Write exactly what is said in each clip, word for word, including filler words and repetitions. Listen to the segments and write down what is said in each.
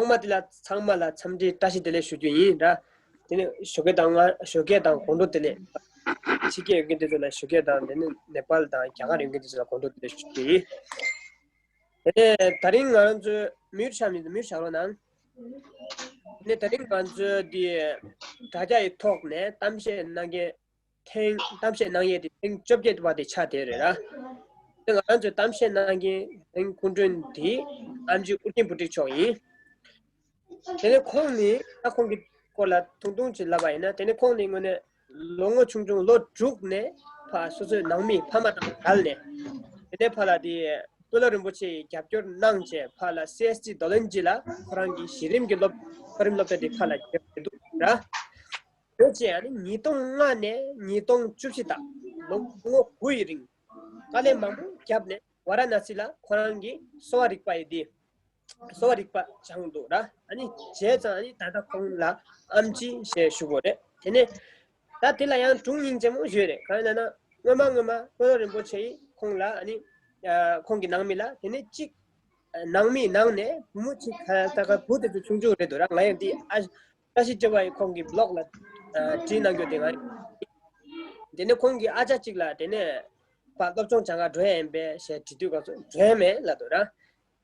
མ་དེ་ལ་ཚང་མ་ལ་འཚམས་འདྲི་བཀྲ་ཤིས་བདེ་ལེགས་ཞུ་རྒྱུ་ཡིན་ར། དེ་ནས་ཞོགས་ཀས་དང་ང་ཞོགས་ཀས་དང་དགོང་དྲོ་བདེ་ལེགས། ཕྱི་རྒྱལ་ཡོད་མཁན་དེ་ཚོ་ལ་ཞོགས་ཀས་དང་དེ་ནས་ནེ་པཱལ་དང་རྒྱ་གར་ཡོད་མཁན་དེ་ཚོ་ལ་དགོང་དྲོ་བདེ་ལེགས་ཞུ་རྒྱུ་ཡིན། དེ་ནས་ད་རིང་ང་རང་ཚོའི་མིའུ་ཤམ་ཡིན། མིའུ་ཤམ་རོགས་གནང་། དེ་ནས་ད་རིང་ང་ཚོའི་འདི་དྲ་རྒྱ་ཡི་ཐོག་ནས་གཏམ་བཤད་གནང་མཁན་ཐེངས་གཏམ་བཤད་གནང་ཡས་དེ་ཐེངས་བཅོ་བརྒྱད་པ་དེ་ཆགས་བསྡད་རེད་ར། དེ་ང་རང་ཚོའི་གཏམ་བཤད་གནང་མཁན་ཐེངས་སྐུ་མགྲོན་དེ་ཨེམ་ཆི་ཨུར་རྒྱན་བུ་ཊིག་མཆོག་ཡིན། དེ་ནས་ཁོང་ནི་ད་ཁོང་གི་སྐོར་ལ་ཐུང་ཐུང་ཅིག་ལབ་པ་ཡིན་ན། དེ་ནས་ཁོང་ནི་དངོས་གནས་ལོ་ངོ་ཆུང་ཆུང་ལོ་དྲུག་ནས་ཕ་སོ་སོའི་ནང་མི་ཕ་མ་དང་བྲལ་ནས། དེ་ནས་ཕ་ལ་དེ་སྤོ་ལོ་རིན་པོ་ཆེ་ཡི་རྒྱབ་སྐྱོར་གནང་བྱས་ཕ་ལ་སི་ཨེས་ཊི་དོ་ལན་ཇི་ལ་ཁོ་རང་གི་གཞི་རིམ་གྱི་སློབ་མཐོ་རིམ་སློབ་གྲྭ་དེ་ཕ་ལ་བརྒྱབ་འདུག་ར། ཡོད་ཅེ་ཨ་ནི་ཉིས་སྟོང་ལྔ་ནས་ཉིས་སྟོང་བཅུ་བཞི་དང་ལོ་ངོ་དགུ་ཡི་རིང་དཀའ་ལས་མང་པོ་བརྒྱབ་ནས་ཝཱ་ར་ཎ་སི་ལ་ཁོ་རང་གི་གསོ་བ་རིག་པ་ཡི་དེ་གསོ་བ་རིག་པ་སྦྱངས་འདུག་ར། ཨ་ནི་བྱས་ཙང་ཨ་ནི་ད་ལྟ་ཁོང་ལ་ཨེམ་ཆི་ཞེས་ཞུ་དགོས་རེད། དེ་ནས་ད་དེ་ལ་ཡང་སྒྲུང་སྙིང་རྗེ་མོ་ཞིག་ཡོད་རེད། གང་ཡིན་ལབ་ན་སྔོན་མ་སྔོན་མ་སྤོ་ལོ་རིན་པོ་ཆེ་ཡིས་ཁོང་ལ་ཨ་ནི་ཁོང་གི་ནང་མི་ལ་དེ་ནས་གཅིག་ནང་མིའི་ནང་ནས་བུ་མོ་གཅིག་ད་ག་བུ་དེ་ཚོ་ཆུང་ཆུང་རེད་འདུག་ར། ང་ཡང་དེ་ཨ་བཀྲ་ཤིས་བརྗོད་པ་ཡི་ཁོང་གི་བི་ལོག་ལ་བྲིས་གནང་རྒྱུ་དེ་ང་ཡིན། དེ་ནས་ཁོང་གི་ཨ་ཅག་གཅིག་ལ་དེ་ནས་ཕར་སློབ་སྦྱོང་སྦྱང་ག་འགྲོ་ཡ་ཡིན་པས་ཞེས་དྲི་དུས་སྐབས་སུ་འགྲོ་ཡ་མེད་ལབ་འདུག་ར།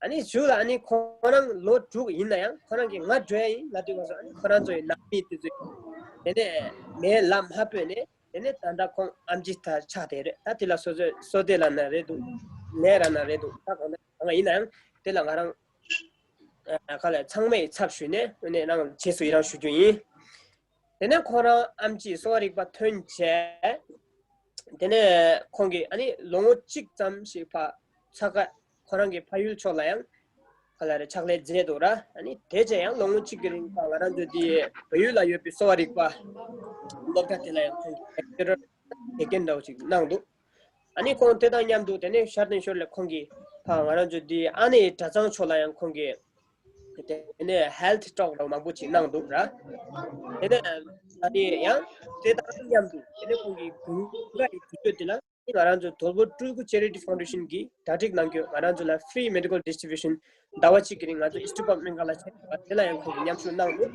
ཨ་ནི་གཞུག་ལ་ཨ་ནི་ཁོང་རང་ལོ་དྲུག་ཡིན་ན་ཡང་ཁོ་རང་གིས་ང་འགྲོ་ཡ་ཡིན་ལབ་དུས་སྐབས་སུ་ཨ་ནི་ཁོ་རང་ཚོ་ཡི་ནང་མི་དེ་ཚོས་དེ་ནས་མེད་ལམ་ཧ་སྤོས་ནས། དེ་ནས་ད་ལྟ་ཁོང་ཨེམ་ཆི་ད་ཆགས་བསྡད་རེད། ད་དེ་ལ་སོ་སོའི་བསོད་བདེ་ལབ་ན་རེད་འདུག་ལས་ར་ན་རེད་འདུག་ད་གང་ལྟར་གང་ཡིན་ན་ཡང་དེ་ལ་ང་རང་ཨ་ཁ་ལ་ཚང་མའི་ཚབ་ཞུས་ནས་དངོས་གནས་རང་རྗེས་སུ་ཡི་རང་ཞུ་རྒྱུ་ཡིན། དེ་ནས་ཁོ་རང་ཨེམ་ཆི་གསོ་བ་རིག་པ་ཐོན་བྱས། དེ་ནས་ཁོང་གིས་ཨ་ནི་ལོ་ངོ་གཅིག་ཙམ་ཞིག་ཕ་ས་ག་ཁོ་རང་གི་ཕ་ཡུལ་ཕྱོགས་ལ་ཡང་ག་ལ་རེ་ཕྱག་ལས་མཛད་འདུག་ར། ཨ་ནི་དེ་རྗེས་ཡང་ལོ་ངོ་གཅིག་གི་རིང་ལ་ང་རང་ཚོ་འདི་བལ་ཡུལ་ལ་ཡོད་པའི་གསོ་བ་རིག་པ་སློབ་གྲྭ་དེ་ལ་ཡང་ཁོང་གིས་ལེག་ཅི་རར་དགེ་རྒན་འདྲ་བོ་ཞིག་གནང་འདུག་ཨ་ནི་ཁོང་དེ་དང་མཉམ་དུ་དེ་ནས་ཤར་སྟོན་ཤོར་ལ་ཁོང་གིས་ཕ་ང་རང་ཚོ་འདི་ཨ་ནེ་གྲྭ་ཚང་ཕྱོགས་ལ་ཡང་ཁོང་གིས་དེ་ནས་ཧེལ་ཐི་ཊོག་འདྲ་བོ་མང་པོ་ཞིག་གནང་འདུག་ར། དེ་ནས་ཨ་ནི་ཡང་དེ་དང་མཉམ་དུ་དེ་ནས་ཁོང་གིས་དགུན་ཁ་ཡི་དུས་ཚོད་དེ་ལ། ང་རང་ཚོ་དོལ་པོ་སྤྲུལ་སྐུ་ཆེ་རི་ཊི་ཕའུན་ཌེ་ཤན་གྱིས་གྲ་སྒྲིག་གནང་རྒྱུ། ང་རང་ཚོ་ལ་ཕི་རི་མེ་ཌི་ཀལ་ཌི་སི་ཊི་བིའུ་ཤན་ཟླ་བ་གཅིག་གི་རིང་ང་ཚོ་ཨིསི་ཊར་པབ་སྨན་ཁང་ལ་བྱས་པ་དེ་ལ་ཡང་ཁོང་གིས་མཉམ་ཞུགས་གནང་འདུག་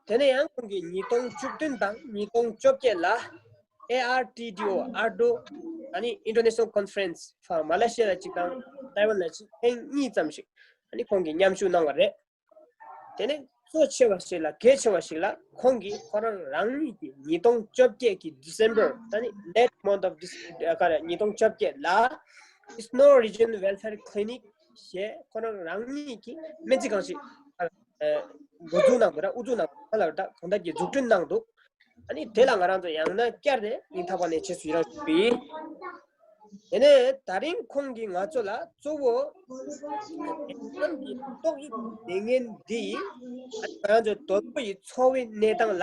དེ་ནས་ཡང་ཁོང་གིས་ཉིས་སྟོང་བཅུ་བདུན་དང་ཉིས་སྟོང་བཅོ་བརྒྱད་ལ་ཨེ་ཨར་ཊི་ཌི་ཨོ་ཨར་ཌོ་ཨ་ནི་ཨིན་ཊར་ནེ་ཤ་ནལ་ཀོན་ཕ་རེན་སི་ཕར་མ་ལེ་ཤི་ཡ་ལ་གཅིག་དང་ཐའེ་ཝན་ལ་གཅིག་ཐེངས་གཉིས་ཙམ་ཞིག་ཨ་ནི་ཁོང་གིས་མཉམ་ཞུགས་གནང་བ་རེད། དེ་ནས་གཙོ་ཆེ་བ་ཞིག་ལ་གལ་ཆེ་བ་ཞིག་ལ་ཁོང་གིས་ཁོ་རང་རང་ཉིད་ཀྱིས་ཉིས་སྟོང་བཅོ་བརྒྱད་ཀྱི་December ད་ནི་late month of this ག་རེ་ཉིས་སྟོང་བཅོ་བརྒྱད་ལ་Snow Region Welfare Clinic ཞེས་ཁོ་རང་རང་ཉིད་ཀྱིས་སྨན་རྩིས་ཁང་ཞིག་འགོ་འཛུགས་གནང་འདུག་ར། དབུ་འཛུགས་གནང་འདུག་ག་ལ་ད་གང་ལྟར་གྱི་འཛུགས་སྐྲུན་གནང་འདུག་ཨ་ནི་དེ་ལ་ང་རང་ཚོ་ཡང་ན་བསྐྱར་ནས་སྙིང་ཐག་པ་ནས་རྗེས་སུ་ཡི་རང་ཞུ་གི་ཡིན། དེ་ནས་ད་རིང་ཁོང་གིས་ང་ཚོ་ལ་གཙོ་བོ་ཁོང་གི་ཏོག་དབྱིབས་ནད་ངན་འདི་ང་རང་ཚོ་དོལ་པོ་ཡི་འཚོ་བའི་གནས་སྟངས་ལ་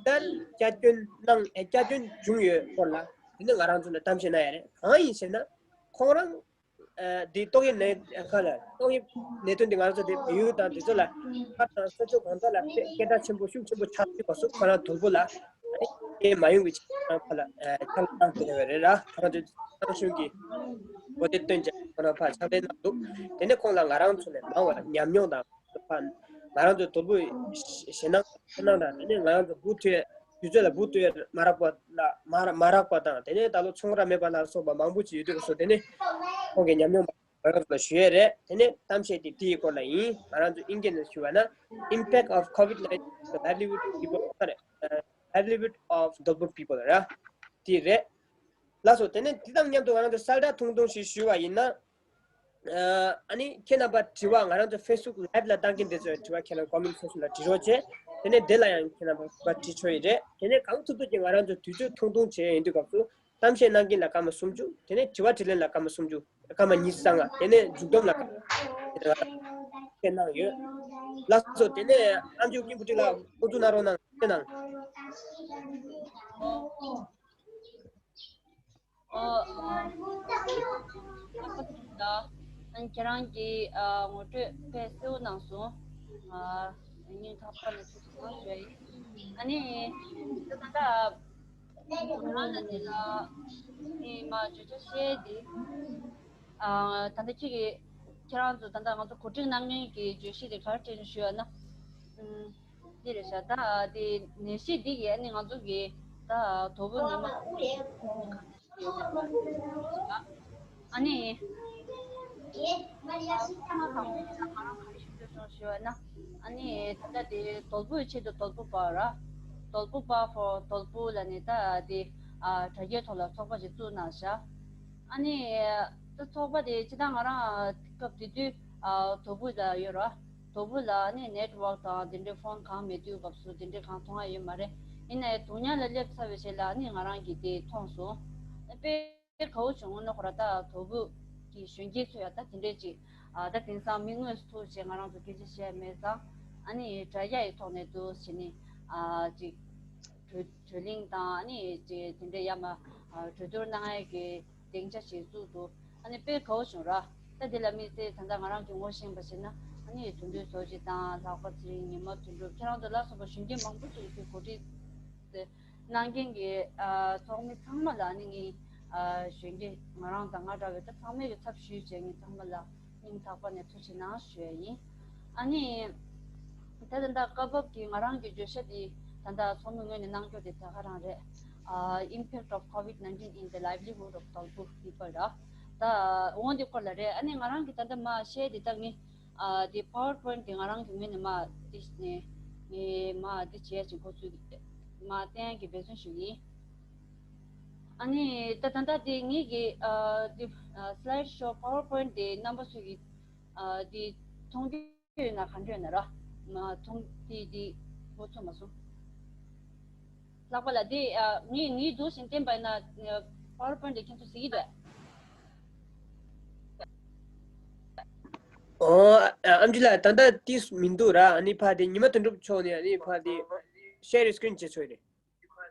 ལྟར་བསྐྱར་སྐྱོན་གནང་ཨེ་བསྐྱར་སྐྱོན་བྱུང་ཡོད་སྐོར་ལ་དེ་ནས་ང་རང་ཚོ་ལ་གཏམ་བཤད་གནང་ཡ་རེད། གང་ཡིན་ཟེར་ན་ཁོང་རང་འདི་ཏོག་དབྱིབས་ནད་ཁ་ལ་ཏོག་དབྱིབས་ནད་དོན་འདི་ང་རང་ཚོ་འདི་བལ་ཡུལ་དང་འདི་ཚོ་ལ་ཁ་དང་ས་ཕྱོགས་གང་ས་ལ་སྐད་གྲགས་ཆེན་པོ་ཤུགས་ཆེན་པོ་ཆགས་ཡོད་པ་སོགས་ཁོ་རང་དོལ་པོ་ལ་སྐད་མ་ཡོང་གི་ཆེད་དུ་ཁ་ལ་ཁ་ལ་བཏང་དེ་རེ་བ་རེད་ར། ཁོ་རང་ཚོའི་ཏང་གཞུང་གི་གོ་སྒྲིག་བཏོན་བྱས་ཁོ་རང་ཕར་ཕྱག་ལས་གནང་འདུག་དེ་ནས་ཁོང་ལ་ང་རང་ཚོ་ནས་མང་བ་ཉམས་མྱོང་དང་ཕར་ང་རང་ཚོའི་དོལ་པོའི་ཞེད་སྣང་ཚོར་སྣང་དང་དེ་ནས་ང་རང་ཚོ་འབུ་ཐུལ་དུས་ཚོད་ལ་འབུ་ཐུལ་མ་རག་པ་ལ་མ་མ་རག་པ་དང་དེ་ནས་ད་ལོ་ཚོང་ར་མེད་པ་ལ་སོགས་པ་མང་པོ་ཅིག་ཡོད་དུས་སོ། དེ་ནས་ཁོང་གི་ཉམས་མྱོང་ང་རང་ཚོ་ལ་ཞུ་ཡས་རེད། དེ་ནས་གཏམ་བཤད་དེ་དེའི་སྐོར་ལ་ཡིན། ང་རང་ཚོ་དབྱིན་སྐད་ནང་ཞུ་བ་ན་Impact of COVID nineteen on the livelihood of people རེད། livelihood of Dolpo people ར་དེ་རེད། ལགས་སོ། དེ་ནས་དེ་དང་མཉམ་དུ་ང་རང་ཚོ་གསལ་བསྒྲགས་ཐུང་ཐུང་ཞིག་ཞུ་བ་ཡིན་ན། ཨ་ནི་ཁྱེད་རྣམ་པ་དྲི་བ་ང་རང་ཚོ་Facebook live ལ་བཏང་གིན་དེ་ཚོའི་དྲི་བ་ཁྱེད་རང་comment section ལ་དྲི་རོགས་བྱེད། དེ་ནས་དེ་ལ་ཡང་ཁྱེད་རྣམ་པ་དྲི་ཆོག་ཡི་རེད། དེ་ནས་གང་ཐུབ་ཐུབ་ཀྱིས་ང་རང་ཚོ་དུས་ཚོད་ཐུང་ཐུང་བྱས་ཡིན་དུས་སྐབས་སུ། གཏམ་བཤད་གནང་མཁན་ལ་སྐར་མ་སུམ་ཅུ། དེ་ནས་དྲི་བ་དྲིས་ལན་ལ་སྐར་མ་སུམ་ཅུ། སྐར་མ་ཉི་ཤུ་རྩ་ལྔ། དེ་ནས་མཇུག་བསྡོམས་ལ་སྐར་མ་བཤད་གནང་ཡོད། ལགས་སོ། དེ་ནས་ཨ་མཆོག་སྐྱིད་པོ་ཁྲི་ལགས་འགོ་འཛུགས་གནང་རོགས་གནང་། བཤད་གནང་། ཨོ། ཁྱེད་རང་གིས་ངོ་སྤྲོད་དཔེ་གསལ་པོ་གནང་སོང་། སྙིང་ཐག་པ་ནས་ཐུགས་རྗེ་ཆེ་ཞུ་ཡ་ཡིན། ཨ་ནི་ད་ལྟ་ང་རང་ལ་དེ་ལ་ཨེ་མ་བརྗོད་བྱ་བཤད་དེ། ཨ་ད་ལྟ་ཁྱེད་ཀྱིས་ ཁྱེད་རང་ཚོ་ད་ལྟ་ང་ཚོ་གོ་སྒྲིག་གནང་མཁན་གྱི་བརྗོད་གཞི་དེ་ག་རེ་སྤྲད་ནས་ཞུ་ཡ་ན། ཨུམ། འདི་རེད་ཤག་ད་དེ་ནད་གཞི་འདི་གིས་ཨ་ནི་ང་ཚོ་གི་ད་དོ་པོ་ཉི་མ་ཨ་ནི་ང་རང་ག་རེ་ཞུ་འདོད་བྱུང་ཞུ་བ་ན། ཨ་ནི་ད་ལྟ་དེ་དོལ་པོའི་ཆེད་དུ་དོལ་པོ་པ་ར། དོལ་པོ་པ་ཧྥོ་དོལ་པོ་ལ་ནི་ད་དེ་ཨ་དྲ་རྒྱའི་ཐོག་ལ་ཚོགས་པ་ཞིག་བཙུགས་གནང་ཤག་ཨ་ནི་ད་ཚོགས་པ་དེ་སྤྱི་བཏང་ང་རང་སྐབས་དེ་དུས་ཨ་དོལ་པོ་ལ་ཡོད་ར། དོལ་པོ་ལ་ནི་network་དང་དེ་འདྲའི་phone་གང་མེད་དུས་སྐབས་སུ་དེ་འདྲའི་གང་མཐོང་ཡ་ཡོད་མ་རེད། ཡིན་ནའི་དུག་ཉལ་ལ་སླེབས་ཚར་བའི་རྗེས་ལ་ནི་ང་རང་གིས་དེ་མཐོང་སོང་། དཔེ་དགའ་བོ་བྱུང་ངོ་ནོ་ཁོ་ར་ད་དོལ་པོ་གི་གཞོན་སྐྱེས་ཚོ་ཡ་ད་དེ་འདྲས་ཅིག་ཨ་ད་དེང་སང་མི་དངོས་སུ་ཐུག་བྱས་ང་རང་ཚོ་སྐད་ཆ་བཤད་མེད་ཙང་། ཨ་ནི་དྲ་རྒྱ་ཡི་ཐོག་ནས་འདུག་བྱས་ནི་ཨ་ཅིག་གྲོས་གྲོས་གླེང་དང་ཨ་ནི་ཅིག་དེ་འདྲས་ཡ་མ་ཨ་གྲོས་བསྡུར་གནང་ཡ་གི་སྡིངས་ཆ་ཞིག་བཙུགས་འདུག་ཨ་ནི་དཔེ་དགའ་བོ་བྱུང་ར། ད་འདི་ལ་དམིགས་བསལ་ད་ལྟ་ང་རང་གིས་ངོ་ཤེས་པ་ཞིག་ན་ཨ་ནི་དོན་གྲུབ་ཚོགས་སྐྱིད་དང་ལྷག་པ་ཚེ་རིང་ཉི་མ་དོན་གྲུབ་ཁྱེད་རང་ཚོ་ལ་སོགས་པ་གཞོན་སྐྱེས་མང་པོ་ཅིག་གིས་གོ་སྒྲིག་གནང་མཁན་གྱི་ཨ་ཚོགས་མི་ཚང་མ་ལ་ཨ་ནི་ངས་ཨ་གཞོན་སྐྱེས་ང་རང་དང་ང་འདྲ་བའི་ད་ཚང་མས་ཀྱི་ཚབ་ཞུས་བྱས་ངས་ཚང་མ་ལ་སྙིང་ཐག་པ་ནས་ཐུགས་རྗེ་གནང་ཞུ་ཡ་ཡིན། ཨ་ནི་ད་ད་ལྟ་སྐབས་བབ་ཀྱི་ང་རང་གི་བརྗོད་བྱ་འདི་ད་ལྟ་ཚོགས་མི་ངོས་ནས་གནང་རྒྱུ་དེ་ད་ག་རང་རེད། ཨ་Impact of COVID nineteen in the livelihood of Dolpu people ར། ད་འོང་འདི་སྐོར་ལ་རེད། ཨ་ནི་ང་རང་གི་ད་ལྟ་མ་བཤད་འདི་ད་ངས་ཨ་འདི་PowerPoint འདི་ང་རང་གི་ངོས་ནས་མ་འདི་ནས་ངས་མ་འདི་བྱས་ཅིག་འགོ་ཚུགས་མ་བསྟན་གི་འབད་བརྩོན་ཞུ་གི་ཡིན། ཨ་ནི་ད་ད་ལྟ་དེ་ངེད་ཀྱི་ཨ་དེ་ཨ་slide show PowerPoint དེ་རྣམ་པ་ཚོས་ཀྱི་ཨ་དེ་མཐོང་རྒྱུ་ཡོད་ན་ག་འདྲ་ཡོད་ན་ར། མ་མཐོང་དེ་དེ་འགོ་ཚུགས་མ་སོང་། ལྷག་པ་ལ་དེ་ཨ་ངས་ངས་འདུག་བཞིན་བསྟན་པ་ཡིན་ན་PowerPoint དེ་ཁྱེད་ཚོ་གཟིགས་ཀྱི་འདུག་ཨོ། ཨ་ཨམ་ཆི་ལགས་ད་ལྟ་དེ་མི་འདུག་ར། ཨ་ནི་ཕ་དེ་ཉི་མ་དོན་གྲུབ་མཆོག་ནས་ཨ་ནི་ཕ་དེ་share screen བྱེད་ཆོག་རེད།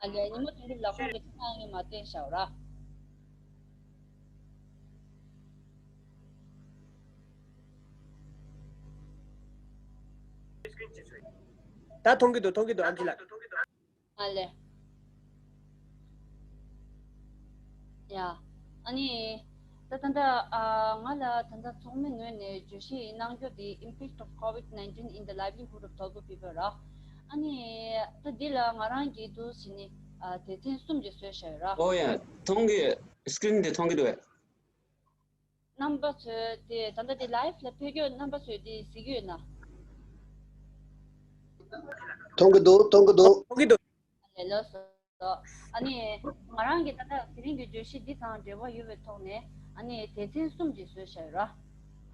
ཨ་ལས་ཉི་མ་དོན་གྲུབ་ལགས་ཁོང་གི་ཚང་ངས་མ་བསྟན་ཤག་ར། ད་མཐོང་གི་འདུག་མཐོང་གི་འདུག་ཨམ་ཆི་ལགས། ཨ་ལས། ཡ། ཨ་ནི། ད་ད་ལྟ་ཨ་ང་ལ་ད་ལྟ་ཚོགས་མི་ངོས་ནས་བརྗོད་གཞི་གནང་རྒྱུ་དེ་Impact of COVID nineteen in the livelihood of Dolpu people ར། ཨ་ནི། ད་འདི་ལ་ང་རང་གིས་འདུག་བྱས་ནས་ཨ་སྡེ་ཚན་གསུམ་ཅིག་བཟོས་བཞག་ཡོད་ར། ཨོ་ཡ། མཐོང་གི། screen དེ་མཐོང་གི་འདུག་གས། རྣམ་པ་ཚོས་དེ་ད་ལྟ་དེ་live ལ་ཕེབས་རྒྱུ་རྣམ་པ་ཚོས་དེ་གཟིགས་ཡོད་ན། མཐོང་གི་འདུག་མཐོང་གི་འདུག་མཐོང་གི་འདུག་ལགས་སོ། ཨ་ནི་ང་རང་གིས་ད་ལྟ་དེ་རིང་གི་བརྗོད་གཞི་འདི་དང་འབྲེལ་བ་ཡོད་པའི་ཐོག་ནས་ཨ་ནི་སྡེ་ཚན་གསུམ་ཅིག་བཟོས་བཞག་ཡོད་ར།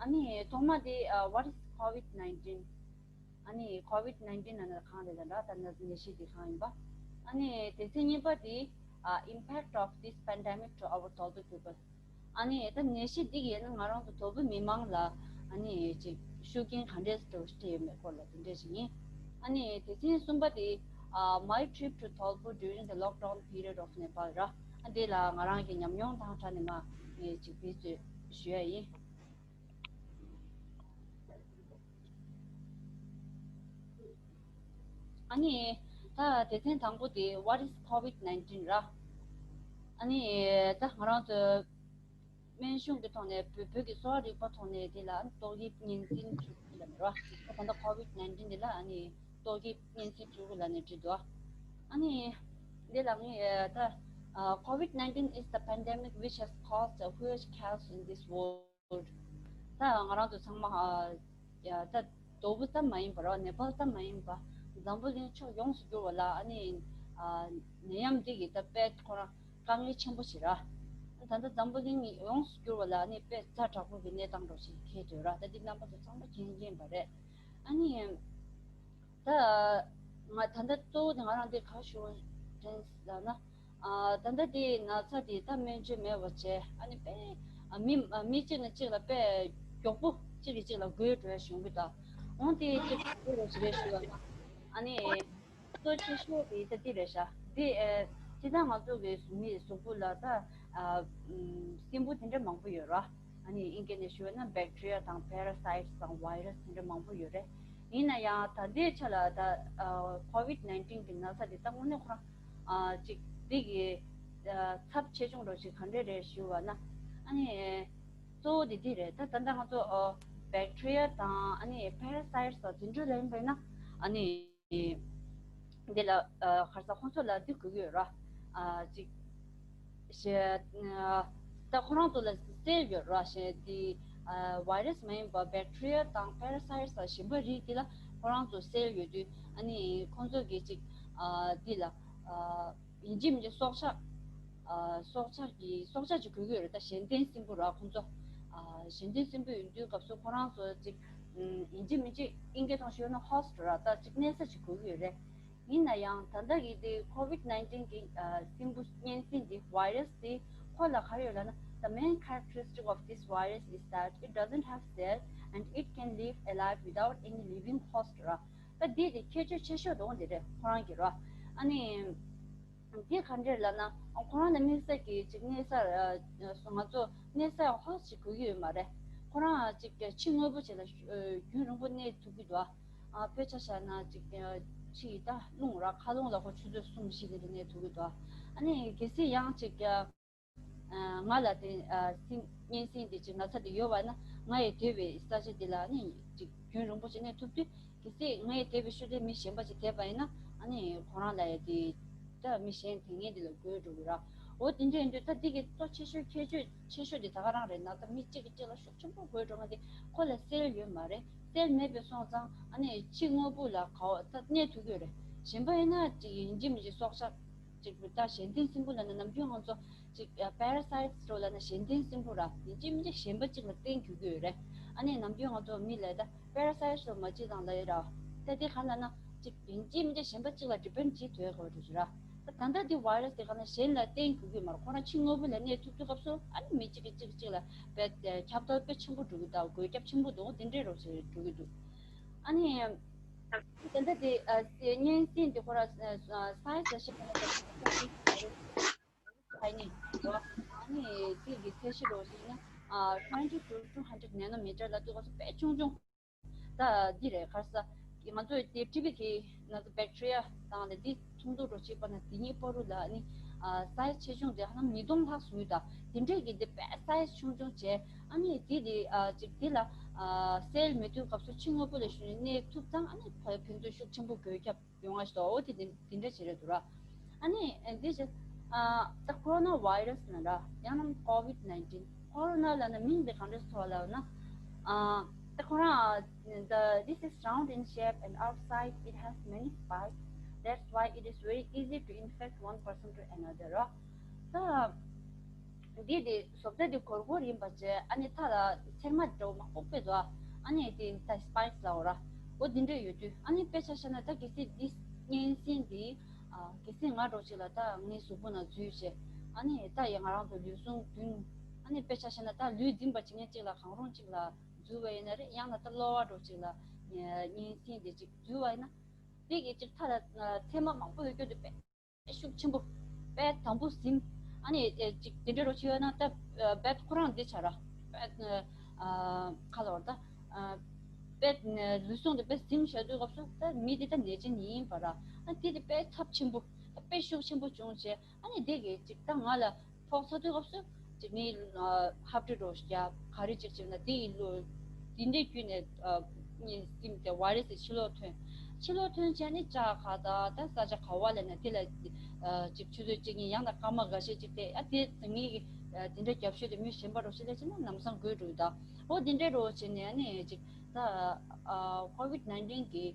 ཨ་ནི་ཐོག་མ་དེ་ཨ་what is COVID nineteen? ཨ་ནི་COVID nineteen ལབ་ན་གང་རེད་ལབ་ན་ད་ནད་གཞི་འདི་གང་ཡིན་པ། ཨ་ནི་སྡེ་ཚན་གཉིས་པ་དེ་ཨ་impact of this pandemic to our Dolpu people. ཨ་ནི་ད་ནད་གཞི་འདི་གིས་ང་རང་ཚོ་དོལ་པོ་མི་མང་ལ་ཨ་ནི་ཅིག་ཤུགས་རྐྱེན་ག་འདྲས་འགྲོ་སྤྲད་ཡོད་མེད་སྐོར་ལ་དེ་འདྲས་ཞིག་ཡིན། ཨ་ནི་སྡེ་ཚན་གསུམ་པ་དེ་ཨ་my trip to Dolpu during the lockdown period of Nepal ར། ཨ་འདི་ལ་ང་རང་གི་ཉམས་མྱོང་དང་སྦྲགས་ནས་མ་ངས་ཅིག་འབད་རྩོལ་ཞུ་ཡ་ཡིན། ཨ་ནི་ད་སྡེ་ཚན་དང་པོ་དེ་what is COVID nineteen ར། ཨ་ནི་ད་ང་རང་ཚོ་སྨན་གཞུང་གི་ཐོག་ནས་བོད་བོད་ཀྱི་གསོ་བ་རིག་པ་ཐོག་ནས་དེ་ལ་ཏོག་དབྱིབས་གཉན་སྲིན་ཕྲུ་གུ་ལབ་ནས་ར། ད་ལྟ་COVID nineteen དེ་ལ་ཨ་ནི་ཏོག་དབྱིབས་གཉན་སྲིན་ཕྲུ་གུ་ལབ་ནས་བྲིས་འདུག་ཨ་ནི་དེ་ལ་ངས་ད་COVID nineteen is the pandemic which has caused a huge chaos in this world. ད་ང་རང་ཚོ་ཚང་མ་ཨ་ཡ་ད་དོལ་པོ་ཙམ་མ་ཡིན་པ་ར་ནེ་པཱལ་ཙམ་མ་ཡིན་པ་འཛམ་བུ་གླིང་ཕྱོགས་ཡོངས་སུ་གྱུར་བ་ལ་ཨ་ནི་ཨ་ནད་ཡམས་འདི་གི་ད་དཔེ་ཁོ་རང་དཀའ་ངལ་ཆེན་པོ་ཞིག་ར། ད་ལྟ་འཛམ་བུ་གླིང་ཡོངས་སུ་གྱུར་བ་ལ་ཨ་ནི་དཔེ་ཛ་དྲག་པོ་གི་གནས་སྟངས་འདྲ་ཞིག་འཁེལ་འདུག་ར། ད་འདི་རྣམ་པ་ཚོ་ཚང་མ་མཁྱེན་མཁྱེན་པ་རེད། ཨ་ནི། ད་ང་ད་ལྟ་གཙོ་བོ་དེ་ང་རང་འདིར་ག་ཞུ་དྲན་ལབ་ན། ཨ་ད་ལྟ་དེ་ན་ཚ་དེ་ད་སྨན་བཅོས་མེད་པ་བྱས་ཨ་ནི་དཔེ་ཨ་མི་ཨ་མི་གཅིག་ནས་གཅིག་ལ་དཔེ་མགྱོགས་པོ་གཅིག་གིས་གཅིག་ལ་འགོས་འགྲོ་ཡ་བྱུང་གི་འདུག་འོང་དེ་གཅིག་འགོས་རོགས་བྱེད་རེད་ཞུ་བ་ན་ཨ་ནི་གཙོ་ཆེ་ཤོས་དེ་ད་འདི་རེད་ཤག་འདི་ཨེ་སྤྱིར་བཏང་ང་ཚོ་གི་མི་གཟུགས་པོ་ལ་ད་ཨ་སྲིན་འབུ་དེ་འདྲ་མང་པོ་ཡོད་ར། ཨ་ནི་ཨིན་སྐད་ནས་ཞུ་བ་ན་bacteria དང་parasites དང་virus དེ་འདྲ་མང་པོ་ཡོད་རེད། ཡིན་ན་ཡང་ད་ལྟའི་ཆ་ལ་ད་ཨ་COVID nineteen གི་ན་ཚ་འདི་ད་དངོས་གནས་ཁོ་རང་ཨ་ཅིག་འདི་གི་ཨ་ཚབས་ཆེ་ཆུང་འདྲ་ཞིག་ག་འདྲས་རེད་ཞུ་བ་ན། ཨ་ནི་གཙོ་བོ་འདི་འདི་རེད། ད་ད་ལྟ་ང་ཚོ་ཨ་ bacteria དང་ཨ་ནི་parasites དང་དེ་འདྲ་ལ་ཡིན་པ་ཡིན་ན་ཨ་ནི་འདི་ལ་ཨ་ག་རེ་ཟེར་ཁོང་ཚོ་ལ་འདི་དགོས་ཀྱི་ཡོད་ར། ཨ་ཅིག་ཞེ་ཨ་ད་ཁོ་རང་ཚོ་ལ་སེལ་ཡོད་ར། ཞེ་འདི་ཨ་virus མ་ཡིན་པ་bacteria དང་parasites དང་གཞན་པ་རིགས་འདི་ལ་ཁོ་རང་ཚོ་སེལ་ཡོད་དུས་ཨ་ནི་ཁོང་ཚོ་གིས་ཅིག་ཨ་འདི་ལ་ཨ། ཡིན་གཅིག་མིན་གཅིག་སྲོག་ཆགས། ཨ་སྲོག་ཆགས་ཀྱི་སྲོག་ཆགས་ཅིག་དགོས་ཀྱི་ཡོད་རེད། ད་གཞན་བརྟེན་སྲིན་འབུ་ར་ཁོང་ཚོ། ཨ་གཞན་བརྟེན་སྲིན་འབུ་ཡིན་དུས་སྐབས་སུ་ཁོ་རང་ཚོ་ཅིག་ཨམ་ཡིན་གཅིག་མིན་གཅིག་དབྱིན་སྐད་ཐོག་ཞུས་ན་host ར་ད་ཅིག་གནས་ས་ཅིག་དགོས་ཀྱི་ཡོད་རེད། ཡིན་ན་ཡང་ད་ལྟ་གི་དེ་COVID nineteen གི་ཨ་སྲིན་འབུ་གཉན་སྲིན་འདི་virus འདི་ཁོ་ལ་ག་རེ་ཡོད་ལབ་ན། The main characteristic of this virus is that it doesn't have cell and it can live alive without any living host ར། ད་འདི་དེ་ཁྱད་ཆོས་ཆེ་ཤོས་དང་འདི་རེད་ཁོ་རང་གི་ར། ཨ་ནི། དེ་ག་འདྲས་ལབ་ན། ཁོ་རང་ལ་དམིགས་བསལ་གྱི་ཅིག་གནས་ས་ང་ཚོ་གནས་ས་ཧོ་སི་ཅིག་དགོས་ཀྱི་ཡོད་མ་རེད། ཁོ་རང་ཅིག་ཕྱི་དངོས་པོ་ཅིག་ལ་རྒྱུན་རིང་པོ་གནས་ཐུབ་ཀྱི་འདུག་ཨ་དཔེ་ཆ་བཞག་ན་ཅིག་ཕྱི་ཡི་ད་རླུང་ར་ཁ་རླུང་ལ་ཁོ་ཆུ་ཚོད་གསུམ་བཞི་དེ་འདྲ་གནས་ཐུབ་ཀྱི་འདུག་ཨ་ནི་གལ་སྲིད་ཡང་ཅིག་ང་ལ་དེ་སྲིན་གཉན་སྲིན་དེ་ཅིག་ན་ཚ་དེ་ཡོད་པ་ན་ང་ཡི་སྡོད་པའི་ས་ཆ་དེ་ལ་ནི་ཅིག་རྒྱུན་རིང་པོ་ཅིག་གནས་ཐུབ་དུས། གལ་སྲིད་ངའི་དེ་བའི་ཤུལ་དེ་མི་གཞན་པ་ཅིག་བསྡད་པ་ཡིན་ན་ཨ་ནི་ཁོ་རང་ལ་ཡ་དེ་ད་མི་གཞན་དེ་ངས་དེ་ལ་དགོས་འགྲོ་གི་ར། འོ་དེ་འདྲ་ཡིན་དུས་ད་འདི་གི་གཙོ་ཆེ་ཤོས་ཁྱད་ཆོས་ཆེ་ཤོས་དེ་ད་ག་རང་རེད་ན། ད་མི་གཅིག་གིས་གཅིག་ལ་ཤུགས་ཆེན་པོ་དགོས་འགྲོ་ང་དེ་ཁོ་ལ་སེལ་ཡོད་མ་རེད། སེལ་མེད་པའི་སོང་ཙང་ཨ་ནི་ཕྱི་དངོས་པོ་ལ་ག་བ་ད་གནས་ཐུབ་ཀྱི་ཡོད་རེད། གཞན་པ་ཡིན་ན་ཅིག་ཡིན་གཅིག་མིན་གཅིག་སྲོག་ཆགས་ཅིག་ད་གཞན་བརྟེན་སྲིན་འབུ་ལ་ནི་ནམ་རྒྱུན་ང་ཚོ་ཅིག་parasites རོ་ལ་ན་གཞན་བརྟེན་སྲིན་འབུ་ར་ཡིན་གཅིག་མིན་གཅིག་གཞན་པ་གཅིག་ལ་བརྟེན་དགོས་ཀྱི་ཡོད་རེད། ཨ་ནི་ནམ་རྒྱུན་ང་ཚོ་མི་ལ་ད་parasites རོ་མ་གཅིག་དང་ལ་ཡོད་ར། ད་དེ་ག་ལ་ན་ཅིག་ཡིན་གཅིག་མིན་གཅིག་གཞན་པ་གཅིག་ལ་depend བྱེད་ཐུབ་ཡག་ག་བ་འགྲོ་ཞིག་ར། ད་ད་ལྟ་དེ་virus དེ་ག་ན་གཞན་ལ་བརྟེན་དགོས་ཀྱི་མ་རེད། ཁོ་རང་ཕྱི་དངོས་པོ་ལ་གནས་ཐུབ་དུས་སྐབས་སུ་ཨ་ནི་མི་གཅིག་གིས་གཅིག་གཅིག་ལ་དཔེ་ཁྱབ་གདལ་དཔེ་ཆེན་པོ་འགྲོ་གི་འདུག་དགོས་ཁྱབ་ཆེན་པོ་འདུག་དེ་འདྲའི་རོ་ཞིག་འགྲོ་གི་འདུག་ཨ་ནི། དེ་འདྲ་དེ་གཉན་སྲིན་དེ་ཁོ་ར་science ལ་ཤེས་པ་ནི་ཨ་ནི་དེ་གི་ཚད་གཞི་རོ་ཞིག་ན་twenty to two hundred nanometer ལ་དུས་སྐབས་སུ་དཔེ་ཆུང་ཆུང་། ད་འདི་རེད་ག་རེ་ཟེར། ང་ཚོ་དེ་ཊི་བི་གི་ང་ཚོ་bacteria དང་ལས་དེ་ཚོགས་འདུ་རོ་བྱེད་པ་ན་དེ་གཉིས་བར་དུ་ལ་ཨ་ནི་size ཆེ་ཆུང་དེ་ཧ་ལམ་ཉིས་སྟོང་ལྷག་སོང་ཡོད། ད་དེ་འདྲས་ཀྱི་དེ་དཔེ་size ཆུང་ཆུང་བྱས་ཨ་ནི་དེ་དེ་ཅིག་དེ་ལ་སེལ་མེད་དུས་སྐབས་སུ་ཕྱི་དངོས་པོ་ལ་ཞུ་ནས་གནས་ཐུབ་ཙང་ཨ་ནི་ཕན་ཕན་ཚུན་ཤུགས་ཆེན་པོ་དགོས་ཁྱབ་ཡོང་བ་ཞིག་འོ་དེ་དེ་འདྲ་བྱེད་རེད་འདུག་ར། ཨ་ནི་འདི་བྱེད་ད་corona virus ན་ར་ཡང་ན་COVID nineteen། corona ལབ་ན་མིང་དེ་གང་འདྲ་ཐོགས་ལབ་ན། ད་ཁོ་རང་the this is round in shape and outside it has many spikes. That's why it is very easy to infect one person to another ར། ད་འདི་དེ་བཟོ་ལྟ་དེ་སྒོར་སྒོར་ཡིན་པ་བྱས་ཨ་ནི་མཐའ་ལ་ཚེར་མ་འདྲ་བོ་མང་པོ་དཔེ་འདུག་ཨ་ནི་དེ་ད་spikes ལབ་འོ་ར། འོ་དེ་འདྲ་ཡོད་དུས་ཨ་ནི་དཔེ་ཆ་བཞག་ན་ད་གལ་སྲིད་འདི་གཉན་སྲིན་འདི་གལ་སྲིད་ང་འདྲ་བོ་ཅིག་ལ་ད་ངའི་གཟུགས་པོ་ནང་འཛུལ་བྱས་ཨ་ནི་ད་ཡ་ང་རང་ཚོ་ལུས་ཟུངས་བདུན་ཨ་ནི་དཔེ་ཆ་བཞག་ན་ད་ལུས་འཛིན་པ་བྱེད་མཁན་ཅིག་ལ་གང་རུང་ཅིག་ལ་འཛུལ་བ་ཡིན་ན་རེད། ཡང་ན་ད་གློ་བ་འདྲ་བོ་ཅིག་ལ་གཉན་སྲིན་འདི་ཅིག་འཛུལ་བ་ཡིན་ན་དེ་གི་ཅིག་མཐའ་ལ་ཚེར་མ་མང་པོ་ཡོད་རྒྱུ་དེ་དཔེ་ཤུགས་ཆེན་པོ། དཔེ་དང་པོ་ཟིན། ཨ་ནི་ཅིག་དེ་འདྲ་རོ་ཆེ་ཡོད་ན་ད་དཔེ་ཁོ་རང་འདི་ཆ་ར། དཔེ་ཁ་ལ་བར་ད་དཔེ་ལུས་ཟུངས་དེ་དཔེ་ཟིན་བྱ་དུས་སྐབས་སུ་ད་མི་དེ་ད་ནད་ཅན་ཡིན་པ་ར། ཨ་དེ་དེ་དཔེ་ཚབས་ཆེན་པོ་དཔེ་ཤུགས་ཆེན་པོ་བྱུང་བྱས་ཨ་ནི་དེ་གི་ཅིག་ད་ང་ལ་ཕོག་ཚར་དུས་སྐབས་སུ་ཅིག་ནི་ཧབ་ཏུ་འགྲོ་རྒྱ་ག་རེ་ཅིག་བྱས་ན་དེ་ཡི་ལོ་དེ་འདྲའི་བརྒྱུད་ནས་ནི་སིམ་དེ་virus དེ་ཕྱི་ལོགས་ཐོན། ཕྱི་ལོགས་ཐོན་བྱས་ནས་ལྕགས་ཁ་དང་ད་ས་ཆ་ག་བ་ལ་ནས་དེ་ལ་ཅིག་ཆུ་ཚོད་གཅིག་གཉིས་ཡང་ན་སྐར་མ་འགའ་ཤས་ཅིག་དེ་ཨ་དེ་ངེད་ཀྱི་དེ་འདྲ་རྒྱབ་ཤོད་དེ་མི་གཞན་པ་རོ་ཞིག་ལས་བྱས་ན་ལམ་སང་འགོས་འགྲོ་ཡི་ད། འོ་དེ་འདྲའི་རོ་བྱས་ནས་ཨ་ནི་ཅིག་ད་COVID nineteen གི་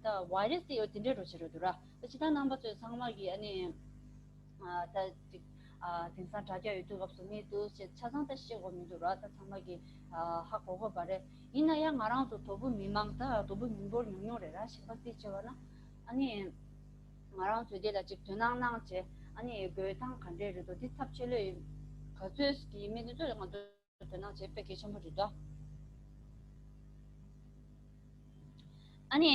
ད་virus དེ་འོ་དེ་འདྲའི་རོ་བྱེད་རོ་འདུག་ར། ད་ཅི་ད་རྣམ་པ་ཚོས་ཚང་མ་གི་ཨ་ནི། ད་ཅིག་དེང་སང་དྲ་རྒྱ་ཡོད་དུས་སྐབས་སུ་མི་འདུག་ཅེས་ཆ་ཚང་ད་ཤེས་དགོས་མི་འདུག་ར། ད་ཚང་མ་གི་ཧ་གོ་གོ་བ་རེད། ཡིན་ན་ཡང་ང་རང་ཚོ་དོ་པོ་མི་མང་ད་དོ་པོ་མི་འབོར་ཉུང་ཉུང་རེད་ར། ཞིབ་པ་རྩིས་བྱས་པ་ན་ཨ་ནི་ང་རང་ཚོས་དེ་ལ་ཅིག་དོ་སྣང་གནང་བྱས་ཨ་ནི་དགོས་སྟངས་ག་འདྲས་རེད་འདུག་དེ་ཚབས་ཆེ་ལོས་ཡིན་ག་ཚོད་ཀྱི་མི་འདི་ཚོ་ང་ཚོ་དོ་སྣང་བྱེད་དཔེ་གལ་ཆེན་པོ་རེད་དོ། ཨ་ནི།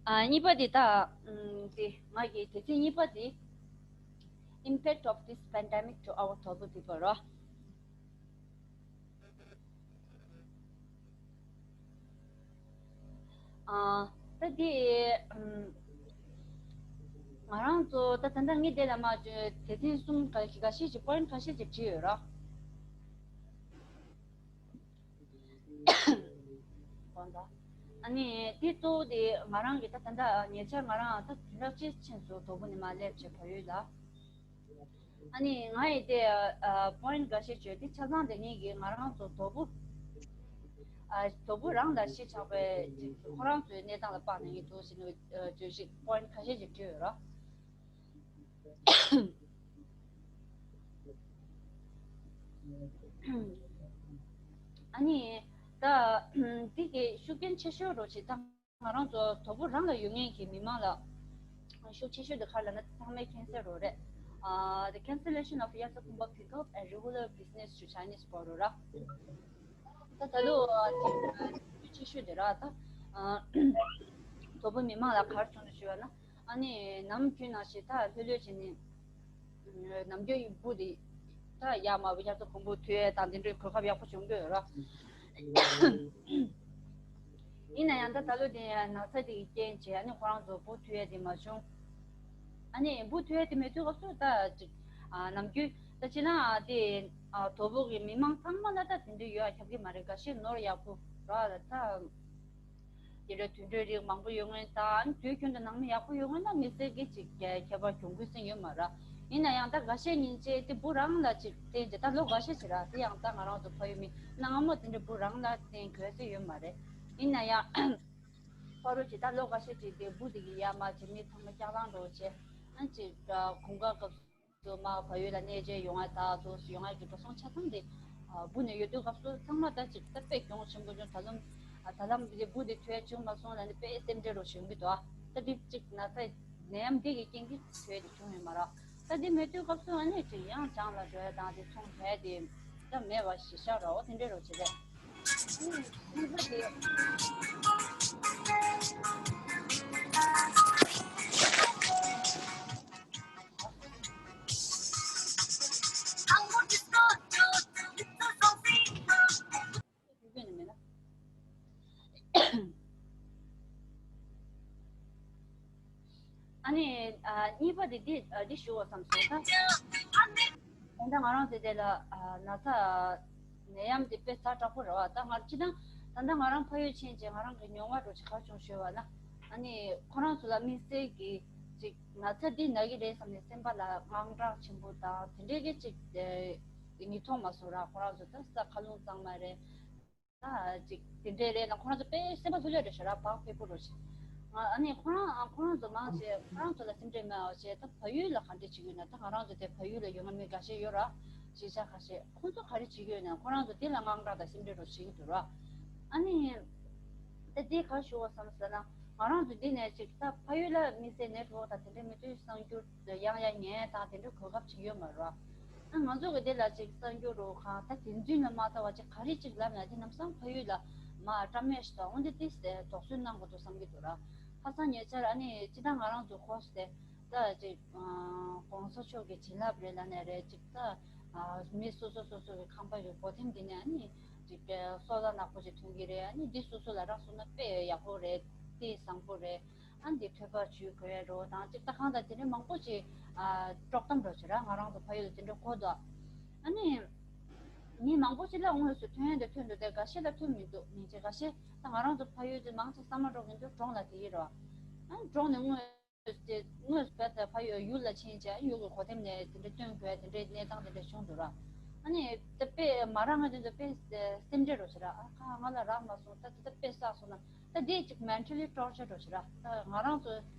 ཨ་གཉིས་པ་དེ་ད། ཨམ་དེ་ང་གི་དེ་ཚེ་གཉིས་པ་དེ། Impact of this pandemic to our global people རོ། ཨ་ད་དེ། ཨམ་ང་རང་ཚོ་ད་ད་ལྟ་ངས་དེ་ལ་མ་བརྗོད་དེ་ཚེ་གསུམ་ག་ག་ཤེད་ཅིག་པོ་ཡིན་ཊི་ག་ཤེད་ཅིག་བྲིས་ཡོད་རོ། དགོངས་དག་ཨ་ནི་དེ་གཙོ་བོ་དེ་ང་རང་གི་ད་ད་ལྟ་ཉེ་ཆར་ང་རང་ད་དུས་རབས་གཅིག་ཕྱིན་སོང་དོ་བོད་ནས་མར་སླེབས་བྱས་བལ་ཡུལ་ལ། ཨ་ནི་ང་ཡི་དེ་ཨ་པོ་ཡིན་ཊི་འགའ་ཤས་བརྗོད་དེ་ཆ་ཚང་དེ་ཉིད་ཀྱིས་ང་རང་ཚོ་དོ་བོད་ཨ་དོ་བོད་རང་ལ་གཞིས་ཆགས་པའི་ཁོ་རང་ཚོའི་གནས་སྟངས་ལ་དཔག་ནས་ངས་དོ་ཞིག་ནས་བརྗོད་ཞིག་པོ་ཡིན་ཊི་ཁ་ཤས་ཤིག་བྲིས་ཡོད་ར། ཨ་ནི་ད་འདི་གི་ཤུགས་རྐྱེན་ཆེ་ཤོས་རོ་ཆེ་ད་ང་རང་ཚོ་དོ་བོད་རང་ལ་ཡོད་མཁན་གྱི་མི་མང་ལ་ཤུགས་ཆེ་ཤོས་དེ་ག་རེ་ལབ་ན་ཚང་མས་མཁྱེན་གསལ་རོ་རེད། ཨ་the cancellation of Yarsakumba pickup and regular business to Chinese border ར། ད་ད་ལོ་ཨ་དེ་ཤུགས་ཆེ་ཤོས་དེ་ར་ད་ཨ་དོ་བོད་མི་མང་ལ་ག་རེ་བྱུང་འདུག་ཞུས་པ་ན། ཨ་ནི་ནམ་རྒྱུན་ནང་བཞིན་ད་ལྷོད་ལྷོད་བྱས་ནས་ནམ་རྒྱུན་ཡིན་བུ་དེ་ད་ཡར་མར་བུ་ཡར་ཚོ་གོང་བུ་མཐུད་ཡས་དང་དེ་འདྲའི་གོ་སྐབས་ཡག་པོ་བྱུང་གི་ཡོད་ར། ཡིན་ན་ཡང་ད་ད་ལོ་དེ་ན་ཚ་དེ་གི་རྐྱེན་བྱས་ཨ་ནི་ཁོ་རང་ཚོ་བུ་མཐུད་ཡས་དེ་མ་བྱུང་། ཨ་ནི་བུ་མཐུད་ཡས་དེ་མེད་དུས་སྐབས་སུ་ད་ཅིག་ཨ་ནམ་རྒྱུན་ད་ཅི་ན་དེ་ཨ་དོ་བོ་གི་མི་མང་ཚང་མ་ལ་ད་དེ་འདྲའི་ཡོད་ཨ་ཁྱབ་ཀྱི་མ་རེད། འགའ་ཤས་ནོར་ཡག་པོ་ར་ད། དེ་འདྲའི་དུད་འགྲོའི་རིགས་མང་པོ་ཡོད་ངེས་དང་དུས་རྒྱུན་དུ་ནང་མི་ཡག་པོ་ཡོད་ངེས་ན་མི་སེར་གྱི་ཅིག་ཁྱད་པར་གྱོང་གུན་སེམས་ཡོད་མ་རེད། ཡིན་ན་ཡང་ད་འགའ་ཤས་ཉིན་བྱེད་དེ་བུ་རང་ལ་ཅིག་བརྟེན་ཅིག་ད་ལོ་འགའ་ཤས་ཅིག་ར་དེ་ཡང་ད་ང་རང་ཚོ་ཕ་ཡུལ་མི་སྣང་མོ་དེ་འདྲའི་བུ་རང་ལ་བརྟེན་དགོས་ས་ཡོད་མ་རེད། ཡིན་ན་ཡང་ཕ་རོལ་ཅིག་ད་ལོ་འགའ་ཤས་ཅིག་དེ་བུ་དེ་གི་ཡ་མ་ཅིག་མི་ཚང་མ་སྐྱག་ལང་འགྲོ་བྱས་ཨ་ཅིག་གོང་དཀའ་སྐབས། ཚོ་མ་བལ་ཡུལ་ལ་གནས་མཇལ་ཡོང་བ་དང་ཚོ་ཡོང་བ་གི་འགྲོ་སོང་ཆ་ཚང་དེ་བུ་ནས་ཡོད་དུས་སྐབས་སུ་ཚང་མ་ད་ཅིག་ད་དཔེ་གྱོང་ཆེན་པོ་བྱུང་། ད་ལམ་ད་ལམ་དེ་བུ་དེ་ཐོས་བྱུང་མ་སོང་ལ་ནི་དཔེ་སེམས་ཁྲལ་རོ་བྱུང་གི་འདུག་ད་དེ་ཅིག་ན་ཚ་ནད་ཡམས་འདི་གི་རྐྱེན་གྱིས་ཐོས་དེ་བྱུང་ཡོད་མ་རེད། ད་དེ་མེད་དུས་སྐབས་སུ་ཨ་ནི་ཅིག་ཡང་བྱང་ལ་འགྲོ་ཡ་དང་དེ་ཚོང་རྒྱག་དེ་ད་མེད་པ་ཞིག་ཤར་རོ་དེ་འདྲས་རོ་བྱེད་དེ། ཨ་ནི་ཨ་གཉིས་པ་དེ་འདི་ཨ་འདི་ཞུ་བ་བསམ་སོང་ད། ད་ལྟ་ང་རང་ཚོ་དེ་ལ་ཨ་ན་ཚ་ནད་ཡམས་དེ་དཔེ་ཚ་དྲག་པོ་རེད་བ། ད་ང་སྤྱི་བཏང་ད་ལྟ་ང་རང་ཕ་ཡུལ་ཕྱིན་རྗེས་ང་རང་གི་མྱོང་བ་འདྲ་ཅིག་ག་བྱུང་ཞུས་པ་ན། ཨ་ནི་ཁོ་རང་ཚོ་ལ་དམིགས་བསལ་གྱི་ཅིག་ན་ཚ་འདི་ན་གི་རེད་བསམ་ནས་སེམས་པ་ལ་དངངས་སྐྲག་ཆེན་པོ་དང་དེ་འདྲའི་གི་ཅིག་ཨེ་ཡིད་མཐོང་མ་སོང་ར། ཁོ་རང་ཚོ་ད་ས་ཁ་ལུང་གཙང་མ་རེད། ད་ཅིག་དེ་འདྲའི་རེད་ན་ཁོ་རང་ཚོ་དཔེ་སེམས་པ་ལྷོད་ལྷོད་རེད་ཤག་ར། བག་ཕེབས་པོ་རེད་ཤག་ང་ཨ་ནི་ཁོ་རང་ཁོ་རང་ཚོ་མང་ཆེ་ཁོ་རང་ཚོ་ལ་སེམས་ཁྲལ་མེད་པ་བྱས། ད་བལ་ཡུལ་ལ་ག་འདྲ་བྱེད་ཀྱི་ཡོད་ན། ད་ང་རང་ཚོ་དེ་བལ་ཡུལ་ལ་ཡོད་མཁན་མི་འགའ་ཤས་ཡོད་ར། གཞིས་ཆགས་ཁ་ཤས་ཁོ་ཚོ་ག་རེ་བྱེད་ཀྱི་ཡོད་ན་ཁོ་རང་ཚོ་དེ་ལ་དངངས་སྐྲག་དང་སེམས་ཁྲལ་རོ་བྱེད་ཀྱི་འདུག་ར། ཨ་ནི་ད་དེ་ག་ཞུ་བ་བསམ་ཟེར་ན་ང་རང་ཚོ་འདི་ནས་ཅིག་ད་ཕ་ཡུལ་ལ་དམིགས་བསལ་ནེཊ་ཝོག་དང་དེ་འདྲ་མི་འདུག་གསར་འགྱུར་ཡང་ཡང་ཉན་དང་དེ་འདྲ་གོ་སྐབས་ཅིག་ཡོད་མ་རེད་བ། ཨ་ང་ཚོ་གི་དེ་ལ་ཅིག་གསར་འགྱུར་རོ་གང་ད་དེ་འཛིན་ལ་མ་ལྟ་བ་ཅིག་ག་རེ་ཅིག་ལབ་ན་དེ་ལམ་སང་ཕ་ཡུལ་ལ་མ་བཀྲམ་ཡས་ཤིག་དང་འོན་ཏེ་ཏིས་དོགས་ཟོན་གནང་དགོས་འདུག་བསམ་གྱི་འདུག་ར། ཁ་སང་ཉེ་ཆར་ཨ་ནི་སྤྱི་བཏང་ང་རང་ཚོ་ཧོ་སི་ཊེལ་ད་ཅིག་༸གོང་ས་མཆོག་གི་བྱིན་རླབས་རེད་ལབ་ནས་རེད། ཅིག་ད་མི་སོ་སོ་སོ་སོ་གི་ཁང་པ་གི་སྒོ་ཐེམ་དེ་ནས་ཨ་ནི་ཅིག་སོ་ལ་ནག་པོ་ཅིག་ཐོན་གྱི་རེད། ཨ་ནི་འདི་སོ་སོ་ལ་རག་སོང་ན་དཔེ་ཡག་པོ་རེད། དེ་བཟང་པོ་རེད། ཨ་འདི་ཐོས་པ་བྱུས་དགོས་རོ་དང་ཅིག་ད་གང་ལྟར་དེ་འདྲའི་མང་པོ་ཅིག་ཨ་དཀྲོག་གཏམ་རོ་བྱེད་ར། ང་རང་ཚོ་ཕ་ཡུལ་ལ་དེ་འདྲ་གོ་འདུག་ཨ་ནི་མི་མང་པོ་ཅིག་ལ་དངོས་སུ་ཐོན་ཡ་འདི་ཐོན་འདུག་དེ་འགའ་ཤས་ལ་ཐོན་མི་འདུག་མི་ཅིག་འགའ་ཤས་ད་ང་རང་ཚོ་ཕ་ཡུལ་དེ་མང་ཆེ་ས་མ་འགྲོ་གི་འདུག་གྲོང་ལ་དེ་ཡིན་རོ། ཨ་ནི་གྲོང་ནས་དངོས་དེ་དངོས་སུ་བས་ཕ་ཡུལ་ཡུལ་ལ་ཕྱིན་བྱས་ཡུལ་གྱི་གོ་ཐེམ་ནས་དེ་འདྲ་སྟོན་དགོས་དེ་འདྲའི་གནས་སྟངས་དེ་འདྲ་བྱུང་འདུག་ར། ཨ་ནི་དེ་དཔེ་མ་རང་ང་དེ་ཚོ་དཔེ་སེམས་ཁྲལ་རོ་ཞེ་དྲག་ཨ་ཁ་ང་ལ་རག་མ་སོང་། ད་དེ་ད་དཔེ་བསགས་སོང་ན་ད་དེ་ཅིག་mentally torture་རོ་ཞེ་དྲག་ད་ང་རང་ཚོ་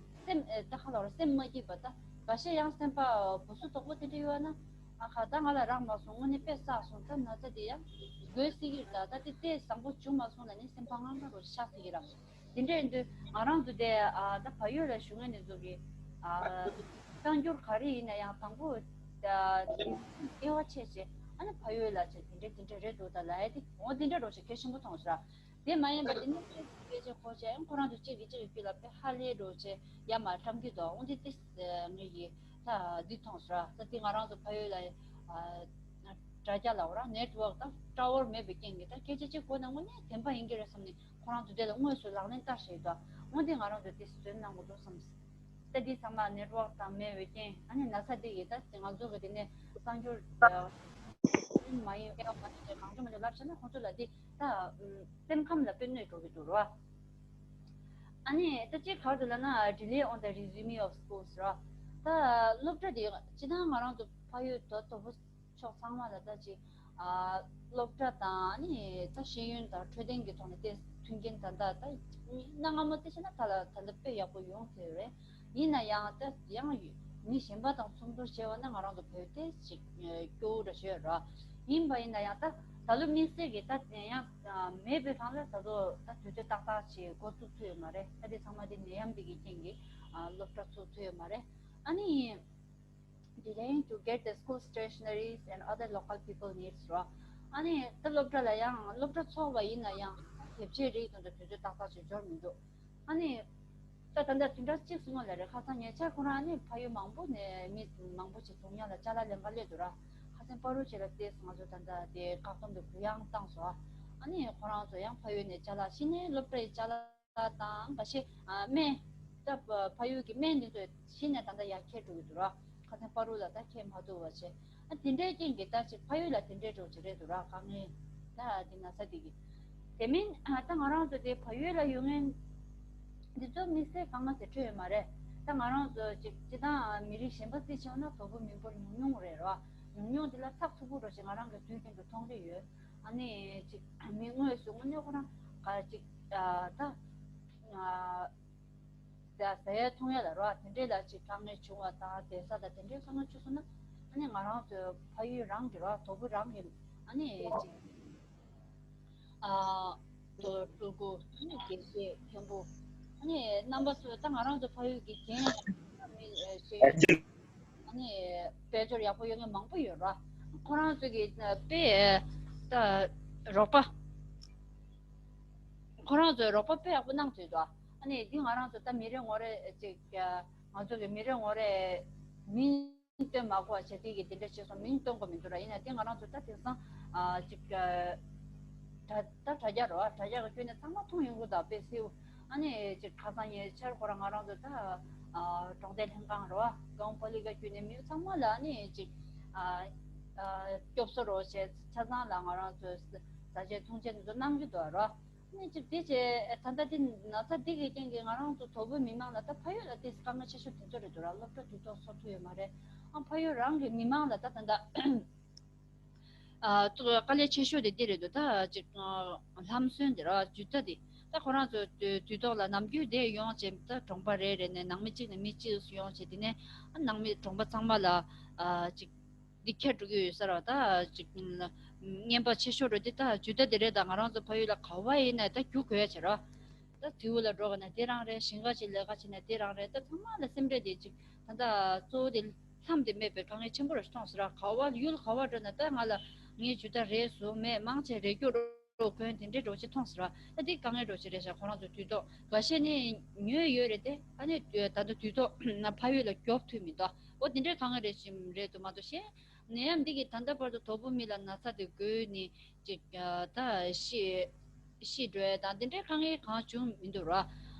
སེམས་ཨེ་ད་ཁ་ལོ་ར་སེམས་མ་སྐྱིད་པ་ད་འགའ་ཤས་ཡང་སེམས་པ་སྦུ་སུ་དོག་པོ་དེ་འདྲ་ཡོད་ན་ཨ་ཁ་ད་ང་ལ་རག་མ་སོང་། དངོས་གནས་དཔེ་བསགས་སོང་། ད་ན་ཚ་དེ་ཡང་འགོས་སྲིད་ཀྱི་རེད། ད་ད་དེ་དཔེ་བཟང་པོ་བྱུང་མ་སོང་ལ་ནི་སེམས་པ་དངངས་སྐྲག་རོ་ཞེ་དྲག་སྲིད་ཀྱི་ར། དེ་འདྲ་ཡིན་དུས་ང་རང་ཚོ་དེ་ཨ་ད་བལ་ཡུལ་ལ་བཞུགས་མཁན་དེ་ཚོ་གི་ཨ་གསར་འགྱུར་ག་རེ་ཡིན་ན་ཡང་དང་པོ་ཨ་དེ་སྐྱེ་བ་ཆེ་ཆེ་ཨ་ནི་བལ་ཡུལ་ལ་ཆེ་དེ་འདྲ་དེ་འདྲ་རེད་འདུག་ད་ལབ་ཡ་དེ་འོ་དེ་འདྲ་རོ་ཆེ་གལ་ཆེན་པོ་མཐོང་སོང་ར། དེ་མ་ཡིན་པ་དེ་ནི་སྐད་ཆ་གོ་ཆེ་ཁོ་རང་ཚོ་གཅིག་གིས་གཅིག་གི་རྒྱུད་ལ་དཔེ་ཧ་ལས་འགྲོ་ཆེ་ཡ་མ་བཀྲམ་གྱི་འདུག་འོ་དེ་དེ་ངེད་ཀྱིས་ད་འདི་མཐོང་སོང་ར། ད་དེ་ང་རང་ཚོ་བལ་ཡུལ་ལ་ཨ་དྲ་རྒྱ་ལ་འོ་ར་network་དང་tower་མེད་པའི་རྐྱེན་གྱིས་ད་སྐད་ཆ་གཅིག་གོ་ན་དངོས་གནས་བདེན་པ་ཡིན་གྱི་རེད་བསམ་ནས། ཁོ་རང་ཚོ་དེ་ལ་དངོས་སུ་ལག་ལེན་བསྟར་བཞིན་འདུག་འོན་ཏེ་ང་རང་ཚོ་དེ་བཟོས་གནང་དགོས་འདུག་བསམ། ད་འདི་ཚང་མ་network་དང་མེད་པའི་རྐྱེན་ཨ་ནི་ན་ཚ་འདི་ཡིས་ད་ང་ཚོ་གི་དེ་ནས་གསར་འགྱུར་ མ་ཡིན་ཨེ་མ་ཡིན་གང་བྱུང་མང་བྱུང་ལབ་བྱས་ན་ཁོང་ཚོ་ལ་དེ་ད་སེམས་ཁམས་ལ་དཔེ་གནོད་འགྲོ་གི་འདུག་ར། ཨ་ནི་ད་ཅིག་ག་རེ་ལབ་ན་delay on the resume of schools ར། ད་སློབ་གྲྭ་དེ་སྤྱིར་བཏང་ང་རང་ཚོ་ཕ་ཡུལ་དོ་དོ་པོ་ཕྱོགས་ཚང་མ་ལ་ད་ཅིག་ཨ་སློབ་གྲྭ་དང་ཨ་ནི་ད་ཤེས་ཡོན་དང་འཕྲོད་བསྟེན་གྱི་ཐོག་ནས་དེ་མཐུན་རྐྱེན་ད་ལྟ་ད་གནའ་སྔ་མོ་དེ་བྱས་ན་ད་ལ་ད་ལྟ་དཔེ་ཡག་པོ་ཡོང་ཐུབ་རེད། ཡིན་ན་ཡང་ད་ཡང་མི་གཞན་པ་དང་མཚུངས་བསྡུར་བྱས་པ་ན་ང་རང་ཚོ་བོད་དེ་ཅིག་སྐྱོ་བོ་འདྲ་ཞིག་ཡོད་ར། ཡིན་པ་ཡིན་ན་ཡང་ད་ད་ལོ་དམིགས་བསལ་གྱི་ད་ཡང་མེད་པའི་སྒང་ལ་ད་ལོ་ད་དུས་ཚོད་ཏག་ཏག་ཅིག་འགོ་བཙུགས་ཐུབ་ཡོད་མ་རེད། ད་དེ་ཚང་མ་དེ་ནད་ཡམས་དེ་གི་རྐྱེན་གྱིས་སློབ་གྲྭ་ཚུགས་ཐུབ་ཡོད་མ་རེད། ཨ་ནི། Delaying to get the school stationaries and other local people needs རོ། ཨ་ནི་ད་སློབ་གྲྭ་ལ་ཡང་སློབ་གྲྭ་ཚོགས་པ་ཡིན་ན་ཡང་དེབ་ཆའི་རིགས་དང་དུས་ཚོད་ཏག་ཏག་ཅིག་འབྱོར་མི་འདུག་ཨ་ནི་ད་ད་ལྟ་དེ་འདྲ་གཅིག་སུ་མ་ལ་རེད། ཁ་སང་ཉེ་ཆར་ཁོ་རང་ཨ་ནི་ཕ་ཡུལ་མང་པོ་ནས་མི་མང་པོ་ཅིག་རྫོང་ཡག་ལ་ཅ་ལག་ལེན་ག་སླེབས་འདུག་ར། ཁ་སང་པ་རུ་ཆེ་ལ་བལྟས་སོང་། ང་ཚོ་ད་ལྟ་དེ་བཀག་སྡོམ་དུ་གུ་ཡངས་བཏང་སོང་། ཨ་ནི་ཁོ་རང་ཚོ་ཡང་ཕ་ཡུལ་ནས་ཅ་ལག་ཕྱི་ནས་སློབ་གྲྭའི་ཅ་ལག་དང་འགའ་ཤས་ཨ་སྨན། ད་ཕ་ཡུལ་གྱི་སྨན་འདི་ཚོ་གཞི་ནས་ད་ལྟ་ཡར་འཁྱེར་འགྲོ་གི་འདུག་ར། ཁ་སང་པ་རུ་ལ་ད་འཁྱེར་མ་ཐུབ་པ་བྱས། ཨ་དེ་འདྲའི་རྐྱེན་གྱིས་ད་ཅིག་ཕ་ཡུལ་ལ་དེ་འདྲའི་འགྲོ་གི་རེད་འདུག་ར། དཀའ་ངལ་ད་དེ་ན་ཚ་དེ་གི། དེ་མིན་ཨ་ད་ང་རང་ཚོ་དེ་ཕ་ཡུལ་ལ་ཡོད་མཁན་འདི་ཚོ་དམིགས་བསལ་དཀའ་ངལ་ཟེར་འཕྲོད་ཡོད་མ་རེད། ད་ང་རང་ཚོ་ཅིག་སྤྱིར་བཏང་མི་རིགས་གཞན་པ་རྩིས་བྱས་ན་དོ་པོ་མི་འབོར་ཉུང་ཉུང་རེད་ར། ཉུང་ཉུང་དེ་ལ་ཚགས་ཚུད་པོ་འགྲོ་ཞིག་ང་རང་གི་དུས་རྒྱུན་དུ་མཐོང་གི་ཡོད། ཨ་ནི་ཅིག་མི་དངོས་སུ་དངོས་གནས་ཁོ་རང་ག་ཅིག་ཨ་ད་ཨ་ད་ཟ་ཡ་འཐུང་ཡ་ལ་རོ། དེ་འདྲས་ལ་ཅིག་དཀའ་ངལ་བྱུང་བ་དང་བསྡད་ས་དང་དེ་འདྲས་དཀའ་ངལ་བྱུང་སོང་ན། ཨ་ནི་ང་རང་ཚོའི་ཕ་ཡུལ་རང་གི་རོ། དོ་པོ་རང་གི་ཨ་ནི་ཅིག་ཨ་ལོ་ཕྲུ་གུ་ཨ་ནི་དགེ་བཤེས་མཁན་པོ་ཨ་ནི་རྣམ་པ་ཚོ་ད་ང་རང་ཚོ་ཕ་ཡུལ་གྱི་རྒན་མི་ཤེས་ཡོན། ཨ་ནི་དཔལ་འབྱོར་ཡག་པོ་ཡོད་མཁན་མང་པོ་ཡོད་ར། ཁོ་རང་ཚོ་གི་དཔེ་ད་རོགས་པ། ཁོ་རང་ཚོས་རོགས་པ་དཔེ་ཡག་པོ་གནང་ཐུབ་འདུག་ཨ་ནི་འདི་ང་རང་ཚོ་ད་མི་རེ་ངོ་རེ་ཅིག་ང་ཚོ་གི་མི་རེ་ངོ་རེ་མིང་བཏོན་མ་དགོས་པ་བྱས་དེ་གི་དེ་འདྲ་བྱས་སོང་། མིང་བཏོན་དགོས་མི་འདུག་ར། ཡིན་ན་དེ་ང་རང་ཚོ་ད་དེང་སང་ཅིག་དྲ་ད་དྲ་རྒྱ་རོ། དྲ་རྒྱ་གི་བརྒྱུད་ནས་ཚང་མ་མཐོང་ཡོང་གི་འདུག་དཔེ་སྲིད། ཨ་ནི་ཅིག་ཁ་སང་ཉེ་ཆར་ཁོ་རང་ང་རང་ཚོ་ད་ཨ་གྲོང་སྡེ་ལྷན་ཁང་རོ། གང་པོ་ལི་ག་བརྒྱུད་ནས་མི་ཚང་མ་ལ་ཨ་ནི་ཅིག་ཨ་ཨ་སྐྱོབ་གསོ་རོ་བྱས་ཆ་ཚང་ལ་ང་རང་ཚོས་ཟ་ཆས་འཐུང་ཆས་འདི་ཚོ་གནང་གི་འདུག་རོ། ཨ་ནི་ཅིག་དེ་བྱས་ད་ལྟ་དེ་ན་ཚ་འདི་གི་རྐྱེན་གྱིས་ང་རང་ཚོ་དོ་པོའི་མི་མང་ལ་ད་ཕ་ཡུལ་ལ་དེ་དཀའ་ངལ་ཆེ་ཤོས་དེ་ཚོ་རེད་འདུག་ར། སློབ་གྲྭ་དུས་ཐོག་ཚོགས་ཐུབ་ཡོད་མ་རེད། ཨ་ཕ་ཡུལ་རང་གི་མི་མང་ལ་ད་ད་ལྟ། ཨ་ཏོ་དཀའ་ལས་ཆེ་ཤོས་དེ་འདི་རེད་འདུག་ད་ཅིག་ཨ་ལྷམ་སོན་དེ་ར་ཇུ་ཏ་དེ་ད་ཁོ་རང་ཚོ་དུས་དུས་ཐོག་ལ་ནམ་རྒྱུན་དེ་ཡོང་བྱས། ད་གྲོང་པ་རེ་རེ་ནས་ནང་མི་གཅིག་ནས་མི་གཅིག་སུ་ཡོང་བྱས། དེ་ནས་ཨ་ནང་མི་གྲོང་པ་ཚང་མ་ལ་ཨ་ཅིག་འདི་ཁྱེར་འགྲོ་གི་ཡོད་ས་ར། ད་ཅིག་རྔན་པ་ཆེ་ཤོས་རེད་དེ། ད་ཇུ་ཏ་དེ་རེད། ད་ང་རང་ཚོ་ཕ་ཡུལ་ལ་ག་བ་ཡིན་ན་ད་རྒྱུག་དགོས་ཡ་བྱེད་ར། ད་དེའུ་ལ་འགྲོ་ག་ན་དེ་རང་རེད། ཞིང་ཁ་ཅིག་ལས་ཀ་བྱེད་ན་དེ་རང་རེད། ད་ཚང་མ་ལ་སེམས་ཁྲལ་དེ་ཅིག་ད་ལྟ་གཙོ་བོ་དེ་ལྷམ་དེ་མེད་པའི་དཀའ་ངལ་ཆེན་པོ་རེ་མཐོང་སོང་ར། ག་བ་ཡུལ་ག་བ་འགྲོ་ན་ད་ང་ལ་ངའི་ཇུ་ཏ་རེད་བཟོ་མེད། མང་ཆེ་རེ་སྐྱོ་རོ་གོན་དེ་འདྲའི་འགྲོ་ཅིག་མཐོང་སོང་ར། ད་དེ་དཀའ་ངལ་འགྲོ་ཅིག་རེད་ཤག་ཁོ་རང་ཚོ་དུས་ཐོག་འགའ་ཤས་ནི་ཉོས་ཡོད་རེད་དེ། ཨ་ནི་ད་ལྟ་དུས་ཐོག་ན་ཕ་ཡུལ་ལ་མགྱོགས་ཐུབ་མི་འདུག་འོ་དེ་འདྲའི་དཀའ་ངལ་རེ་ཞིག་རེད་འདུག་མ་གཏོགས་གཞན། ནད་ཡམས་འདི་གིས་ད་ལྟ་བར་དུ་དོ་པོ་མི་ལ་ན་ཚ་དེ་འགོས་ནས་ཅིག་ཨ་ད་ཤི་ཤི་འགྲོ་ཡ་དང་དེ་འདྲའི་དཀའ་ངལ་གང་བྱུང་མི་འདུག་ར།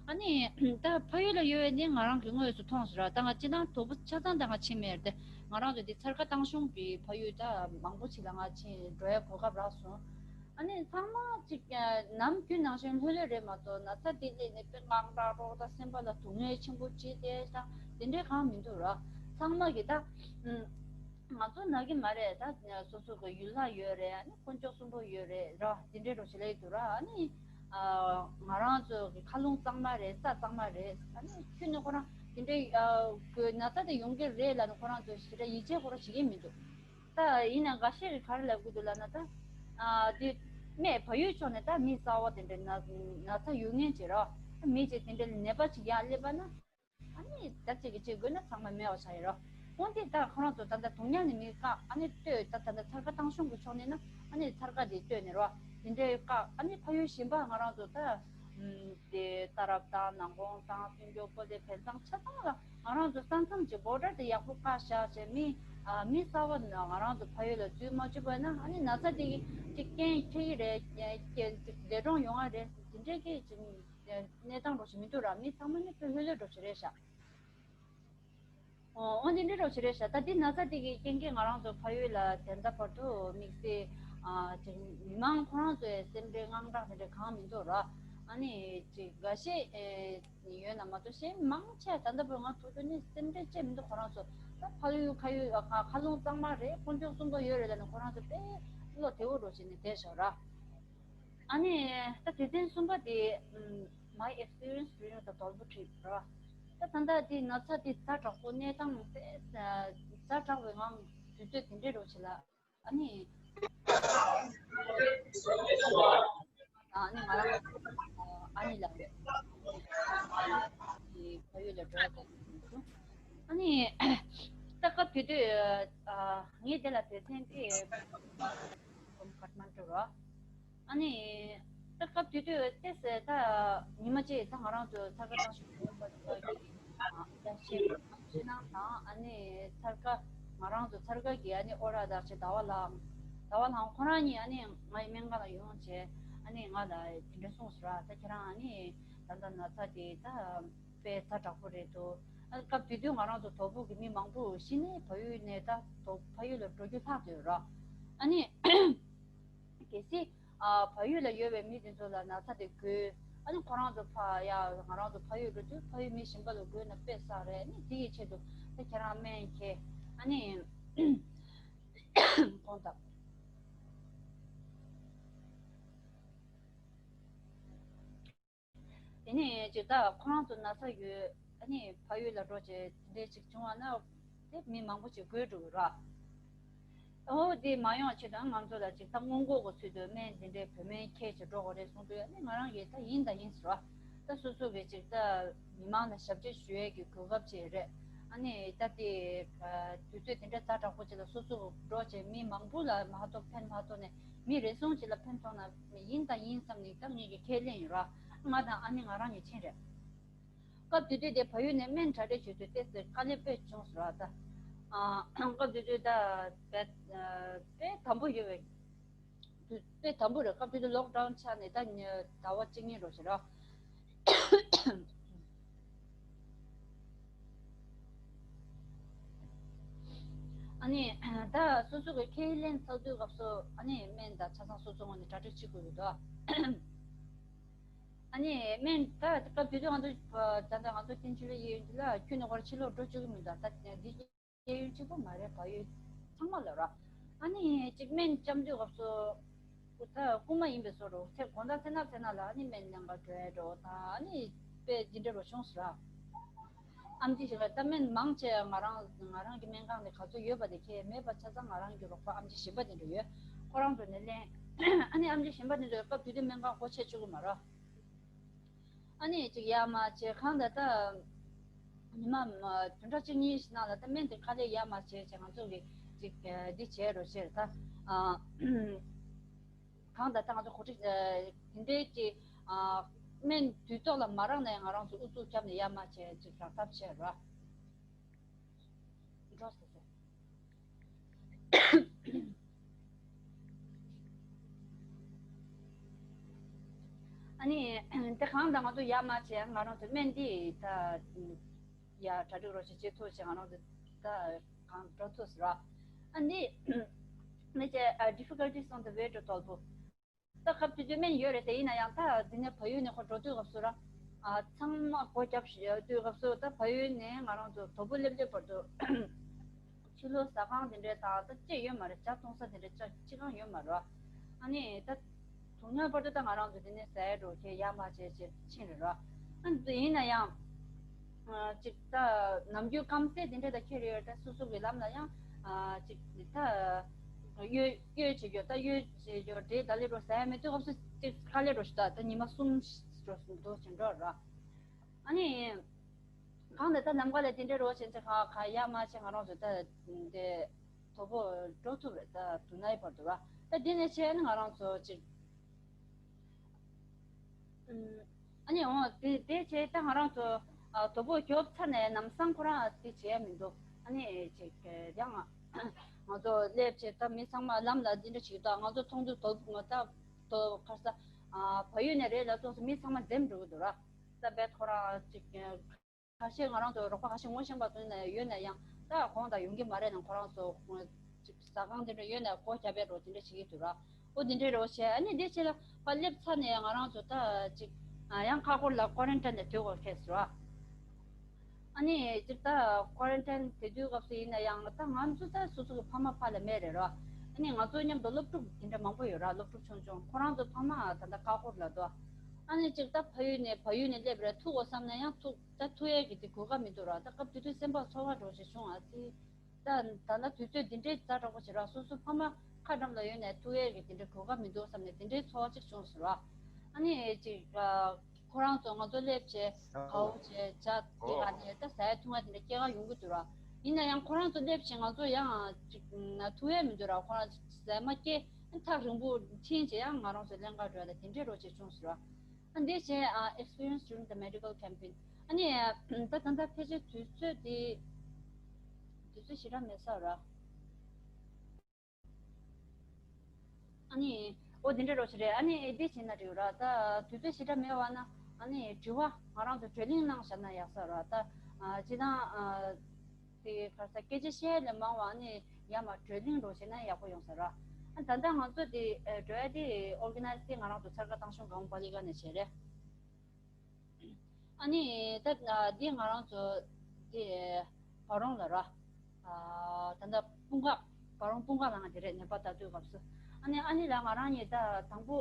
ཨ་ནི་ད་ཕ་ཡུལ་ལ་ཡོད་པའི་ནི་ང་རང་གི་དངོས་སུ་མཐོང་སོང་ར། ད་ང་སྤྱིར་བཏང་དོ་པོ་ཆ་ཚང་ད་ང་ཕྱིན་མེད་དེ། ང་རང་ཚོ་འདི་ཚར་ཁ་བཏང་གཞུང་གི་ཕ་ཡུལ་ད་མང་པོ་ཅིག་ལ་ང་ཕྱིན་འགྲོ་ཡ་གོ་སྐབས་རག་སོང་། ཨ་ནི་ཚང་མ་ཅིག་ནམ་རྒྱུན་ནང་བཞིན་ལྷོད་ལྷོད་རེད་མ་གཏོགས་ན་ཚ་འདི་སླེབས་ནས་དཔེ་དངངས་སྐྲག་རོགས་དང་སེམས་པ་ལ་སྡུག་བསྔལ་ཆེན་པོ་ཅིག་དེ་དང་དེ་འདྲའི་གང་མི་འདུག་ར། ཚང་མ་གི་ད་ང་ཚོ་ན་གི་མ་རེད། ད་སོ་སོ་གི་ཡུལ་ལྷ་ཡོད་རེད། ཨ་ནི་དཀོན་མཆོག་གསུམ་པོ་ཡོད་རེད་ར། དེ་འདྲའི་རོ་ཞིག་ལ་ཡོད་འདུག་ར། ཨ་ནི་ང་རང་ཚོ་གི་མཁའ་རླུང་གཙང་མ་རེད། ས་གཙང་མ་རེད། ཨ་ནི་ཁྱོད་ནི་ཁོ་རང་དེ་འདྲའི་གི་ན་ཚ་དེ་ཡོང་གི་རེད་ལབ་ནས་ཁོ་རང་ཚོ་ཞེ་དྲག་ཡིད་ཆེས་ཁོ་རང་བྱེད་ཀྱི་མི་འདུག་ད་ཡིན་ན་འགའ་ཤས་ཀྱིས་ག་རེ་ལབ་ཀྱི་འདུག་ལབ་ན། ད་ཨ་དེ་སྨན་བལ་ཡུལ་ཕྱོགས་ནས་ད་མི་གསར་པ་དེ་འདྲ་ན་ན་ཚ་ཡོད་མཁན་ཅིག་རོ། མི་ཅིག་དེ་འདྲ་ནད་པ་ཅིག་ཡར་སླེབས་པ་ན། ཨ་ནི་ད་ཅིག་གི་ཅིག་དགོས་ན་ཚང་མ་མེད་པ་ཆགས་ཡོད་རོ། འོན་ཏེ་ད་ཁོ་རང་ཚོ་ད་ལྟ་དུང་ཉག་ནས་མི་བཀག་ཨ་ནི་ལྟོས། ད་ད་ལྟ་ཚ་ཁ་བཏང་གཞུང་གི་ཕྱོགས་ནས་ན་ཨ་ནི་ཚ་ཁ་དེ་ལྟོས་ནས་རོ། དེ་འདྲའི་བཀག་ཨ་ནི་ཕ་ཡུལ་གཞན་པ་ང་རང་ཚོ་ད་དེ་རྟ་རབ་དང་ནང་གོང་དང་སྲིན་སྐྱོག་པོ་ཏི་བལ་ཚང་ཆ་ཚང་ལ། ང་རང་ཚོ་ས་མཚམས་ཀྱི་བོ་ཌར་དེ་ཡག་པོ་བཀག་བཞག་བྱས། མི་ཨ་མི་གསར་པ་ང་རང་ཚོ་ཕ་ཡུལ་ལ་འཛུལ་མ་བཅུག་པ་ན་ཨ་ནི་ན་ཚ་དེ་གི་ཅིག་རྐྱེན་འཕྲད་ཀྱི་རེད། ཅིག་འདས་གྲོངས་ཡོང་ང་རེད། དེ་འདྲའི་གི་ཅིག་གནས་སྟངས་འགྲོ་བཞིན་མི་འདུག་ར། མི་ཚང་མ་ནི་ལྷོད་ལྷོད་འགྲོ་བཞིན་རེད་ཤག་འོ་འདི་འདྲ་རོ་ཞིག་རེད་ཤག་ད་འདི་ན་ཚ་དེ་གི་རྐྱེན་གྱིས་ང་རང་ཚོ་ཕ་ཡུལ་ལ་དེ་འདྲ་བར་དུ་དམིགས་བསལ་ཨ་ཅིག་མི་མང་ཁོ་རང་ཚོའི་སེམས་ཁྲལ་དངངས་སྐྲག་དེ་འདྲ་གང་མི་འདུག་ར། ཨ་ནི་ཅིག་འགའ་ཤས་ཨེ་ཡོད་ན་མ་གཏོགས་གཞན་མང་ཆེ་ད་ལྟ་བར་ང་ཐུག་རྒྱུ་ནི་སེམས་ཁྲལ་ཅི་མི་འདུག་ཁོ་རང་ཚོ་ད་ཕ་ཡུལ་ཁ་ཡུལ་ཁ་ཁ་ལུང་གཙང་མ་རེད། དཀོན་མཆོག་གསུམ་པོ་ཡོད་རེད་ལབ་ནས་ཁོ་རང་ཚོ་དཔེ་བློ་བདེ་བོ་རོ་བྱས་ནས་བསྡད་ཤག་ར། ཨ་ནི་ད་དུས་ཚན་གསུམ་པ་དེ་ཨམ་My Experience During the Dolpo Trip ར། ད་ད་ལྟ་དེ་ན་ཚ་དེ་ཛ་དྲག་པོ་གནས་སྟངས་དཔེ་ཛ་དྲག་པའི་ངང་དུས་ཚོད་དེ་འདྲའི་རོ་ཆེ་ལ། ཨ་ནི་ཨ་ནི་ང་རང་ཨ་ནི་ལ་ཕ་ཡུལ་ལ་འགྲོ་ཡ་ད་ཨ་ནི་ད་སྐབས་དེ་དུས་ངས་དེ་ལ་དོན་ཚན་དེ་ཀོམ་ཁ་ཐ་མན་ཀྲུ་ར། ཨ་ནི་ད་སྐབས་དེ་དུས་ཏེ་སེ་ད་ཉི་མ་གཅིག་ད་ང་རང་ཚོ་ཚ་ཁ་གྲང་ཤུགས་ཡོད་པ་དེ་གི་ཨ་ཤེས་ཤེས་ནང་དང་ཨ་ནི་ཚར་ཀ་ང་རང་ཚོ་ཚར་ཀ་གི་ཨ་ནི་ཨོ་ར་དང་ཆེ་ཟླ་བ་ལགས་ཟླ་བ་ལགས་ཁོ་རང་གཉིས་ཨ་ནི་ང་ཡི་སྨན་ཁང་ལ་ཡོང་བྱས་ཨ་ནི་ང་ལ་དེ་འདྲ་གསུངས་སོང་ར། ད་ཁྱེད་རང་ཨ་ནི་ད་ལྟ་ན་ཚ་དེ་ད་དཔེ་ཚ་དྲག་པོ་རེད་འདུག་ཨ་སྐབས་དེ་དུས་ང་རང་ཚོ་དོ་ཕུག་གི་མི་མང་པོ་ཤི་ནས་བལ་ཡུལ་ནས་ད་དོ་ཕ་ཡུལ་ལ་འགྲོ་རྒྱུ་ལྷག་བསྡད་ཡོད་ར། ཨ་ནི། གལ་སྲིད་ཨ་བལ་ཡུལ་ལ་ཡོད་པའི་མི་དེ་ཚོ་ལ་ན་ཚ་དེ་འགོས་ཨ་ནི་ཁོ་རང་ཚོ་ཕ་ཡ་ང་རང་ཚོ་ཕ་ཡུལ་འགྲོ་དུས་ཕ་ཡུལ་མི་གཞན་པ་ལ་འགོས་ན་དཔེ་བསགས་རེད། ཨ་ནི་དེ་ཡི་ཆེད་དུ་ད་ཁྱེད་རང་སྨན་ཁྱེར་ཨ་ནི་གོང་དང་། དེ་ནས་ཅིག་ད་ཁོ་རང་ཚོ་ན་ཚ་ཡོད་ཨ་ནི་ཕ་ཡུལ་ལ་འགྲོ་བྱས་དེ་འདྲས་ཅིག་བྱུང་བ་ན་དེ་མི་མང་པོ་ཅིག་འགོས་འགྲོ་གི་ར། འོ་དེ་མ་ཡོང་ཆེད་དུ་ང་ཚོ་ལ་ཅིག་ད་སྔོན་འགོག་གི་ཚུལ་དུ་སྨན་འདི་འདྲའི་བོད་སྨན་ཁྱེར་ཅིག་འགྲོ་དགོས་རེད་གསུངས་དུས་ཨ་ནི་ང་རང་གིས་ད་ཡིན་ད་ཡིན་ཟེར་བ། ད་སོ་སོ་གིས་ཅིག་ད་མི་མང་ལ་ཞབས་ཕྱི་ཞུ་ཡས་ཀྱི་གོ་སྐབས་ཅིག་རེད། ཨ་ནི་ད་དེ་དུས་ཚོད་དེ་འདྲ་ཛ་དྲག་པོ་ཅིག་ལ་སོ་སོ་འགྲོ་བྱས་མི་མང་པོ་ལ་མ་གཏོགས་ཕན་མ་ཐོགས་ནས་མི་རེ་ཟུང་ཅིག་ལ་ཕན་ཐོགས་ན་ཡིན་ད་ཡིན་བསམ་ནས་ད་ངེད་ཀྱིས་ཁས་ལེན་ཡོད་ར། ང་དང་ཨ་ནེ་ང་རང་གཉིས་ཕྱིན་རེད། སྐབས་དེ་དུས་དེ་བལ་ཡུལ་ནས་སྨན་གྲ་སྒྲིག་བྱེད་དུས་ཏོག་ཙམ་དཀའ་ལས་དཔེ་བྱུང་ཟེར་བ་ད། ཨ་སྐབས་དེ་དུས་ད་དཔེ་དཔེ་དམ་པོ་ཡོད་པའི་དུས་དཔེ་དམ་པོ་རེད། སྐབས་དེ་དུས་ལོག་ཌའོན་ཆགས་ནས་ད་ཉི་ཟླ་བ་གཅིག་གཉིས་རོ་ཟེར་ར། ཨ་ནི་ད་སོ་སོ་གི་ཁས་ལེན་ཚར་དུས་སྐབས་སུ་ཨ་ནི་སྨན་ད་ཆ་ཚང་སོ་སོ་ངོས་ནས་གྲ་སྒྲིག་བྱེད་དགོས་ཡོད་དོ། ཨ་ནི་སྨན་ད་སྐབས་དེ་དུས་ང་ཚོ་ད་ལྟ་ང་ཚོ་བསྟན་ཆོས་ལ་ཡིན་ལ་ཁྱོན་ནས་ཁོ་ར་ཕྱི་ལོགས་འགྲོ་བཅུག་གི་མི་འདུག་ད་འདི་གཡས་གཡོན་གཅིག་པོ་མ་རེད། བལ་ཡུལ་ཚང་མ་ལ་ར། ཨ་ནི་གཅིག་སྨན་བཅམ་དུས་སྐབས་སུ་ད་རྐུན་མ་ཡིན་པའི་བཟོ་འདྲ་ཚེ་དགོང་དག་ཚེ་ན་ཚེ་ན་ལ་ཨ་ནི་སྨན་ལེན་ག་འགྲོ་ཡ་འགྲོ་ད་ཨ་ནི་དཔེ་འདི་འདྲ་རུ་བྱུང་ཟེར་ར། ཨམ་ཆི་ཞིག་ལ་ད་སྨན་མང་ཆེ་ང་རང་ང་རང་གི་སྨན་ཁང་ནས་ག་ཚོད་ཡོད་པ་དེ་ཁྱེད་མེད་པ་ཆ་ཚང་ང་རང་གི་རོགས་པ་ཨམ་ཆི་གཞན་པ་དེ་འདྲ་ཡོད། ཁོ་རང་ཚོ་ནས་ལེན། ཨ་ནི་ཨམ་ཆི་གཞན་པ་དེ་ཚོས་སྐབས་དེ་དུས་སྨན་ཁང་སྒོ་ཕྱེ་བཅུག་གི་མ་རེད། ཨ་ནི་ཅིག་ཡར་མར་བྱས་གང་ལྟར་ད་ཉི་མ་བདུན་ཕྲག་གཅིག་གཉིས་ཤིག་ནང་ལ་ད་སྨན་དེ་ག་ལེར་ཡར་མར་བྱས་བྱས་ང་ཚོ་གིས་ཅིག་འདི་བྱས་རོགས་བྱས་ད་གང་ལྟར་ད་ང་ཚོ་གོ་སྒྲིག་དེ་འདྲའི་ཅིག་སྨན་དུས་ཐོག་ལ་མ་རག་ནའི་ང་རང་ཚོ་ཨུ་ཚུགས་བརྒྱབ་ནས་ཡར་མར་བྱས་ཅིག་རག་ཐབས་བྱས་རོགས། འགྲོ་ཟེར་ཟེར། ཨ་ནི་དེ་གང་ལྟར་ང་ཚོ་ཡར་མར་བྱས་ང་རང་ཚོ་སྨན་འདི་ད་ཡ་གྲ་སྒྲིག་རོགས་བྱེད་བྱེད་ཐུབ་བྱས་ང་རང་ཚོ་ད་གང་འགྲོ་ཐུབ་ཟེར་བ། ཨ་ནི་མི་བྱས་difficulties on the way to Dolpo། ད་སྐབས་དེ་དུས་སྨན་ཡོད་རེད་དེ་ཡིན་ན་ཡང་ད་འདི་ནས་བལ་ཡུལ་ནས་ཁོ་འགྲོ་དུས་སྐབས་སུ་ར། ཨ་ཚང་མ་སྒོ་བརྒྱབ་ཞིག་དུས་སྐབས་སུ་ད་བལ་ཡུལ་ནས་ང་རང་ཚོ་དོ་པོ་སླེབས་སླེབས་བར་དུ་ཕྱི་ལོགས་ཟ་ཁང་དེ་འདྲའི་དང་ད་ཅི་ཡོད་མ་རེད། ཇ་འཐུང་ས་དེ་འདྲའི་ཅི་གང་ཡོད་མ་རེད། ཨ་ནི་ད་དུང་ན་བར་དུ་ད་ང་རང་ཚོ་དེ་ནས་ཟ་ཡ་འགྲོ་ཁྱེད་ཡར་མར་བྱས་བྱས་ཕྱིན་རེད་ར། ཨ་ནི་ཡིན་ན་ཡང་ཅིག་ད་ནམ་རྒྱུན་སྐམ་སའི་དེ་འདྲ་ད་ཁྱེར་ཡོད་ད་སོ་སོ་གི་ལམ་ལ་ཡང་ཅིག་ད་གཡོལ་གཡོལ་བྱེད་རྒྱུ་ད་གཡོལ་བྱེད་རྒྱུ་འདྲེ་ད་ལེ་འགྲོ་ཟ་ཡ་མེད་དུས་སྐབས་སུ་ཅིག་ག་ལེ་འགྲོ་ཞིག་ད་ད་ཉི་མ་གསུམ་འགྲོ་འགྲོ་བཞིན་འགྲོ་ར། ཨ་ནི་གང་ལ་ད་ལམ་ཁ་ལ་དེ་འདྲ་རོ་བྱེད་ཚེ་ག་ག་ཡར་མར་བྱས་ང་རང་ཚོ་ད་དེ་དོ་པོ་འགྲོ་ཐུབ་རེད། ད་དུ་ནའི་བར་དུ་ར་ད་དེ་ནས་བྱས་ནི་ང་རང་ཚོ་ཅིག་ཨ་ནི་འོ་དེ་དེ་བྱས་ད་ང་རང་ཚོ་དོ་པོ་རྒྱོབ་ཚར་ནས་ལམ་སང་ཁོ་རང་དེ་བྱས་མི་འདུག་ཨ་ནི་ཅིག་ཡང་ང་ཚོ་སླེབས་བྱས་ད་མི་ཚང་མ་ལམ་ལ་འདི་འདྲ་བྱེད་ད་ང་ཚོ་མཐོང་དུས་དོ་ང་ད་དོ་ཁ་ས་བལ་ཡུལ་ནས་རེད་ལ་ཚོགས་སུ་མི་ཚང་མ་འཛེམ་འགྲོ་གི་འདུག་ར། ད་བེད་ཁོ་རང་ཅིག་ཁ་ཤས་ང་རང་ཚོ་རོགས་པ་ཁ་ཤས་ངོ་ཤེས་པ་ཚོ་ཡིན་ན་ཡོད་ན་ཡང་ད་གོང་དང་ཡོང་གི་མ་རེད་ན་ཁོ་རང་ཚོ་ཅིག་ཟ་ཁང་དེ་འདྲ་ཡོད་ན་སྒོ་བརྒྱབ་པའི་རོགས་དེ་འདྲ་བྱེད་ཀྱི་འདུག་ར། ཨོ་དེ་འདྲའི་རོགས་བྱས་ཨ་ནི་དེ་ཕྱི་ལ་ཕར་སླེབས་ཚར་ནས་ང་རང་ཚོ་ད་ཅིག་ཡང་ཁ་སྐོར་ལ་ཀོ་རན་ཊིན་ནས་སྡོད་དགོས་ཁེལ་སོང་ར། ཨ་ནི་སྤྱིར་ད་ཀོ་རན་ཊིན་དེ་དུས་སྐབས་སུ་ཡིན་ན་ཡང་ད་ང་ཚོ་ད་སོ་སོ་གི་ཕ་མ་ཕར་ལ་མེད་རེད་ར། ཨ་ནི་ང་ཚོ་མཉམ་དུ་སློབ་ཕྲུག་དེ་འདྲ་མང་པོ་ཡོད་ར། སློབ་ཕྲུག་ཆུང་ཆུང་ཁོ་རང་ཚོ་ཕ་མ་ད་ལྟ་ཁ་སྐོར་ལ་འདུག་ཨ་ནི་ཅིག་ད་ཕ་ཡུལ་ནས་བལ་ཡུལ་ནས་སླེབས་རེད། ཐུག་དགོས་བསམ་ན་ཡང་ཐུག་ད་ཐུག་ཡས་ཀྱི་དེ་གོ་སྐབས་མི་འདུག་ར། ད་སྐབས་དེ་དུས་སེམས་པ་ཚོར་བ་འདྲ་བོ་ཞིག་བྱུང་ཨ་ཙི། ད་ད་ལྟ་དུས་ཚོད་འདི་འདྲའི་ཛ་དྲག་པོ་ཞིག་ར། སོ་སོ་ཕ་མ་ཁ་འགྲམ་ལ་ཡོད་ནས་ཐུག་ཡས་ཀྱི་དེ་འདྲའི་གོ་སྐབས་མི་འདུག་བསམ་ནས་དེ་འདྲའི་ཚོར་བ་ཅིག་བྱུང་སོང་ར། ཨ་ནི་ཅིག་ཨ། ཁོ་རང་ཚོ་ང་ཚོ་སླེབས་བྱས་ཨོ། གའུ་བྱས་ཇ་དེ་ཨོ། ག་ནས་ད་ཟ་ཡ་འཐུང་ཡ་དེ་འདྲ་སྐྱེལ་ག་ཡོང་གི་འདུག་ར། ཡིན་ན་ཡང་ཁོ་རང་ཚོ་སླེབས་བྱས་ང་ཚོ་ཡང་ཅིག་ཐུག་ཡ་མི་འདུག་ར། ཁོ་རང་ཟ་མ་སྐྱེལ་ཐག་རིང་པོ་ཕྱིན་བྱས་ཡང་ང་རང་ཚོ་ལེན་ག་འགྲོ་ཡ་ལ་དེ་འདྲའི་རོགས་བྱས་བྱུང་སོང་ར། ཨ་འདི་བྱས་ཨ། Experience during the medical campaign. ཨ་ནི་ད་ད་ལྟ་ཕལ་ཆེར་དུས་ཚོད་འདི་དུས་ཚོད་ཞེ་དྲག་མེད་ས་ར། ཨ་ནི་ཨོ་འདི་འདྲ་རོགས་ཞིག་རེད། ཨ་ནི་འདི་བྱས་ན་འགྲིག་ར། ད་དུས་ཚོད་ཞེ་དྲག་མེད་བ་ན་ཨ་ནི་དྲི་བ་ང་རང་ཚོ་བགྲོ་གླེང་གནང་བཞག་ན་ཡག་ས་ར། ད་ཨ་སྤྱིར་བཏང་ཨ། དེ་ག་ས་སྐད་ཆ་བཤད་ལས་མང་བ་ནི་ཡར་མར་བགྲོ་གླེང་རོགས་བྱས་ན་ཡག་པོ་ཡོང་ས་ར། ཨ་ད་ལྟ་ང་ཚོ་དེ་འགྲོ་ཡ་དེ་ཨོར་ག་ནའི་ཛི་དེ་ང་རང་ཚོ་ཚར་ཁ་ཏང་ཤོང་གང་པ་ལི་ཀ་ནས་བྱས་རེད། ཨ་ནི་ད་འདི་ང་རང་ཚོ་དེ་བ་རོང་ལ་ར། ད་ལྟ་དཔུང་ཁག་བ་རོང་དཔུང་ཁག་ལ་ང་དེ་རེད་ནད་པ་ལྟ་དུས་སྐབས་སུ། ཨ་ནི་ཨ་ནི་ལ་ང་རང་ཉིད་ད་དང་པོ།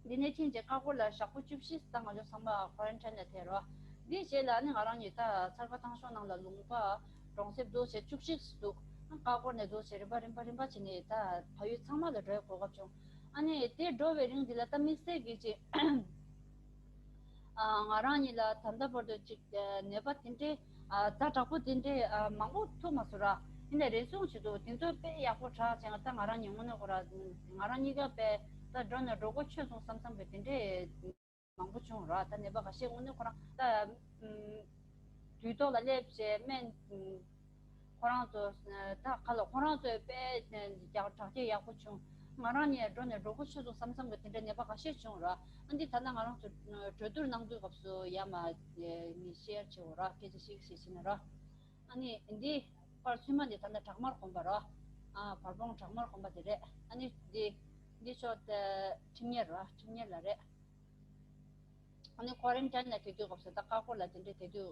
འདི་ནས་ཕྱིན་རྗེས་ཀ་ཀོར་ལ་ཞག་པོ་བཅུ་བཞི་ཙམ་ང་ཚོ་ཚང་མ་ཀོ་རན་ཊིན་ལ་ཐེ་རོ། འདི་རྗེས་ལ་ནི་ང་རང་ཉིད་ད་ཚར་ཁ་ཏང་ཤོ་ནང་ལ་ལུང་པ་གྲོང་གསེབ་འདུག་བྱས་བཅུ་བཞི་འདུག་ཀ་ཀོར་ནས་འདུག་བྱས་རིམ་པ་རིམ་པ་རིམ་པ་བྱས་ནས་ད་ཕ་ཡུལ་ཚང་མ་ལ་འགྲོ་ཡ་གོ་སྐབས་བྱུང་། ཨ་ནི་དེ་འགྲོ་བའི་རིང་འདི་ལ་ད་དམིགས་བསལ་གྱི་ཅིག་ང་རང་ཉིད་ལ་ད་ལྟ་བར་དུ་ཅིག་ནད་པ་དེ་འདྲའི་ཛ་དྲག་པོ་དེ་འདྲའི་མང་པོ་ཐུག་མ་སོང་ར། ཡིན་ནའི་རེ་ཟུང་ཞིག་འདུག་དེ་ཚོ་དཔེ་ཡག་པོ་དྲག་བྱས་ང་ད་ང་རང་ཉིད་དངོས་གནས་ཁོ་ར་ང་རང་གཉིས་ཀ་དཔེ་ད་འགྲོ་ནས་འགྲོ་གོ་ཆོད་སོང་བསམ་བསམ་པའི་དེ་འདྲའི་མང་པོ་བྱུང་ར། ད་ནད་པ་ཁ་ཤས་དངོས་གནས་ཁོ་རང་ད་དུས་ཐོག་ལ་སླེབས་བྱས་སྨན་ཁོ་རང་ཚོ་ད་ག་ལ་ཁོ་རང་ཚོས་དཔེ་ཡག་དྲག་སྐྱེད་ཡག་པོ་བྱུང་། ང་རང་ནས་འགྲོ་ནས་འགྲོ་གོ་ཆོད་སོང་བསམ་བསམ་གི་དེ་འདྲའི་ནད་པ་ཁ་ཤས་བྱུང་ར། ཨ་འདི་ད་ལྟ་ང་རང་ཚོ་གྲོས་བསྡུར་གནང་དུས་སྐབས་སུ་ཡ་མ་ངས་ཤེར་བྱེད་འོ་ར་སྐད་ཆ་ཞིག་ཞིག་བྱས་ན་ར། ཨ་ནི་འདི་པར་ཚུལ་མ་འདི་ད་ལྟ་བྲག་དམར་དགོན་པ་ར། ཨ་བར་སྤུངས་བྲག་དམར་དགོན་པ་དེ་རེད། ཨ་ནི་འདི་འདི་ཕྱོགས་ཏེ་ཁྲིམས་གཉེར་ར་ཁྲིམས་གཉེར་ལ་རེད། ཨ་ནི་ཀོ་རན་ཊིན་ལ་དེ་དུས་སྐབས་སུ་ད་ཀ་ཀོར་ལ་དེ་འདྲའི་དེ་དུས་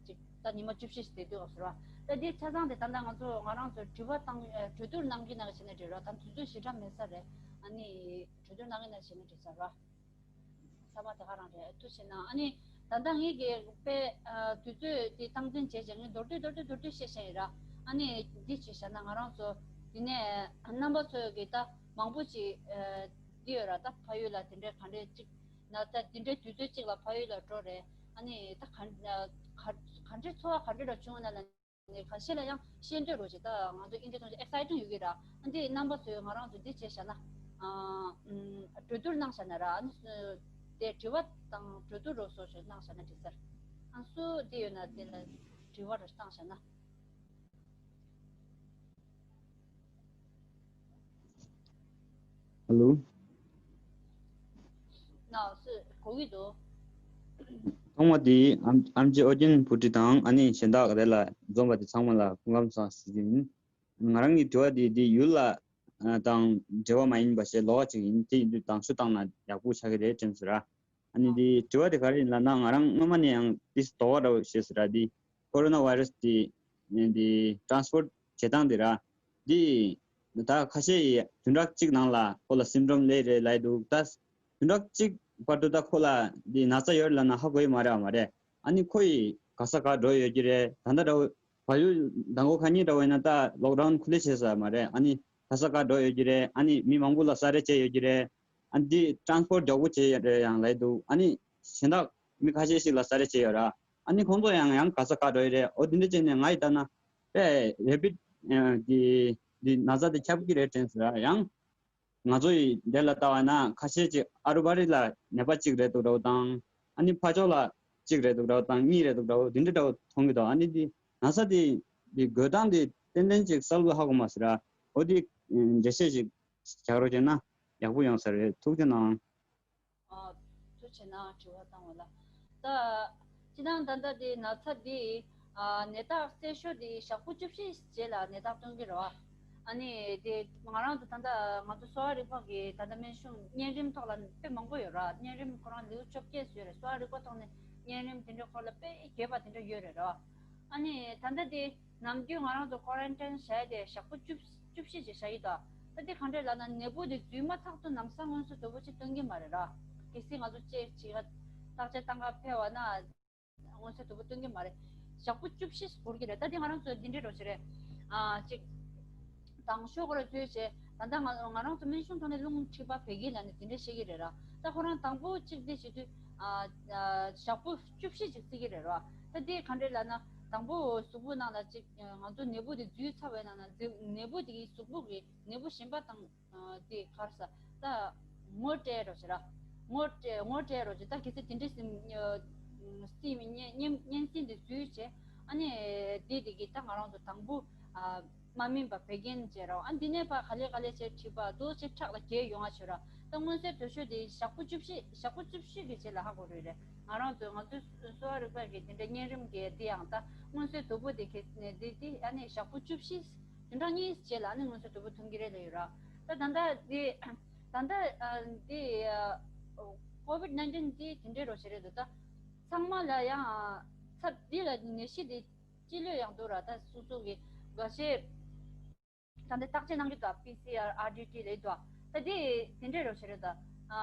ཅིག་ད་ཉི་མ་བཅུ་བཞི་ཞིག་དེ་དུས་སྐབས་སུ་ར། ད་འདི་ཆ་ཚང་དེ་ད་ལྟ་ང་ཚོ་ང་རང་ཚོ་དྲི་བ་བཏང་གྲོས་བསྡུར་གནང་གི་ན་བྱས་ན་འགྲིག་ར། ད་དུས་ཚོད་ཞེ་དྲག་མེད་ས་རེད། ཨ་ནི་གྲོས་བསྡུར་གནང་གི་ན་བྱས་ན་འགྲིག་ས་ར། ཚང་མ་དེ་ག་རང་རེད་ཐུགས་ཆེ་གནང་། ཨ་ནི་ད་ལྟ་ངེད་ཀྱི་དཔེ་དུས་ཚོད་དེ་སྟངས་འཛིན་བྱས་བྱས་ངས་མདོར་བསྡུས་མདོར་བསྡུས་མདོར་བསྡུས་བཤད་བཤད་ཡིན་ར། ཨ་ནི་འདི་བྱས་བཞག་ན་ང་རང་ཚོ་འདི་ནས་རྣམ་པ་ཚོ་གི་ད་མང་པོ་ཅིག་འདི་ཡོད་ར། ད་ཕ་ཡུལ་ལ་དེ་འདྲའི་ག་འདྲའི་ཅིག་ན་ད་དེ་འདྲའི་དུས་ཚོད་ཅིག་ལ་ཕ་ཡུལ་ལ་འགྲོ་རེད། ཨ་ནི་ད་ག་ག་འདྲའི་ཚོར་བ་ག་འདྲ་འདྲ་བྱུང་ན་ལ། ནས་ཁ་ཤས་ལ་ཡང་ཤེས་འདོད་རོགས་བྱེད། ད་ང་ཚོ་ཨིན་ཇི་ཐོག་ནས་ཨེག་སའི་ཊིང་ཡོད་ཀྱི་ར། ཨ་འདི་རྣམ་པ་ཚོས་ང་རང་ཚོ་འདི་བྱས་བཞག་ན་ཨ་ཨམ་གྲོས་བསྡུར་གནང་བཞག་ན་ར། ཨ་ནི་སུ་དེ་དྲི་བ་དང་གྲོས་བསྡུར་རོགས་སོགས་ཞིག་གནང་བཞག་ན་འགྲིག་ས་རེད། ཨ་སུ་དེ་ཡོད་ན་དེ་ལ་དྲི་བ་རོགས་བཏང་བཞག་ན། ཧ་ལོ། ནའོ་སུ་གོ་གི་འདུག་ཐོག་མ་དེ་ཨམ་ཨམ་ཆི་ཨོ་རྒྱན་བུ་ཁྲིད་དང་ཨ་ནི་གཞན་དག་རེ་ལ་འཛོམས་པ་དེ་ཚང་མ་ལ་སྐུ་ཁམས་བཟང་ཞུ་རྒྱུ་ཡིན། ང་རང་གི་དྲི་བ་དེ་དེ་ཡུལ་ལ་དང་འབྲེལ་བ་མ་ཡིན་པ་ཞེས་ལོགས་ཅིག་ཡིན། དེ་ཡིན་དུས་དང་ཤུགས་བཏང་ན་ཡག་པོ་ཆགས་ཀྱི་རེད་དྲན་སོང་ར། ཨ་ནི་དེ་དྲི་བ་དེ་ག་རེ་ཡིན་ལབ་ན་ང་རང་སྔོན་མ་ནས་ཡང་དེ་དོགས་པ་འདྲ་བོ་བྱས་སོང་ར། དེ་ཀོ་རོ་ན་བྷའི་རེ་སི་དེ་དེ་ཊེ་རན་སི་པོར་ཊི་བྱེད་སྟངས་དེ་ར། འདི་ད་ཁ་ཤས་ཡིས་བདུན་ཕྲག་གཅིག་ནང་ལ་ཁོ་ལ་སིམ་ཊོམ་སླེབས་རེད་ལབ་འདུག་ད་བདུན་ཕྲག་གཅིག་བར་དུ་ད་ཁོ་ལ་འདི་ན་ཚ་ཡོད་ལབ་ན་ཧ་གོ་ཡི་མ་རེད་བ་མ་རེད། ཨ་ནི་ཁོ་ཡི་ག་ས་ག་འགྲོ་ཡོད་ཀྱི་རེད། ད་ལྟ་འདྲ་བོ་བལ་ཡུལ་མདང་དགོང་ཁ་ཉིན་འདྲ་བོ་ཡིན་ན་ད་ལོག་ཌའུན་ཁུ་ལེ་བྱས་ས་མ་རེད། ཨ་ནི་ག་ས་ག་འགྲོ་ཡོད་ཀྱི་རེད། ཨ་ནི་མི་མང་པོ་ལ་ས་རེ་བྱས་ཡོད་ཀྱི་རེད། ཨ་ནི་འདི་ཊེ་རན་སི་པོར་ཊི་མགྱོགས་པོ་བྱས་ཡོད་རེད་ཡང་ལབ་འདུག་ཨ་ནི་གཞན་དག་མི་ཁ་ཤས་ཤིག་ལ་ས་རེ་བྱས་ཡོད་ར། ཨ་ནི་ཁོང་ཚོ་ཡང་ཡང་ག་ས་ག་འགྲོ་ཡི་རེད། འོ་དེ་འདྲ་བྱས་ནས་ང་ཡི་ལྟ་ན་དཔེ་རེ་པིཌ་འདི་འདི་ན་ཚ་དེ་ཁྱབ་ཀྱི་རེད་དྲན་སོང་ར། ཡང་ང་ཚོ་ཡི་འདི་ལ་ལྟ་བ་ན་ཁ་ཤས་ཅིག་ཨ་རུ་བ་རི་ལ་ནད་པ་གཅིག་རེད་འདུག་འདྲ་བོ་དང་། ཨ་ནི་ཕར་ཕྱོགས་ལ་གཅིག་རེད་འདུག་འདྲ་བོ་དང་གཉིས་རེད་འདུག་འདྲ་བོ་འདི་འདྲ་འདྲ་བོ་མཐོང་གི་འདུག་ཨ་ནི་འདི་ན་ཚ་དེ་འདི་འགོས་སྟངས་དེ་ཏན་ཏན་ཅིག་གསལ་པོ་ཧ་གོ་མ་སོང་ར། འོ་དེ་འགྲེལ་བཤད་ཅིག་རྒྱག་རོགས་བྱས་ན་ཡག་པོ་ཡོང་ས་རེད། ཐུགས་རྗེ་གནང་། ཨ། ཐུགས་རྗེ་གནང་དྲི་བ་བཏང་བ་ལ། ད་ སྤྱིར་བཏང་ད་ལྟ་དེ་ན་ཚ་དེ་ཨ་ནད་རྟགས་གསལ་ཤོས་དེ་ཞག་པོ་བཅུ་བཞི་རྗེས་ལ་ནད་རྟགས་སྟོན་གྱི་རེད་བ། ཨ་ནི་དེ་ང་རང་ཚོ་ད་ལྟ་ང་ཚོ་གསོ་བ་རིག་པ་གི་ད་ལྟ་སྨན་གཞུང་གཉན་རིམས་ཐོག་ལ་དཔེ་མང་པོ་ཡོད་ར། གཉན་རིམས་ཁོ་རང་ལེའུ་བཅོ་བརྒྱད་ཡོད་རེད། གསོ་བ་རིག་པ་ཐོག་ནས་གཉན་རིམས་དེ་འདྲའི་སྐོར་ལ་དཔེ་རྒྱས་པ་དེ་འདྲ་ཡོད་རེད་ར། ཨ་ནི་ད་ལྟ་དེ་ནམ་རྒྱུན་ང་རང་ཚོ་ཀོ་རན་ཊིན་བཞག་ཡ་དེ་ཞག་པོ་བཅུ་བཅུ་བཞི་ཅིག་བཞག་གི་འདུག་ད་དེ་ག་འདྲས་ལབ་ན་ནད་འབུ་དེ་འཛུལ་མ་ཐག་ཏུ་ལམ་སང་སྔོན་གསོ་དོ་པོ་ཅིག་སྟོན་གྱི་མ་རེད་ར། གལ་སྲིད་ང་ཚོ་ཅེག་བྱེད་ཀ་བརྟག་དཔྱད་བཏང་ག་ཕེབས་པ་ན་སྔོན་གསོ་དོ་པོ་སྟོན་གྱི་མ་རེད། ཞག་པོ་བཅུ་བཞི་འགོར་གྱི་རེད། ད་དེ་ང་རང་ཚོ་འདི་འདྲས་རོགས་བྱེད་རེད། ཨ་ཅིག་དང་ཤོག་གོ་ར་བཟོས་བྱས་ད་ལྟ་ང་ང་རང་ཚོ་སྨན་གཞུང་ཐོག་ནས་རླུང་མཁྲིས་པ་བད་ཀན་ལབ་ནས་འདི་འདྲས་བཤད་ཀྱི་རེད་ར། ད་ཁོ་རང་དང་པོ་གཅིག་དེ་བྱེད་དུས་ཨ་ཨ་ཞག་པོ་བཅུ་བཞི་ཅིག་བརྩི་གི་རེད་ར། ད་དེ་ག་འདྲས་ལབ་ན་དང་པོ་གཟུགས་པོ་ནང་ལ་ཅིག་ང་ཚོ་ནད་འབུ་དེ་འཛུལ་ཚར་བའི་ནང་ན་འཛུལ་ནད་འབུ་དེ་གི་གཟུགས་པོ་གི་ནད་འབུ་གཞན་པ་དང་དེ་གར་ས་ད་ངོ་སྤྲད་རོགས་བྱེད་ར། ངོ་སྤྲད་ངོ་སྤྲད་རོགས་བྱེད། ད་གལ་སྲིད་དེ་འདྲའི་སིམ་སིམ་གཉན་གཉན་གཉན་སྲིན་དེ་འཛུལ་བྱས་ཨ་ནི་དེ་དེ་གི་ད་ང་རང་ཚོ་དང་པོ་ཨ་མ་སྨིན་པ་བད་ཀན་བྱས་ར། ཨ་འདི་ནས་ཕར་ག་ལེ་ག་ལེ་བྱས་མཁྲིས་པ་རྡོ་ཆེ་ཁྲག་ལ་རྒྱས་ཡོང་ང་བྱོས་ར། ད་སྔོན་གསོའི་དུས་ཚོད་དེ་ཞག་པོ་བཅུ་བཞི་ཞག་པོ་བཅུ་བཞི་གི་རྗེས་ལ་ཧ་གོ་རེད་རེད། ང་རང་ཚོ་ང་ཚོའི་གསོ་བ་རིག་པ་གི་དེ་འདྲ་གཉན་རིམས་ཀྱི་དེ་ཡང་ད་སྔོན་གསོའི་དོ་པོ་དེ་གི་དེ་དེ་ཨ་ནི་ཞག་པོ་བཅུ་བཞི་དེ་འདྲ་གཉིས་རྗེས་ལ་ཨ་ནི་སྔོན་གསོའི་དོ་པོ་ཐོན་གྱི་རེད་ལ་ཡོད་ར། ད་ད་ལྟ་དེ་ད་ལྟ་ཨ་དེ་ཨ་ཀོ་ཝིད་ནའིན་ཊིན་དེ་དེ་འདྲའི་རོགས་བྱེད་རེད་འདུག་ད་ཚང་མ་ལ་ཡང་ཚབ་འདི་ལ་ནད་གཞི་དེ་སྤྱི་ལོས་ཡང་འདུག་ར། ད་སོ་སོ་གི་འགའ་ཤས་ད་ལྟ་བརྟག་དཔྱད་གནང་གི་འདུག་པི་སི་ཨར་ཨར་ཌི་ཊི་ལབ་འདུག་ད་དེ་དེ་འདྲའི་རོགས་བྱེད་རེད་ད། ཨ་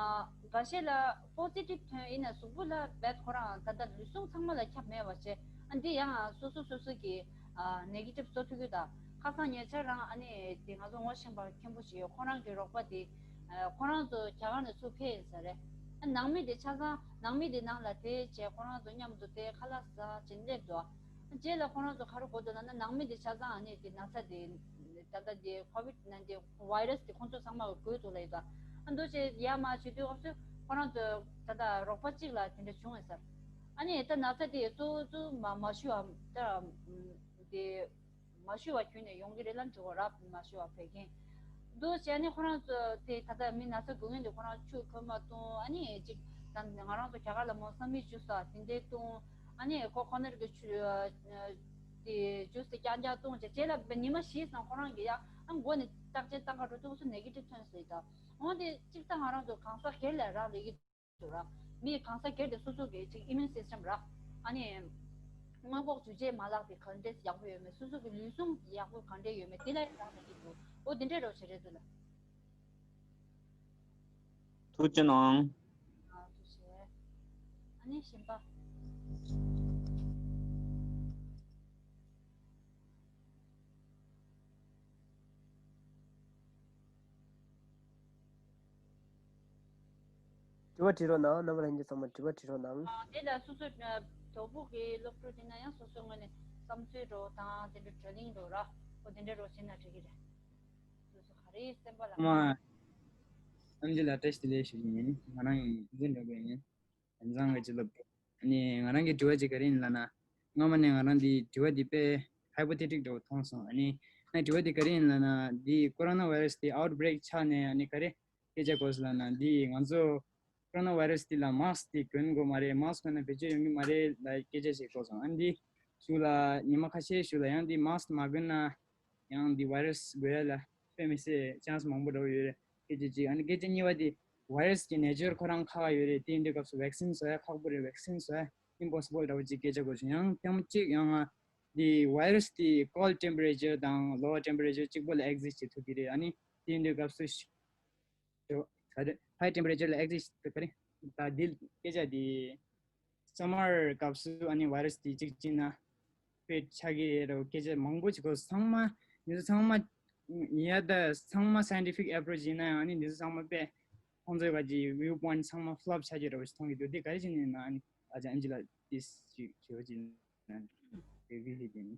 འགའ་ཤས་ལ་པོ་སི་ཊིབ་ཐོན་ཡིན་ན་གཟུགས་པོ་ལ་རྦད་ཁོ་རང་ད་ལྟ་ལུས་ཟུངས་ཚང་མ་ལ་ཁྱབ་མེད་པ་བྱས། ཨ་འདི་ཡང་སོ་སོ་སོ་སོ་གི་ཨ་ནེ་གེ་ཊིབ་བཟོ་ཐུབ་ཀྱི་ད། ཁ་སང་ཉེ་ཆར་རང་ཨ་ནི་དེ་ང་ཚོ་ངོ་ཤེས་པ་མཁན་པོ་ཞིག་ཡོད། ཁོ་རང་གི་རོགས་པ་དེ་ཨ་ཁོ་རང་ཚོ་རྒྱ་གར་ནས་ཚུར་ཕེབས་ཡིན་ས་རེད། ཨ་ནང་མི་དེ་ཆ་ཚང་ནང་མི་དེ་ནང་ལ་དེ་བྱས་ཁོ་རང་ཚོ་མཉམ་དུ་དེ་ཁ་ལག་ཟ་བྱས་སླེབས་འདུག་རྗེས་ལ་ཁོ་རང་ཚོ་ག་རེ་གོ་འདུག་ལབ་ན་ནང་མི་དེ་ཆ་ཚང་ཨ་ནི་དེ་ན་ཚ་དེ་ད་ལྟ་དེ་ཀོ་ཝིད་ནའིན་ཊིན་བྷའི་རས་དེ་ཁོང་ཚོ་ཚང་མ་འགོས་འདུག་ལབ་ཡོད་ད། ཨ་འདུག་བྱས་ཡ་མ་བྱེད་དུས་སྐབས་སུ་ཁོ་རང་ཚོ་ད་ལྟ་རོགས་པ་གཅིག་ལ་དེ་འདྲ་བྱུང་ཡོད་ས། ཨ་ནི་ད་ན་ཚ་དེ་གཙོ་བོ་གཙོ་བོ་མ་མ་ཤི་བ་ད་དེ་མ་ཤི་བ་བརྒྱུད་ནས་ཡོང་གི་རེད་ལབ་འདྲི་བ་ར། མ་ཤི་བ་བད་ཀན་འདུག་བྱས་ནས་ཁོ་རང་ཚོ་དེ་ད་ལྟ་མི་ན་ཚ་འགོས་མཁན་དེ་ཁོ་རང་ཆུ་ཁོལ་མ་བཏུང་། ཨ་ནི་ཅིག་ད་ང་རང་ཚོ་རྒྱ་གར་ལ་མོ་ས་མི་ཇུས་ཨ་དེ་འདྲའི་བཏུང་། ཨ་ནི་ཁོ་ཁོ་ནར་གི་ཆུ་ཨ་དེ་ཇུས་དེ་རྐྱང་རྐྱང་བཏུང་བྱས། རྗེས་ལ་ཉི་མ་བཞི་ཙམ་ཁོ་རང་གི་ཡ་ཨ་མགོ་ནས་བརྟག་དཔྱད་བཏང་ག་འགྲོ་དུས་སུ་ནེ་གེ་ཊིབ་ཐོན་སོང་ད། འོ་དེ་གཅིག་ད་ང་རང་ཚོ་གང་ཟག་སྒེར་ལ་རག་ལས་ཀྱི་འདུག་ར། མི་གང་ཟག་སྒེར་དེ་སོ་སོ་གི་ཅིག་ཨི་མིའུན་སིས་ཊམ་ར། ཨ་ནི་སྔོན་འགོག་བཅོས་སྒྱུར་མ་ལག་དེ་ག་འདྲས་ཡག་པོ་ཡོད་མེད། སོ་སོ་གི་ལུས་ཟུངས་ཡག་པོ་ག་འདྲས་ཡོད་མེད་དེ་ལ་རག་ལས་ཀྱི་འདུག་འོ་དེ་འདྲས་རོགས་བྱེད་རེད་འདུག་ལ། ཐུགས་རྗེ་གནང་། ཨ་ཐུགས་རྗེ་ཆེ། ཨ་ནི་གཞན་པ། དྲི་བ་དྲི་རོགས་གནང་། རྣམ་པ་ལྷན་རྒྱས་ཚང་མ་དྲི་བ་དྲི་རོགས་གནང་། ཨ་དེ་ལ་སོ་སོ་ཨ་དོ་པོ་གི་སློབ་ཕྲུག་དེ་ན་ཡང་སོ་སོའི་ངོས་ནས་བསམ་ཚུལ་རོགས་དང་དེ་འདྲ་བགྲོ་གླེང་རོགས་ར། ཨོ་དེ་འདྲ་རོགས་བྱས་ན་འགྲིག་གི་རེད། སོ་སོ་ག་རེ་སེམས་པ་ལ། ཨ་མ། ཨམ་ཇི་ལ་བཀྲ་ཤིས་བདེ་ལེགས་ཞུ་རྒྱུ་ཡིན། ང་རང་ཡིན་འཛིན་འགྲོ་དགོས་ཡིན། ཨན་ཚང་གི་བྱིན་རླབས། ཨ་ནི་ང་རང་གི་དྲི་བ་ཅིག་ག་རེ་ཡིན་ལབ་ན། སྔོན་མ་ནས་ང་རང་འདི་དྲི་བ་འདི་དཔེ་ཧའི་པོ་ཐེ་ཊིག་འདྲ་བོ་མཐོང་སོང་། ཨ་ནི་ངའི་དྲི་བ་འདི་ག་རེ་ཡིན་ལབ་ན། འདི་ཀོ་རོ་ན་བྷའི་རས་འདི་ཨའུཊ་བྷི་རེག་ཆགས་ནས་ཨ་ནི་ག་རེ་སྐད་ཆ་གོ་སོང་ལབ་ན། འདི་ང་ཚོ་ཀོ་རོ་ན་བྷའི་རས་འདི་ལ་མཱསྐ་འདི་གོན་དགོས་མ་རེད། མཱསྐ་གོན་ན་བེད་སྤྱོད་ཡོང་གི་མ་རེད་ལབ་སྐད་ཆ་ཞིག་གོ་སོང་། ཨ་ནི་འདི་གཞུག་ལ་ཉི་མ་ཁ་ཤས་གཞུག་ལ་ཡང་འདི་མཱསྐ་མ་གོན་ན་ཡང་འདི་བྷའི་རས་འགོས་ཡ་ལ་དཔེ་མི་སྲིད་ཆན་སི་མང་པོ་འདྲ་བོ་ཡོད་རེད། སྐད་ཆ་གཅིག་ཨ་ནི་སྐད་ཆ་གཉིས་པ་དེ་བྷའི་རས་ཀྱི་ནེ་ཅར་ཁོ་རང་ཁག་ཁག་ཡོད་རེད། དེ་ཡིན་དུས་སྐབས་སུ་ཝེག་སིན་བཟོ་ཡ་ཁག་པོ་རེད། ཝེག་སིན་བཟོ་ཡ་ཨིམ་པོ་སི་བལ་འདྲ་བོ་ཅིག་སྐད་ཆ་གོ་བྱུང་། ཡང་ཐེངས་མ་གཅིག་ཡང་ང་དེ་བྷའི་རས་དེ་ཀོལ་ཌི་ཊེམ་པ་རེ་ཅར་དང་ལོ་ཝར་ཊེམ་པ་རེ་ཅར་གཅིག་པོ་ལ་ཨེག་ཛིསི་བྱེད་ཐུབ་ཀྱི་རེད། ཨ་ནི་དེ་ཡིན་དུས་སྐབས་སུ་ཧའི་ཊེམ་པ་རེ་ཅར་ལ་ཨེག་ཛིསི་བྱེད་ཐུབ་ཀྱི་རེད། ད་དེ་སྐད་ཆ་དེ། སམ་མར་སྐབས་སུ་ཨ་ནི་བྷའི་རས་དེ་གཅིག་བྱས་ན་དཔེ་ཆགས་ཀྱི་རེད་སྐད་ཆ་མང་པོ་ཅིག་གོ། ཚང་མ་འདི་ཚོ་ཚང་མ་ཡ་ད་ཚང་མ་སའིན་ཊི་ཕིག་ཨེ་པྲོ་ཆི་ཡིན་ན་ཡང་ཨ་ནི་འདི་ཚོ་ཚང་མ་དཔེ་ཁོང་ཚོའི་ག་ཅིག་བིའུ་པོའིན་ཊི་ཚང་མ་ཕི་ལོབ་ཆགས་ཀྱི་རེད་ཞེས་མཐོང་གི་འདུག་འདི་ག་རེ་བྱས་ནས་ཡིན་ན། ཨ་ནི་ཨ་ཅག་ཨན་ཇི་ལ་ཏིས་ཅིག་དྲི་བ་ཅིག་ཡིན་ན་རེ་བི་ཧི་ཏིན།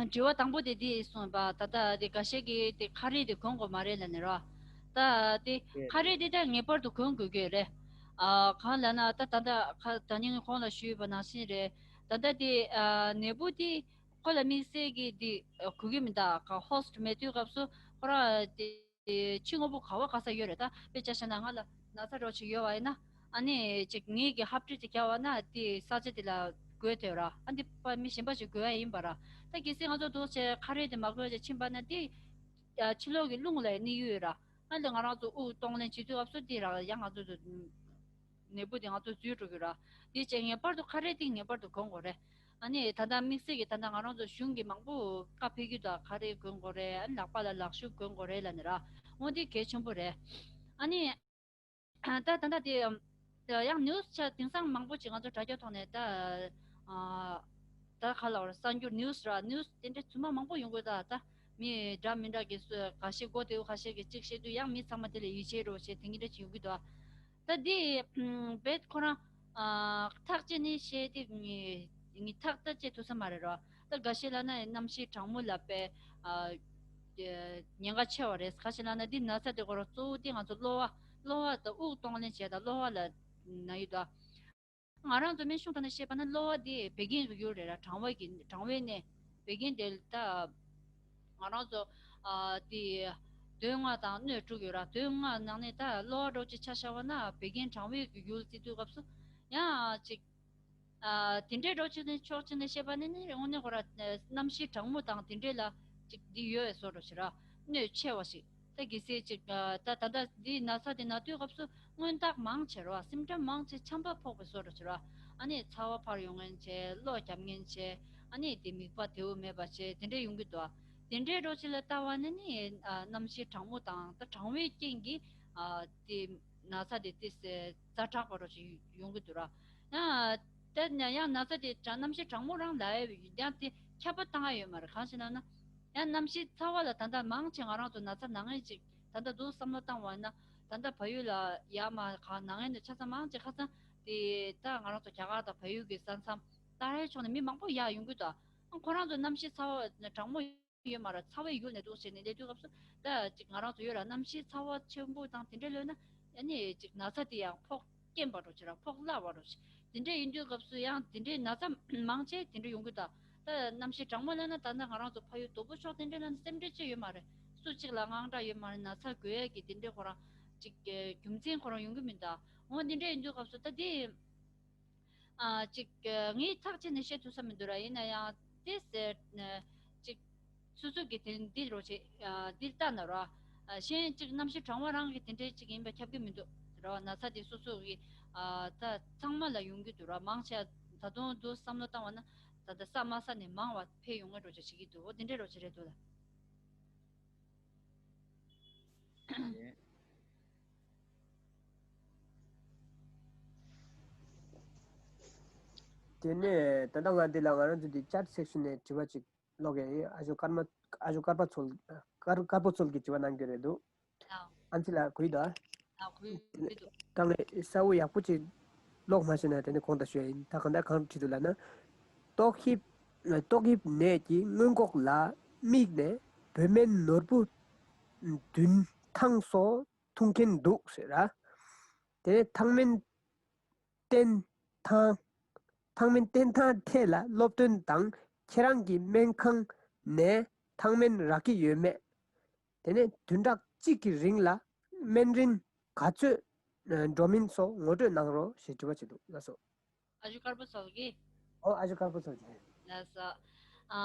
ཨ་དྲི་བ་དང་པོ་དེ་འདི་གསུངས་པ། ད་ལྟ་དེ་འགའ་ཤས་ཀྱིས་དེ་ཁ་རས་དེ་གོན་དགོས་མ་རེད་ལབ་ནས་རོ། ད་དེ་ཁ་རས་དེ་ད་ངེས་པར་དུ་གོན་དགོས་ཀྱི་རེད། ཨ་གང་ལབ་ན་ད་ད་ལྟ་ཁ་ད་ནིང་གོང་ལ་ཞུས་པ་ནང་བཞིན་རེད། ད་ལྟ་དེ་ཨ་ནད་འབུ་དེ་ཁོ་ལ་དམིགས་བསལ་གྱི་དེ་གོ་གི་མི་འདུག་ཁ་ཧོ་སི་ཊི་མེད་དུས་སྐབས་སུ་ཁོ་རང་དེ་ཕྱི་དངོས་པོ་ག་བ་ག་ས་ཡོད་རེད། ད་དཔེ་ཆ་བཞག་ན་ང་ལ་ན་ཚ་རོ་ཅིག་ཡོད་པ་ཡིན་ན་ ཨ་ནི་ཅིག་ངེད་ཀྱི་ཧབ་ཊི་ཅིག་བརྒྱབ་པ་ན་དེ་ས་ཆ་དེ་ལ་འགོས་ཐེབས་ར། ཨ་འདི་པ་མི་གཞན་པ་ཞིག་འགོས་ཡ་ཡིན་པ་ར། ད་གལ་སྲིད་ང་ཚོ་འདུག་བྱས་ཁ་རས་དེ་མ་གོན་བྱས་ཕྱིན་པ་ན་དེ་ཕྱི་ལོགས་ཀྱི་རླུང་ལ་གནས་ཡོད་ར། ཨ་ལས་ང་རང་ཚོ་དབུགས་གཏོང་ལེན་བྱེད་དུས་སྐབས་སུ་དེ་ར་ཡང་ང་ཚོ་ནད་འབུ་དེ་ང་ཚོ་འཛུལ་འགྲོ་གི་ར། དེ་བྱས་ངེས་པར་དུ་ཁ་རས་དེ་ངེས་པར་དུ་གོན་དགོས་རེད། ཨ་ནི་ད་ལྟ་དམིགས་བསལ་གྱི་ད་ལྟ་ང་རང་ཚོ་གཞུང་གི་མང་པོ་བཀའ་ཕེབས་ཀྱི་འདུག་ཁ་རས་གོན་དགོས་རེད། ཨ་ནི་ལག་པ་ལ་ལག་ཤུབས་གོན་དགོས་རེད་ལབ་ནི་ར། འོ་དེ་གལ་ཆེན་པོ་རེད། ཨ་ནི་ད་ད་ལྟ་དེ་ཡང་ནིའུ་སི་ཆ་དེང་སང་མང་པོ་ཅིག་ང་ཚོ་དྲ་རྒྱ་ཐོག་ནས་ད་ད་ག་ལ་བར་གསར་འགྱུར་ནིའུ་སི་ར་ནིའུ་སི་དེ་འདྲ་ཚང་མ་མང་པོ་ཡོང་གི་ད་ད་མི་འདྲ་མི་འདྲ་གི་སུ་ཁ་ཤས་མགོ་དེའུ་ཁ་ཤས་ཀྱི་གཅིག་བཤད་དུས་ཡང་མི་ཚང་མ་དེ་ལ་ཡིད་ཆེས་རོགས་བྱེད་དེ་འདྲ་ཅིག་ཡོང་གི་འདུག་ད་འདི་བེད་ཁོ་རང་ཐག་བཅད་ནས་བཤད་དེ་ངས་ངས་ཐག་ད་བཅད་ཐུབ་ས་མ་རེད་རོ། ད་འགའ་ཤས་ལབ་ན་གནམ་གཤིས་གྲང་མོ་ལ་དཔེ་ཉེན་ཁ་ཆེ་བ་རེད། ཁ་ཤས་ལབ་ན་འདི་ན་ཚ་དེ་ཁོ་རང་གཙོ་བོ་དེ་ང་ཚོ་གློ་བ་གློ་བ་དང་དབུགས་གཏོང་ལེན་བྱས་དང་གློ་བ་ལ་ན་ཡོད་དོ། ང་རང་ཚོ་སྨན་གཞུང་ཐོག་ནས་བཤད་པ་ན་གློ་བ་དེ་བད་ཀན་གྱི་ཡུལ་རེད་ར། གྲང་བ་གི་གྲང་བའི་གནས་བད་ཀན་དེ་ད་ང་རང་ཚོ་ཨ་དེ་དོན་ལྔ་དང་སྣོད་དྲུག་ཡོད་ར། དོན་ལྔ་ནང་ནས་ད་གློ་བ་འདྲ་ཅིག་ཆ་བཞག་པ་ན་བད་ཀན་གྲང་བའི་གི་ཡུལ་བརྩི་དུས་སྐབས་སུ་ཡང་ཅིག་ཨ་དེ་འདྲའི་འདྲ་ཅིག་ནས་ཕྱོགས་གཅིག་ནས་བཤད་པ་ནི་ནི་དངོས་གནས་ཁོ་ར་གནམ་གཤིས་གྲང་མོ་དང་དེ་འདྲའི་ལ་ཅིག་འདི་ཡོད་པའི་བཟོ་འདྲ་ཞིག་ར། སྣོད་ཆེ་བ་ཞིག་ད་གལ་སྲིད་ཅིག་ད་ད་ལྟ་འདི་ན་ཚ་འདི་ན་དུས་སྐབས་སུ་མངོན་རྟགས་མང་ཆེ་ར་བ། སིམ་ཊམ་མང་ཆེ་ཆམ་པ་ཕོག་པའི་བཟོ་འདྲ་ཞིག་ར། ཨ་ནི་ཚ་བ་འཕར་ཡོང་མཁན་བྱས། གློ་རྒྱབ་མཁན་བྱས། ཨ་ནི་དེ་མིད་པ་དེའུ་མེད་པ་བྱས། དེ་འདྲ་ཡོང་གི་འདུག་དེ་འདྲའི་འདྲ་ཅིག་ལ་ལྟ་བ་ནི་ནི་ཨ་གནམ་གཤིས་གྲང་མོ་དང་ད་གྲང་བའི་རྐྱེན་གྱིས་ཨ་དེ་ན་ཚ་དེ་ཏོག་ཙམ་ཛ་དྲག་པ་འདྲ་ཅིག་ཡོང་གི་འདུག་ར། ཡང་ད་ཡང་ན་ཚ་དེ་གྲང་གནམ་གཤིས་གྲང་མོ་རང་ལ་ཡང་དེ་ཁྱབ་པ་བཏང་ཡ་ཡོད་མ་རེད། གང་ཞེ་ན་ན་ཡང་གནམ་གཤིས་ཚ་བ་ལ་ད་ལྟ་མང་ཆེ་ང་རང་ཚོ་ན་ཚ་ན་མཁན་ཅིག་ད་ལྟ་འདུག་བསམ་བློ་བཏང་བ་ན་ད་ལྟ་བལ་ཡུལ་ལ་ཡར་མར་གང་ན་མཁན་དེ་ཆ་ཚང་མང་ཆེ་ཁ་སང་དེ་ད་ང་རང་ཚོ་རྒྱ་གར་དང་བལ་ཡུལ་གྱི་ས་མཚམས་ཏཱ་རའི་ཕྱོགས་ནས་མི་མང་པོ་ཡར་ཡོང་གི་འདུག་ཁོ་རང་ཚོ་གནམ་གཤིས་ཚ་བ་གྲང་མོ་ཡོད་མ་རེད། ཚ་བའི་ཡུལ་ནས་འདུག་བྱས་ནས་སླེབས་དུས་སྐབས་སུ་ད་ཅིག་ང་རང་ཚོ་ཡུལ་ལ་གནམ་གཤིས་ཚ་བ་ཆེན་པོ་དང་དེ་འདྲ་ལོས་ན་ཨ་ནི་ཅིག་ན་ཚ་དེ་ཡང་ཕོག་སྐྱེན་པ་འདྲ་ཅིག་ར་ཕོག་སླ་བ་འདྲ་ཅིག་དེ་འདྲ་ཡིན་དུས་སྐབས་སུ་ཡང་དེ་འདྲའི་ན་ཚ་མང་ཆེ་དེ་འདྲ་ཡོང་གི་འདུག་ད་གནམ་གཤིས་གྲང་མོ་ལབ་ན་ད་ནི་ང་རང་ཚོ་ཕ་ཡུལ་སྡོང་པོ་ཕྱོགས་དེ་འདྲ་ལ་ནི་སེམས་ཁྲལ་ཅི་ཡོད་མ་རེད། སུ་གཅིག་ལ་དངངས་སྐྲག་ཡོད་མ་རེད། ན་ཚ་འགོས་ཡས་ཀྱི་དེ་འདྲའི་ཁོ་རང་ཅིག་རྒྱུ་མཚན་ཁོ་རང་ཡོང་གི་མི་འདུག་འོ་དེ་འདྲ་ཡིན་དུས་སྐབས་སུ་ད་དེ། ཨ་ཅིག་ངས་ཐག་བཅད་ནས་བཤད་ཐུབ་ས་མི་འདུག་ར། ཡིན་ན་ཡང་དེ་ཟེར་ཅིག་སོ་སོ་གི་དེ་འདི་རོ་ཆེ་འདི་ལྟ་ན་ར། གཞན་ཅིག་གནམ་གཤིས་གྲང་བ་རང་གི་དེ་འདྲའི་ཅིག་ཡིན་པ་ཁྱབ་ཀྱི་མི་འདུག་ར། ན་ཚ་དེ་སོ་སོ་གི་ད་ཚང་མ་ལ་ཡོང་གི་འདུག་ར། མང་ཆེ་ད་དུང་འདུག་བསམ་བློ་བཏང་བ་ན་ད་ལྟ་ས་དམའ་ས་ནས་མང་བ་འཕེལ་ཡོང་ངེས་འགྲོ་ཆ་བྱེད་ཀྱི་འདུག་འོ་དེ་འདྲའི་རོ་ཆེ་རེད་འདུག་ལ། དེ་ནས་ད་ལྟ་ང་འདི་ལ་ང་རང་ཚོ་འདི་ཅེཊ་སེག་ཤན་ནས་དྲི་བ་ཅིག་ཀློག་གི་ཡིན། ཨ་ཞོ་ཀརྨ་ཨ་ཞོ་དཀར་པོ་ཚོལ་དཀར་དཀར་པོ་ཚོལ་གྱིས་དྲི་བ་གནང་གི་རེད་འདུག་ཨ་ཨ་ཙི་ལ་གུས་དང་། ཨ་གུས་གུས་འདུག་ད་ངས་གསལ་བོ་ཡག་པོ་ཅིག་ཀློག་མ་ཤེས་ན་དེ་ནས་གོང་དུ་ཞུ་ཡ་ཡིན། ད་གང་ལྟར་གང་བྲིས་འདུག་ལབ་ན། ཏོག་དབྱིབས་ཏོག་དབྱིབས་ནད་ཀྱི་སྔོན་འགོག་ལ་དམིགས་ནས་བོད་སྨན་ནོར་བུ་བདུན་ཐང་སོགས་འཐུང་མཁན་འདུག་ཟེར་ར། དེ་ནས་ཐང་སྨན་བསྟེན་ཐང་། ཐང་སྨན་བསྟེན་ཐང་ཐད་ལ་སློབ་སྟོན་དང་ཁྱེད་རང་གི་སྨན་ཁང་ནས་ཐང་སྨན་རག་གི་ཡོད་མེད། དེ་ནས་བདུན་ཕྲག་གཅིག་གི་རིང་ལ་སྨན་རིན་ག་ཚོད་འགྲོ་མིན་སོགས་ངོ་སྤྲོད་གནང་རོགས་ཞེས་དྲི་བ་བྱས་འདུག་ལགས་སོ། ཨ་ཞོ་དཀར་པོ་ཚོལ་གྱིས། ཨོ་ཨ་ཞོ་དཀར་པོ་ཚོལ་གྱིས། ལགས་སོ། ཨ་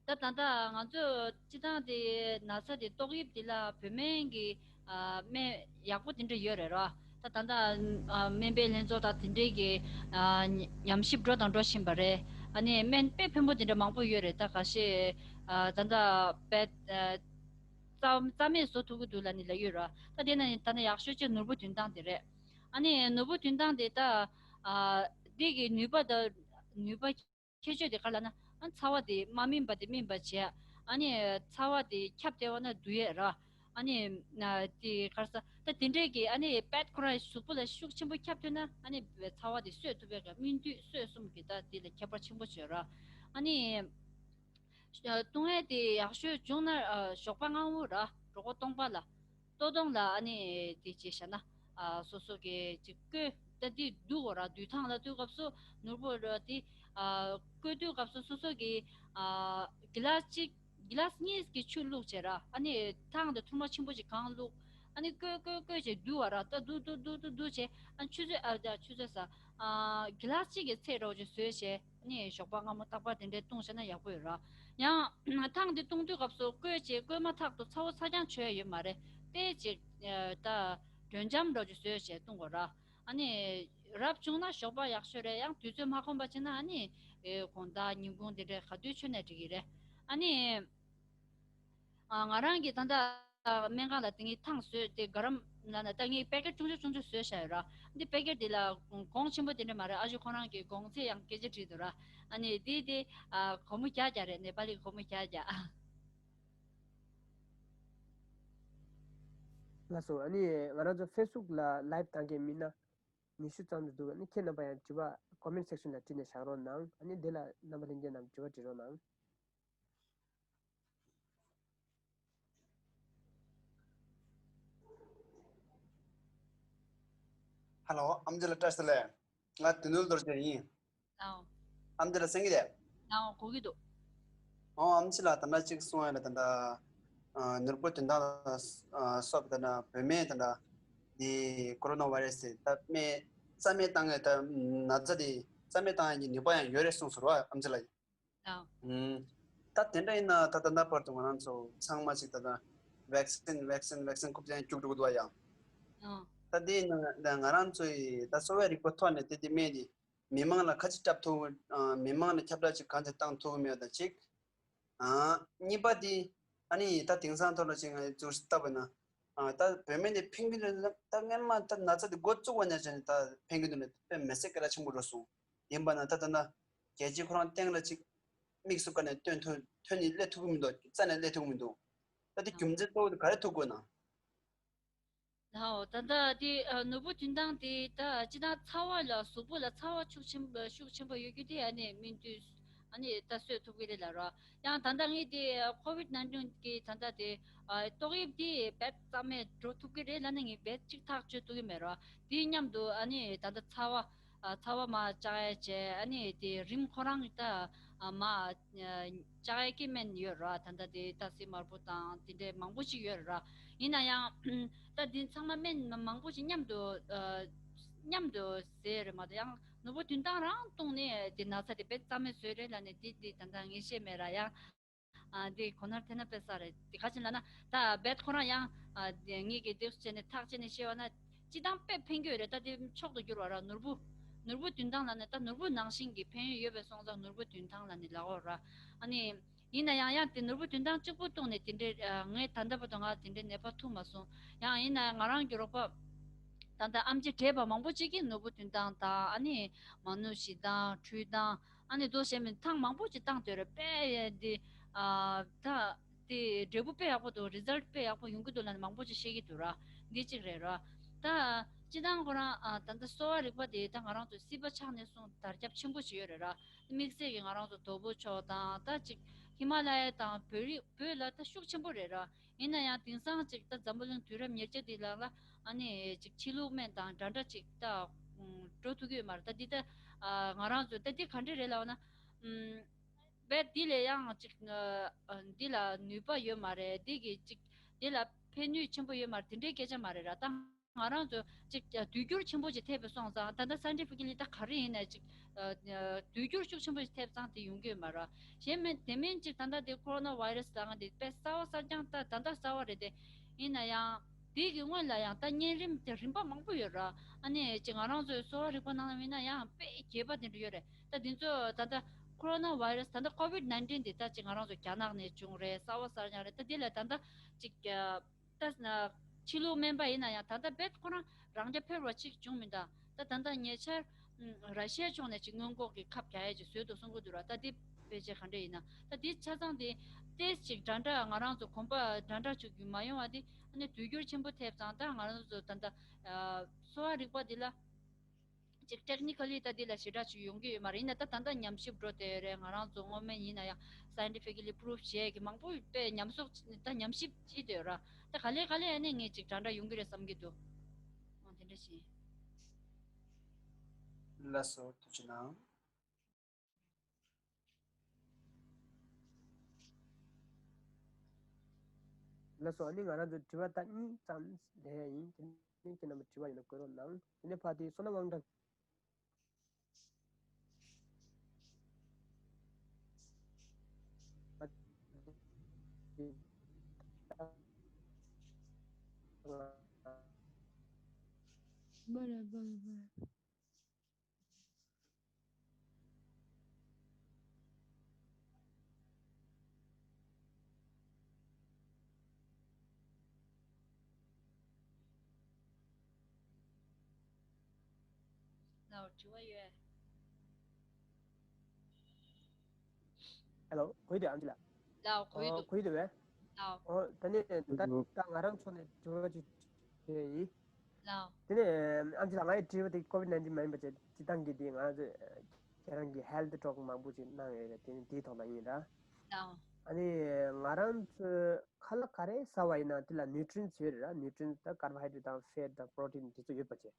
ད་ད་ལྟ་ང་ཚོས་སྤྱི་བཏང་དེ་ན་ཚ་དེ་ཏོག་དབྱིབས་དེ་ལ་བོད་སྨན་གྱི་ཨ་སྨན་ཡག་པོ་དེ་འདྲ་ཡོད་རེད་རོ། ད་ད་ལྟ་ཨ་སྨན་པའི་ལྷན་ཚོགས་དང་དེ་འདྲའི་གི་ཨ་ཉམས་ཞིབ་འགྲོ་དང་འགྲོ་བཞིན་པ་རེད། ཨ་ནི་སྨན་དཔེ་ཕན་པོ་དེ་འདྲ་མང་པོ་ཡོད་རེད། ད་ཁ་ཤས་ཨ་ད་ལྟ་དཔེ་ཨ་རྩ་རྩ་མེད་བཟོ་ཐུབ་ཀྱི་འདུག་ལབ་ནི་ལ་ཡོད་ར། ད་དེ་ན་ད་ནི་ཡག་ཤོས་ཅིག་ནོར་བུ་བདུན་ཐང་དེ་རེད། ཨ་ནི་ནོར་བུ་བདུན་ཐང་དེ་ད་ཨ་འདི་གི་ནུས་པ་ད་ནུས་པ་ཁྱད་ཆོས་དེ་ག་ལ་ན་ཨ་ཚ་བ་དེ་མ་སྨིན་པ་དེ་སྨིན་པ་བྱས། ཨ་ནི་ཚ་བ་དེ་ཁྱབ་བདེ་བ་ན་བསྡུ་ཡས་ར། ཨ་ནི་ན་དེ་ག་རེ་ཟ་ད་དེ་འདྲས་ཀྱི་ཨ་ནི་དཔེ་ཁོ་རང་གཟུགས་པོ་ལ་ཤུགས་ཆེན་པོ་ཁྱབ་ཐུབ་ན་ཨ་ནི་ཚ་བ་དེ་གསོས་ཐུབ་པའི་ག་སྨིན་དུས་གསོས་གསུམ་གྱི་ད་དེ་ལ་ཁྱད་པར་ཆེན་པོ་བྱོས་ར། ཨ་ནི་ཨ་བཏུང་ཡས་དེ་ཡག་ཤོས་བྱུང་ན་ཨ་ཞོགས་པ་སྔ་པོ་ར་གྲོད་ཁོག་སྟོང་པ་ལ་ལྟོ་སྟོང་ལ་ཨ་ནི་དེ་བྱས་བཞག་ན་ཨ་སོ་སོ་གི་ཅིག་བསྐོལ་ད་དེ་བསྡུ་དགོས་ར། བསྡུ་ཐང་ལ་བསྡུ་སྐབས་སུ་ནོར་བུ་ར་དེ་ཨ་བསྐོལ་དུས་སྐབས་སུ་སོ་སོ་གི་ཨ་གི་ལཱས་གཅིག་གི་ལཱས་གཉིས་ཀྱི་ཆུ་བླུགས་བྱས་ར། ཨ་ནི་ཐང་དེ་ཐུར་མ་ཆེན་པོ་ཅིག་གང་བླུགས་ ཨ་ནི་བསྐོལ་བསྐོལ་བསྐོལ་བྱས་བསྡུ་བ་ར། ད་བསྡུ་བསྡུ་བསྡུ་བསྡུ་བསྡུ་བྱས། ཨ་ཆུ་ཚོད། ཨ་ད་ཆུ་ཚོད་ཟེར། ཨ་གི་ལཱ་སི་གཅིག་གི་ཚད་འདྲ་བོ་ཅིག་བཟོས་བྱས། ཨ་ནི་ཞོགས་པ་སྔ་མོ་རྟག་པར་དེ་འདྲས་བཏུང་བྱས་ན་ཡག་པོ་ཡོད་ར། ཡང་ཐེངས་འདི་བཏུང་དུས་སྐབས་སུ་བསྐོལ་བྱས་བསྐོལ་མ་ཐག་ཏུ་ཚ་བོ་ཚ་རྐྱང་བྱོས་ཡོད་མ་རེད། དེ་ཅིག་ཨ་ད་དྲོད་འཇམ་འདྲ་བོ་ཅིག་བཟོས་བྱས་བཏུང་དགོས་ར། ཨ་ནི་རབ་བྱུང་ན་ཞོགས་པ་ཡག་ཤོས་རེད། ཡང་དུས་ཚོད་མ་ཁོམ་པ་བྱས་ན་ཨ་ནི་ཨེ་དགོང་དག་ཉིན་གུང་དེ་འདྲས་ག་དུས་མཆོད་ནས་འགྲིག་གི་རེད། ཨ་ནི་ཨ་ང་རང་གིས་ད་ལྟ་སྨན་ཁང་ལ་དེ་ངས་ཐེངས་བཟོས་ཏེ། ག་རམ་ལ་ན་ད་ངས་པེ་ཀེཊ་ཆུང་ཆུང་ཆུང་ཆུང་བཟོས་བཞག་ཡོད་ར། འདི་པེ་ཀེཊ་འདི་ལ་གོང་ཆེན་པོ་དེ་འདྲས་མ་རེད། ཨ་ཞུ་ཁོ་རང་གིས་གོང་ཚད་ཡང་སྐད་ཆ་དྲིས་འདུག་ར། ཨ་ནི་འདི་དེ་ཨ་སྒོར་མོ་བརྒྱ་བརྒྱ་རེད། ནེ་པ་ལི་སྒོར་མོ་བརྒྱ་བརྒྱ། ལགས་སོ། ཨ་ནི་ང་རང་ཚོ་ཕེ་སི་བུག་ལ་ལའེབ་བཏང་མཁན་མི་སྣ་ཉི་ཤུ་ཙམ་དུ་འདུག་ཨ་ནི་ཁྱེད་རྣམ་པ་ཡང་དྲི་བ་ཀོ་མེན་སེག་ཤན་ལ་བྲིས་ནས་བཞག་རོགས་གནང་། ཨ་ནི་འདི་ལ་རྣམ་པ་ལྷན་རྒྱས་རྣམས་དྲི་བ་དྲི་རོགས་གནང་། ཧ་ལོ། ཨམ་ཆི་ལགས་བཀྲ་ཤིས་བདེ་ལེགས། ང་དོན་གྲུབ་རྡོ་རྗེ་ཡིན། ཨའོ། ཨམ་ཆི་ལགས་གསན་གྱི་རེད། ཨའོ། གོ་གི་འདུག་ཨོ། ཨམ་ཆི་ལགས་ད་ལྟ་གཅིག་གསུང་ཡ་ལ། ད་ལྟ་ཨ་ནོར་བུ་དོན་ཐང་ལ་ཨ་སོགས་ད་ལྟ་བོད་སྨན་ད་ལྟ་འདི་ཀོ་རོ་ན་བྷའི་རེ་སི་དེ་ད་སྨན་རྩ་སྨན་བཏང་ངས་ད་ན་ཚ་དེ་རྩ་སྨན་བཏང་ཡ་གི་ནུས་པ་ཡང་ཡོད་རེད་གསུངས་སོང་ར། ཨམ་ཆི་ལགས། ཨ། ཨུམ། ད་དེ་འདྲ་ཡིན་ན་ད་ད་ལྟ་བར་དུ་ང་རང་ཚོ་ཚང་མ་ཅིག་ད་ལྟ་ཝེག་སིན་ཝེག་སིན་ཝེག་སིན་རྐུབ་ཀྱང་སྐྱུག་འགྲོ་གི་འདུག་ཡ། ཨ། ད་དེ་ཡིན་ན་ད་ང་རང་ཚོ་ཡི་ད་གསོ་བའི་རིག་པ་ཐོག་ནས་དེ་དེ་སྨན་དེ་མི་མང་ལ་ག་ཚོད་སྤྲད་ཐུབ། ཨ། མི་མང་ལ་ཁྱབ་བསྒྲགས་ཅིག་གང་ཚོད་བཏང་ཐུབ་ཀྱི་མེད་པ་དང་གཅིག་ཨ། གཉིས་པ་དེ་ཨ་ནི་ད་དེང་སང་ཐོག་ལ་ཅིག་ང་ཚོས་ལྟ་བ་ན། ཨ། ད་བོད་སྨན་དེ་ཕན་གྱི་འདུག་ད་སྔན་མ་ད་ན་ཚ་དེ་འགོ་བཙུགས་པ་ནས་བྱས་ནས་ད་ཕན་གྱི་འདུག་ན་དཔེ་མི་སྲིད་སྐད་གྲགས་ཆེན་པོ་འགྲོ་སོང་། ཡིན་པ་ན་ད་ད་ན་རྒྱལ་སྤྱི་ཁོ་རང་སྟེང་ལ་ཅིག་དམིགས་སུ་བཀར་ནས་ཐོན་ཐོན་ཐོན་ནས་སླེབས་ཐུབ་ཀྱི་མི་འདུག་རྩ་ནས་སླེབས་ཐུབ་ཀྱི་མི་འདུག་ད་དེ་རྒྱུ་མཚན་གཙོ་བོ་དེ་ག་རེ་ཐུག་དགོས་ན། ལའོ། ད་ལྟ་དེ་ཨ་ནོར་བུ་དོན་ཐང་དེ་ད་སྤྱིར་བཏང་ཚ་བ་ལ་གཟུགས་པོ་ལ་ཚ་བ་ཤུགས་ཆེན་པོ་ཤུགས་ཆེན་པོ་ཡོད་རྒྱུ་དེ་ཨ་ནི་སྨན་དུས་ཨ་ནི་ད་གསོས་ཐུབ་ཀྱི་རེད་ལ་ར། ཡང་ད་ལྟ་ངས་དེ་ཀོ་ཝིད་ནའིན་ཊིན་གི་ད་ལྟ་དེ་ཨ་ཏོག་དབྱིབས་དེ་རྦད་རྩ་མེད་འགྲོ་ཐུབ་ཀྱི་རེད་ལབ་ན་ངས་རྦད་གཅིག་ཐག་གཅོད་ཐུབ་ཀྱི་མེད་ར། དེ་མཉམ་དུ་ཨ་ནི་ད་ལྟ་ཚ་བ་ཨ་ཚ་བ་མར་བཅག་ཡ་བྱས། ཨ་ནི་དེ་རིམས་ཁོ་རང་གི་ད་ཨ་མར་ཨ་བཅག་ཡ་གི་སྨན་ཡོད་ར། ད་ལྟ་དེ་ཏ་སི་དམར་པོ་དང་དེ་འདྲའི་མང་པོ་ཞིག་ཡོད་ར། ཡིན་ན་ཡང་ད་དེ་ཚང་མ་སྨན་མང་པོ་ཞིག་མཉམ་དུ་ཨ་མཉམ་དུ་བཟས་རེད་མ་གཏོགས། ཡང་ནོར་བུ་དོན་ཐང་རང་བཏུང་ནས་དེ་ན་ཚ་དེ་རྦད་རྩ་མེད་བཟོས་རེད་ལབ་ནས་དེ་དེ་ད་ལྟ་ངས་ཤེས་མེད་ར། ཡང་ཨ་དེ་གོ་ནར་འཐེན་ན་དཔེ་ས་རེད། དེ་ག་ཅི་ལབ་ན་ད་རྦད་ཁོ་རང་ཡང་ཨ་དེ་ངེད་ཀྱིས་དེ་བྱས་ནས་ཐག་བཅད་ནས་བཤད་པ་ན་སྤྱིར་བཏང་དཔེ་ཕན་གྱི་ཡོད་རེད། ད་དེ་མཆོག་ཏུ་གྱུར་བ་ར། ནོར་བུ་ནོར་བུ་དོན་ཐང་ལབ་ནས་ད་ནོར་བུ་ནང་བཞིན་གྱི་ཕན་ཡོན་ཡོད་པའི་སོང་ཙང་ནོར་བུ་དོན་ཐང་ལབ་ནས་ལབ་ཡོད་ར། ཨ་ནི་ཡིན་ན་ཡང་ཡང་དེ་ནོར་བུ་དོན་ཐང་གཅིག་པུ་བཏུང་ནས་དེ་འདྲའི་ཨ་ངས་ད་ལྟ་བར་དུ་ང་དེ་འདྲའི་ནད་པ་ཐུག་མ་སོང་། ཡང་ཡིན་ན་ང་རང་གི་རོགས་པ་ད་ལྟ་ཨེམ་ཆི་བགྲེས་པ་མང་པོ་ཅིག་གིས་ནོར་བུ་དོན་ཐང་དང་ཨ་ནི་མ་ནུ་ཞི་དང་འཕྲུལ་དང་ཨ་ནི་དོ་ཞེས་མིན་ཐེངས་མང་པོ་ཅིག་བཏང་སྡོད་རེད། དཔེ་འདི་ཨ་ད་དེ་འབྲས་བུ་དཔེ་ཡག་པོ་འདུག་རི་ཛལ་ཊི་དཔེ་ཡག་པོ་ཡོང་གི་འདུག་ལབ་ནས་མང་པོ་ཅིག་བཤད་ཀྱི་འདུག་ར། འདི་གཅིག་རེད་ར། ད་སྤྱིར་བཏང་ཁོ་རང་ཨ་ད་ལྟ་གསོ་བ་རིག་པ་དེ་ད་ང་རང་ཚོ་སྲིད་པ་ཆགས་ནས་བཟུང་དར་ཁྱབ་ཆེན་པོ་ཞིག་ཡོད་རེད་ར། དམིགས་བསལ་གྱི་ང་རང་ཚོ་དོལ་པོ་ཕྱོགས་དང་ད་ཅིག་ཧི་མ་ལ་ཡ་དང་བོད་རིགས་བོད་ལ་ད་ཤུགས་ཆེན་པོ་རེད་ར། ཡིན་ན་ཡང་དེང་སང་ཅིག་ད་འཛམ་བུ་གླིང་དུས་རབས་ཉེར་གཅིག་འདི་ལ་ལ་ཨ་ནི་ཅིག་ཕྱི་ལུགས་སྨན་དང་འདྲ་འདྲ་ཅིག་ད་འགྲོ་ཐུབ་ཀྱི་ཡོད་མ་རེད། ད་འདི་ད་ང་རང་ཚོ་ད་འདི་ག་འདྲ་རེད་ལབ་ན་ཨུམ། བས་འདི་ལས་ཡང་ཅིག་འདི་ལ་ནུས་པ་ཡོད་མ་རེད། འདི་གི་ཅིག་འདི་ལ་ཕན་ནུས་ཆེན་པོ་ཡོད་མ་རེད། དེ་འདྲའི་སྐད་ཆ་མ་རེད་ར། ད་ང་རང་ཚོ་ཅིག་དུས་འགྱུར་ཆེན་པོ་ཅིག་ཐེབས་པའི་སོང་ཙང་ད་ལྟ་སའེན་ཊི་ཕི་ཀ་ལི་ད་ག་རེ་ཡིན་ནའི་ཅིག་དུས་འགྱུར་ཤུགས་ཆེན་པོ་ཞིག་ཐེབས་ཙང་དེ་ཡོང་གི་ཡོད་མ་རེད། གཞན་མིན་དེ་མིན་ཅིག་ད་ལྟ་དེ་ཀོ་རོ་ན་བྷའི་རེ་སི་ལབ་ཡ་དེ་དཔེ་གསར་བ་གསར་རྐྱང་ད་ད་ལྟ་གསར་བ་རེད་དེ། ཡིན་ན་ཡང་དེ་གི་སྔོན་ལ་ཡང་ད་གཉན་རིམས་དེ་རིམ་པ་མང་པོ་ཡོད་ར། ཨ་ནི་ཅིག་ང་རང་ཚོའི་གསོ་བ་རིག་པ་ནང་ལ་ཡིན་ན་ཡང་དཔེ་རྒྱས་པ་དེ་འདྲ་ཡོད་རེད། ད་དེ་ཚོ་ད་ལྟ་ཀོ་རོ་ན་བྷའི་རེ་སི་ད་ལྟ་ཀོ་ཝིཌ་ནའིན་ཊིན་དེ་ད་ཅིག་ང་རང་ཚོ་རྒྱ་ནག་ནས་བྱུང་རེད། གསར་བ་གསར་རྐྱང་རེད། ད་དེ་ལ་ད་ལྟ་ཅིག་ད་ཕྱི་ལུགས་སྨན་པ་ཡིན་ན་ཡང་ད་ལྟ་རྦད་ཁོ་རང་རང་རྐྱ་འཕེར་བ་ཅིག་བྱུང་མི་འདུག་ད་ད་ལྟ་ཉེ་ཆར་ར་ཤི་ཡ་ཕྱོགས་ནས་ཅིག་སྔོན་འགོག་གི་ཁབ་རྒྱག་ཡས་ཅིག་བཟོས་འདུག་གསུང་གི་འདུག་ར། ད་འདི་ཕལ་ཆེར་ག་འདྲ་ཡིན་ན་ད་འདི་ཆ་ཚང་དེ་ཏེས་ཅིག་འདྲ་འདྲ་ང་རང་ཚོ་གོམ་པ་འདྲ་འདྲ་ཅིག་མ་ཡོང་བ་དེ་ཨ་ནི་དུས་འགྱུར་ཆེན་པོ་ཐེབས་ཙང་ད་ང་རང་ཚོ་ད་ལྟ་གསོ་བ་རིག་པ་འདི་ལ་ཅིག་ཊེག་ནི་ཀ་ལི་ད་འདི་ལ་ཞེ་དྲག་ཅིག་ཡོང་གི་ཡོད་མ་རེད། ཡིན་ན་ད་ད་ལྟ་ཉམས་ཞིབ་འགྲོ་བསྡད་ཡོད་རེད། ང་རང་ཚོ་སྔོན་མ་ཡིན་ན་ཡང་སའེན་ཊི་ཕི་ཀ་ལི་པུ་རུབ་བྱས་ཀྱི་མང་པོ་དཔེ་ཉམས་གསོག་ད་ཉམས་ཞིབ་བྱེད་བསྡད་ཡོད་ར། ད་ག་ལེ་ག་ལེ་ཨ་ནི་ངས་ཅིག་འདྲ་འདྲ་ཡོང་གི་རེད་བསམ་གྱི་འདུག་ཨོ་དེ་འདྲ་ཞིག་ལགས་སོ། ཐུགས་རྗེ་གནང་། ལགས་སོ། ཨ་ནི་ང་རང་ཚོ་དྲི་བ་ད་གཉིས་ཙམ་ལས་ཡིན། དེ་ནས་ཁྱེད་རྣམ་པ་དྲི་བ་ཡོད་ན་བཀོད་རོགས་གནང་། དེ་ནས་ཕ་དེ་བསོད་ནམས་དབང་གྲགས། ལའོ། དྲི་བ་ཡོད། ཧེ་ལོ། གོ་ཡི་འདུག་ཨམ་ཆི་ལགས། ལའོ། གོ་ཡི་འདུག་ཨོ། གོ་ཡི་འདུག་པས། ལའོ། ཨོ། ད་ནི་ད་ད་ང་རང་ཕྱོགས་ནས་དྲི་བ་ཅིག་བྱས་ཡིན། ལའོ། དེ་ནས་ཨམ་ཆི་ལགས། ང་ཡི་དྲི་བ་དེ་ཀོ་བིད་ནའིན་ཊིན་མ་ཡིན་པ་བྱས། སྤྱིར་བཏང་གི་དེ་ང་ཚོ་ཁྱེད་རང་གི་ཧེལ་ཐི་ཊོག་མང་པོ་ཅིག་གནང་ཡོད་རེད། དེ་ནི་དེའི་ཐོག་ལ་ཡིན་ར། ལའོ། ཨ་ནི་ང་རང་ཚོས་ཁ་ལག་ག་རེ་ཟ་བ་ཡིན་ན་དེ་ལ་ནིའུ་ཊི་རིན་ཡོད་རེད་ར། ནིའུ་ཊི་རིན་ད་ཀར་བོ་ཧའི་ཌེ་རེ་ཊི་དང་ཕེ་ཊི་དང་པོ་རོ་ཊིན་དེ་ཚོ་ཡོད་པ་བྱས།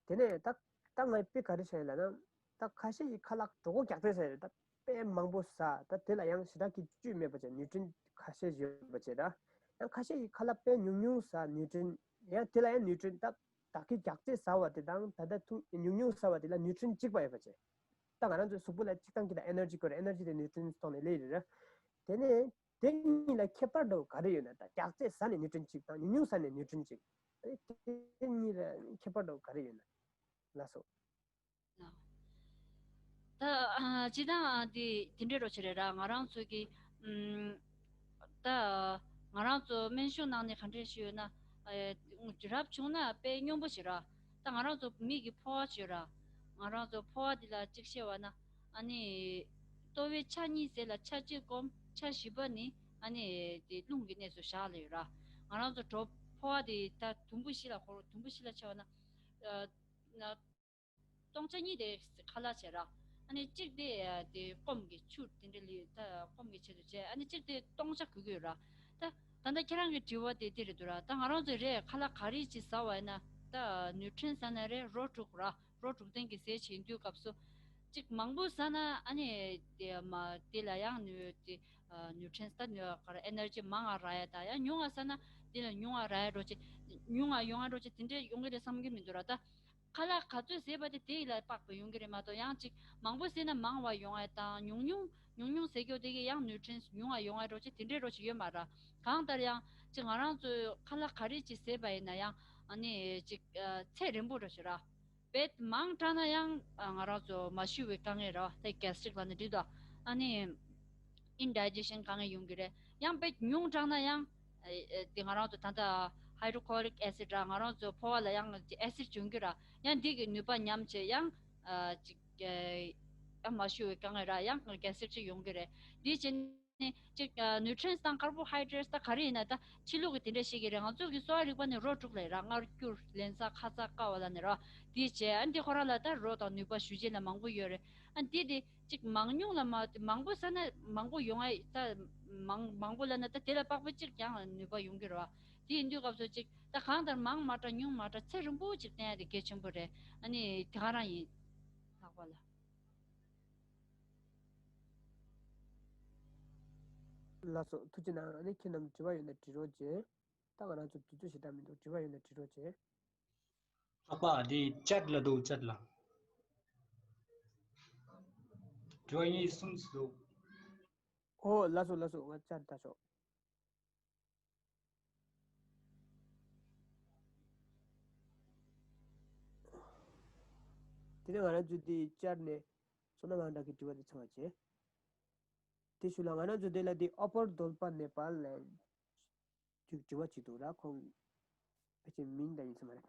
དེ་ནས་ད་ད་ང་དཔེ་ག་རེ་བྱས་ལབ་ན། ད་ཁ་ཤས་ཀྱིས་ཁ་ལག་གྲོད་ཁོག་རྒྱགས་ཚད་ཟེར་རེད། ད་དཔེ་མང་པོ་ཟ། ད་དེ་ལ་ཡང་ཞེ་དྲག་གི་བཅུད་མེད་པ་བྱས། ནིའུ་ཊི་རིན་ཁ་ཤས་ཡོད་པ་བྱས། ད་ཡང་ཁ་ཤས་ཀྱིས་ཁ་ལག་དཔེ་ཉུང་ཉུང་ཟ། ནིའུ་ཊི་རིན་ཡང་དེ་ལ་ཡང་ནིའུ་ཊི་རིན་ད་ད་གི་རྒྱགས་ཚད་ཟ་བ་དེ་དང་ད་ལྟ་ཐུང་ཉུང་ཉུང་ཟ་བ་དེ་ལ་ནིའུ་ཊི་རིན་གཅིག་པ་ཡོད་པ་བྱས། ད་ང་རང་ཚོའི་གཟུགས་པོ་ལ་སྤྱིར་བཏང་གི་ད་ཨེ་ནར་ཇི་དགོས་རེད། ཨེ་ནར་ཇི་དེ་ནིའུ་ཊི་རིན་ཐོག་ནས་སླེབས་རེད་ར། དེ་ནས་དེ་གཉིས་ལ་ཁྱད་པར་འདྲ་བོ་ག་རེ་ཡོད་ན། ད་རྒྱགས་ཚད་ཟ་ནས་ནིའུ་ཊི་རིན་གཅིག་དང་ཉུང་ཉུང་ཟ་ནས་ནིའུ་ཊི་རིན་གཅིག། ཨེ་དེ་གཉིས་ལ་ཁྱད་པར་འདྲ་བོ་ག་རེ་ཡོད་ན། ལགས་སོ། ད་ཨ་སྤྱིར་བཏང་ཨ་དེ་དེ་འདྲའི་རོ་ཆེ་རེད་ར། ང་རང་ཚོ་གི་ཨམ་ད་ང་རང་ཚོ་སྨན་གཞུང་ནང་ནས་ག་འདྲས་ཤིག་ཡོད་ན། ཨེ་རབ་བྱུང་ན་དཔེ་སྙོམས་པོ་ཞིག་ར། ད་ང་རང་ཚོ་མིག་གི་ཕོ་བ་ཅིག་ཡོད་ར། ང་རང་ཚོ་ཕོ་བ་འདི་ལ་གཅིག་བཤད་པ་ན། ཨ་ནི་ལྟོ་བའི་ཆ་གཉིས་ཟེར་ལ་ཆ་གཅིག་སྐོམ། ཆ་བཞི་པ་ནི་ཨ་ནི་དེ་རླུང་གི་གནས་སུ་བཞག་ལ་ཡོད་ར། ང་རང་ཚོ་གྲོད་ཕོ་བ་དེ་ད་དུམ་བུ་བཞི་ལ་གོ། དུམ་བུ་བཞི་ལ་ཆ་བ་ན། ཨ་ན་སྟོང་ཆ་གཉིས་དེ་ཁ་ལག་བྱེད་ར། ཨ་ནི་གཅིག་དེ་དེ་སྐོམ་གྱི་ཆུ་དེ་འདྲ་ལི་ད་སྐོམ་གྱི་ཆེད་དུ་བྱས། ཨ་ནི་གཅིག་དེ་སྟོང་ཆ་གོ་གི་ཡོད་ར། ད་ད་ལྟ་ཁྱེད་རང་གི་དྲི་བ་དེ་དེ་རེད་འདུག་ར། ད་ང་རང་ཚོས་རེད་ཁ་ལག་ག་རེ་ཅིག་ཟ་བ་ཡིན་ན། ད་ནིའུ་ཊི་རིན་ཟ་ན་རེད། རོ་དྲུག་ར། རོ་དྲུག་ལྡན་གྱི་ཟས་བྱེད་དུས་སྐབས་སུ་གཅིག་མང་པོ་ཟ་ན་ཨ་ནི་དེ་མ་དེ་ལ་ཡང་ནུས་དེ་ནིའུ་ཊི་རིན་ད་ནུས་ག་རེ་ཨེ་ནར་ཇི་མང་ང་རག་ཡ། ད་ཡང་ཉུང་ང་ཟ་ན་དེ་ལ་ཉུང་ང་རག་ཡ་འགྲོ་ཆེ། ཉུང་ང་ཡོང་ང་འགྲོ་ཆེ། དེ་འདྲས་ཡོང་གི་རེད་བསམ་གྱི་མི་འདུག་ར། ད་ཁ་ལག་ག་ཚོད་ཟས་པ་དེ་དེ་ཡི་ལ་དཔག་པའི་ཡོང་གི་རེད་མ་གཏོགས། ཡང་ཅིག་མང་པོ་ཟས་ན་མང་བ་ཡོང་ཡ་དང་། ཉུང་ཉུང་ཉུང་ཉུང་ཟས་རྒྱུ་དེ་གི་ཡང་ནིའུ་ཊི་རིན་ཉུང་བ་ཡོང་བ་འགྲོ་ཅིག་དེ་འདྲའི་འགྲོ་ཅིག་ཡོད་མ་ར། གང་ལྟར་ཡང་ཅིག་ང་རང་ཚོས་ཁ་ལག་ག་རེ་ཅིག་ཟས་པ་ཡིན་ན་ཡང་ཨ་ནི་ཅིག་ཨ་ཚེ་རིང་པོ་འགྲོ་ཅིག་ར། དཔེ་མང་དྲགས་ན་ཡང་ཨ་ང་རང་ཚོ་མ་ཞུ་བའི་དཀའ་ངལ་ར། དེ་གེ་སི་ཊི་རིག་ལབ་ནི་འདི་དང་ཨ་ནི་ཨིན་ཌའི་ཇེ་ཤན་དཀའ་ངལ་ཡོང་གི་རེད། ཡང་དཔེ་ཉུང་དྲགས་ན་ཡང་ཨ་ཨ་དེ་ང་རང་ཚོ་ད་ལྟ་ཧའི་ཌྲོ་ཀོ་ལིག་ཨེ་སིཌ་ར། ང་རང་ཚོ་ཕོ་བ་ལ་ཡང་ཨེ་སིཌ་བྱུང་གི་ར། ཡང་འདི་གི་ནུས་པ་ཉམས་བྱས་ཡང་ཨ་ཅིག་ཨ་མ་ཞུ་བའི་དཀའ་ངལ་ར། ཡང་གེ་སི་ཊི་རིག་ཅིག་ཡོང་གི་རེད། འདི་བྱས་ནས་ཅིག་ཨ་ནིའུ་ཊི་རིན་དང་ཀར་བོ་ཧའི་ཌེ་རེ་ཊི་ད་ག་རེ་ཡིན་ན་ད་ཕྱི་ལུགས་ཀྱི་དེ་འདྲ་ཤེས་ཀྱི་རེད། ང་ཚོ་གི་གསོ་བ་རིག་པ་ནི་རོ་དྲུག་ལས་ར། མངར་སྐྱུར་ལན་ཚྭ་ཁ་ཚ་ཀ་བ་ལ་ནི་ར། འདི་བྱས་ཨ་འདི་ཁོ་རང་ལ་ད་རོ་དང་ནུས་པ་ཞུ་རྗེས་ལ་མང་པོ་ཡོད་རེད། ཨ་འདི་དེ་ཅིག་མང་ཉུང་ལ་མ་མང་པོ་ཟ་ན་མང་པོ་ཡོང་ཨ། ད་མང་མང་པོ་ལ་ན་ད་དེ་ལ་དཔག་པ་ཅིག་ཀྱང་ནུས་པ་ཡོང་གི་རེད་བ། དེ་ཡིན་དུས་སྐབས་སུ་ཅིག་ད་གང་ལྟར་མང་མ་དྲགས་ཉུང་མ་དྲགས་ཚེ་རིང་པོ་ཅིག་བསྟེན་ཡ་དེ་གལ་ཆེན་པོ་རེད། ཨ་ནི་དེ་ག་རང་ཡིན། ལྷག་པ་ལ། ལགས་སོ། ཐུགས་རྗེ་གནང་། ཨ་ནི་ཁྱེད་རྣམས་དྲི་བ་ཡོད་ན་དྲི་རོགས་བྱེད། ད་ང་རང་ཚོ་དུས་ཚོད་ཞེ་དྲག་མི་འདུག་དྲི་བ་ཡོད་ན་དྲི་རོགས་བྱེད། ལྷག་པ་དེ་ཅཊ་ལ་འདུག་ཅཊ་ལ། དྲི་བ་གཉིས་གསུམ་ཙམ་འདུག་ཨོ་ལགས་སོ་ལགས་སོ། ང་ཅཊ་ལྟ་ཆོག་དེ་ནས་ང་རང་ཚོས་དེ་བཅར་ནས་བསོད་ནམས་དབང་གྲགས་ཀྱི་དྲི་བ་དེ་ཚང་བ་བྱས། དེ་ཞུ་ལ་ང་རང་ཚོ་དེ་ལ་དེ་ཨ་པར་དོལ་པ་ནེ་པཱལ་ལ་ཅིག་དྲི་བ་ཅིག་འདུག་ར། ཁོང་ཕལ་ཆེར་མིང་དང་ཡིན་ས་མ་རེད།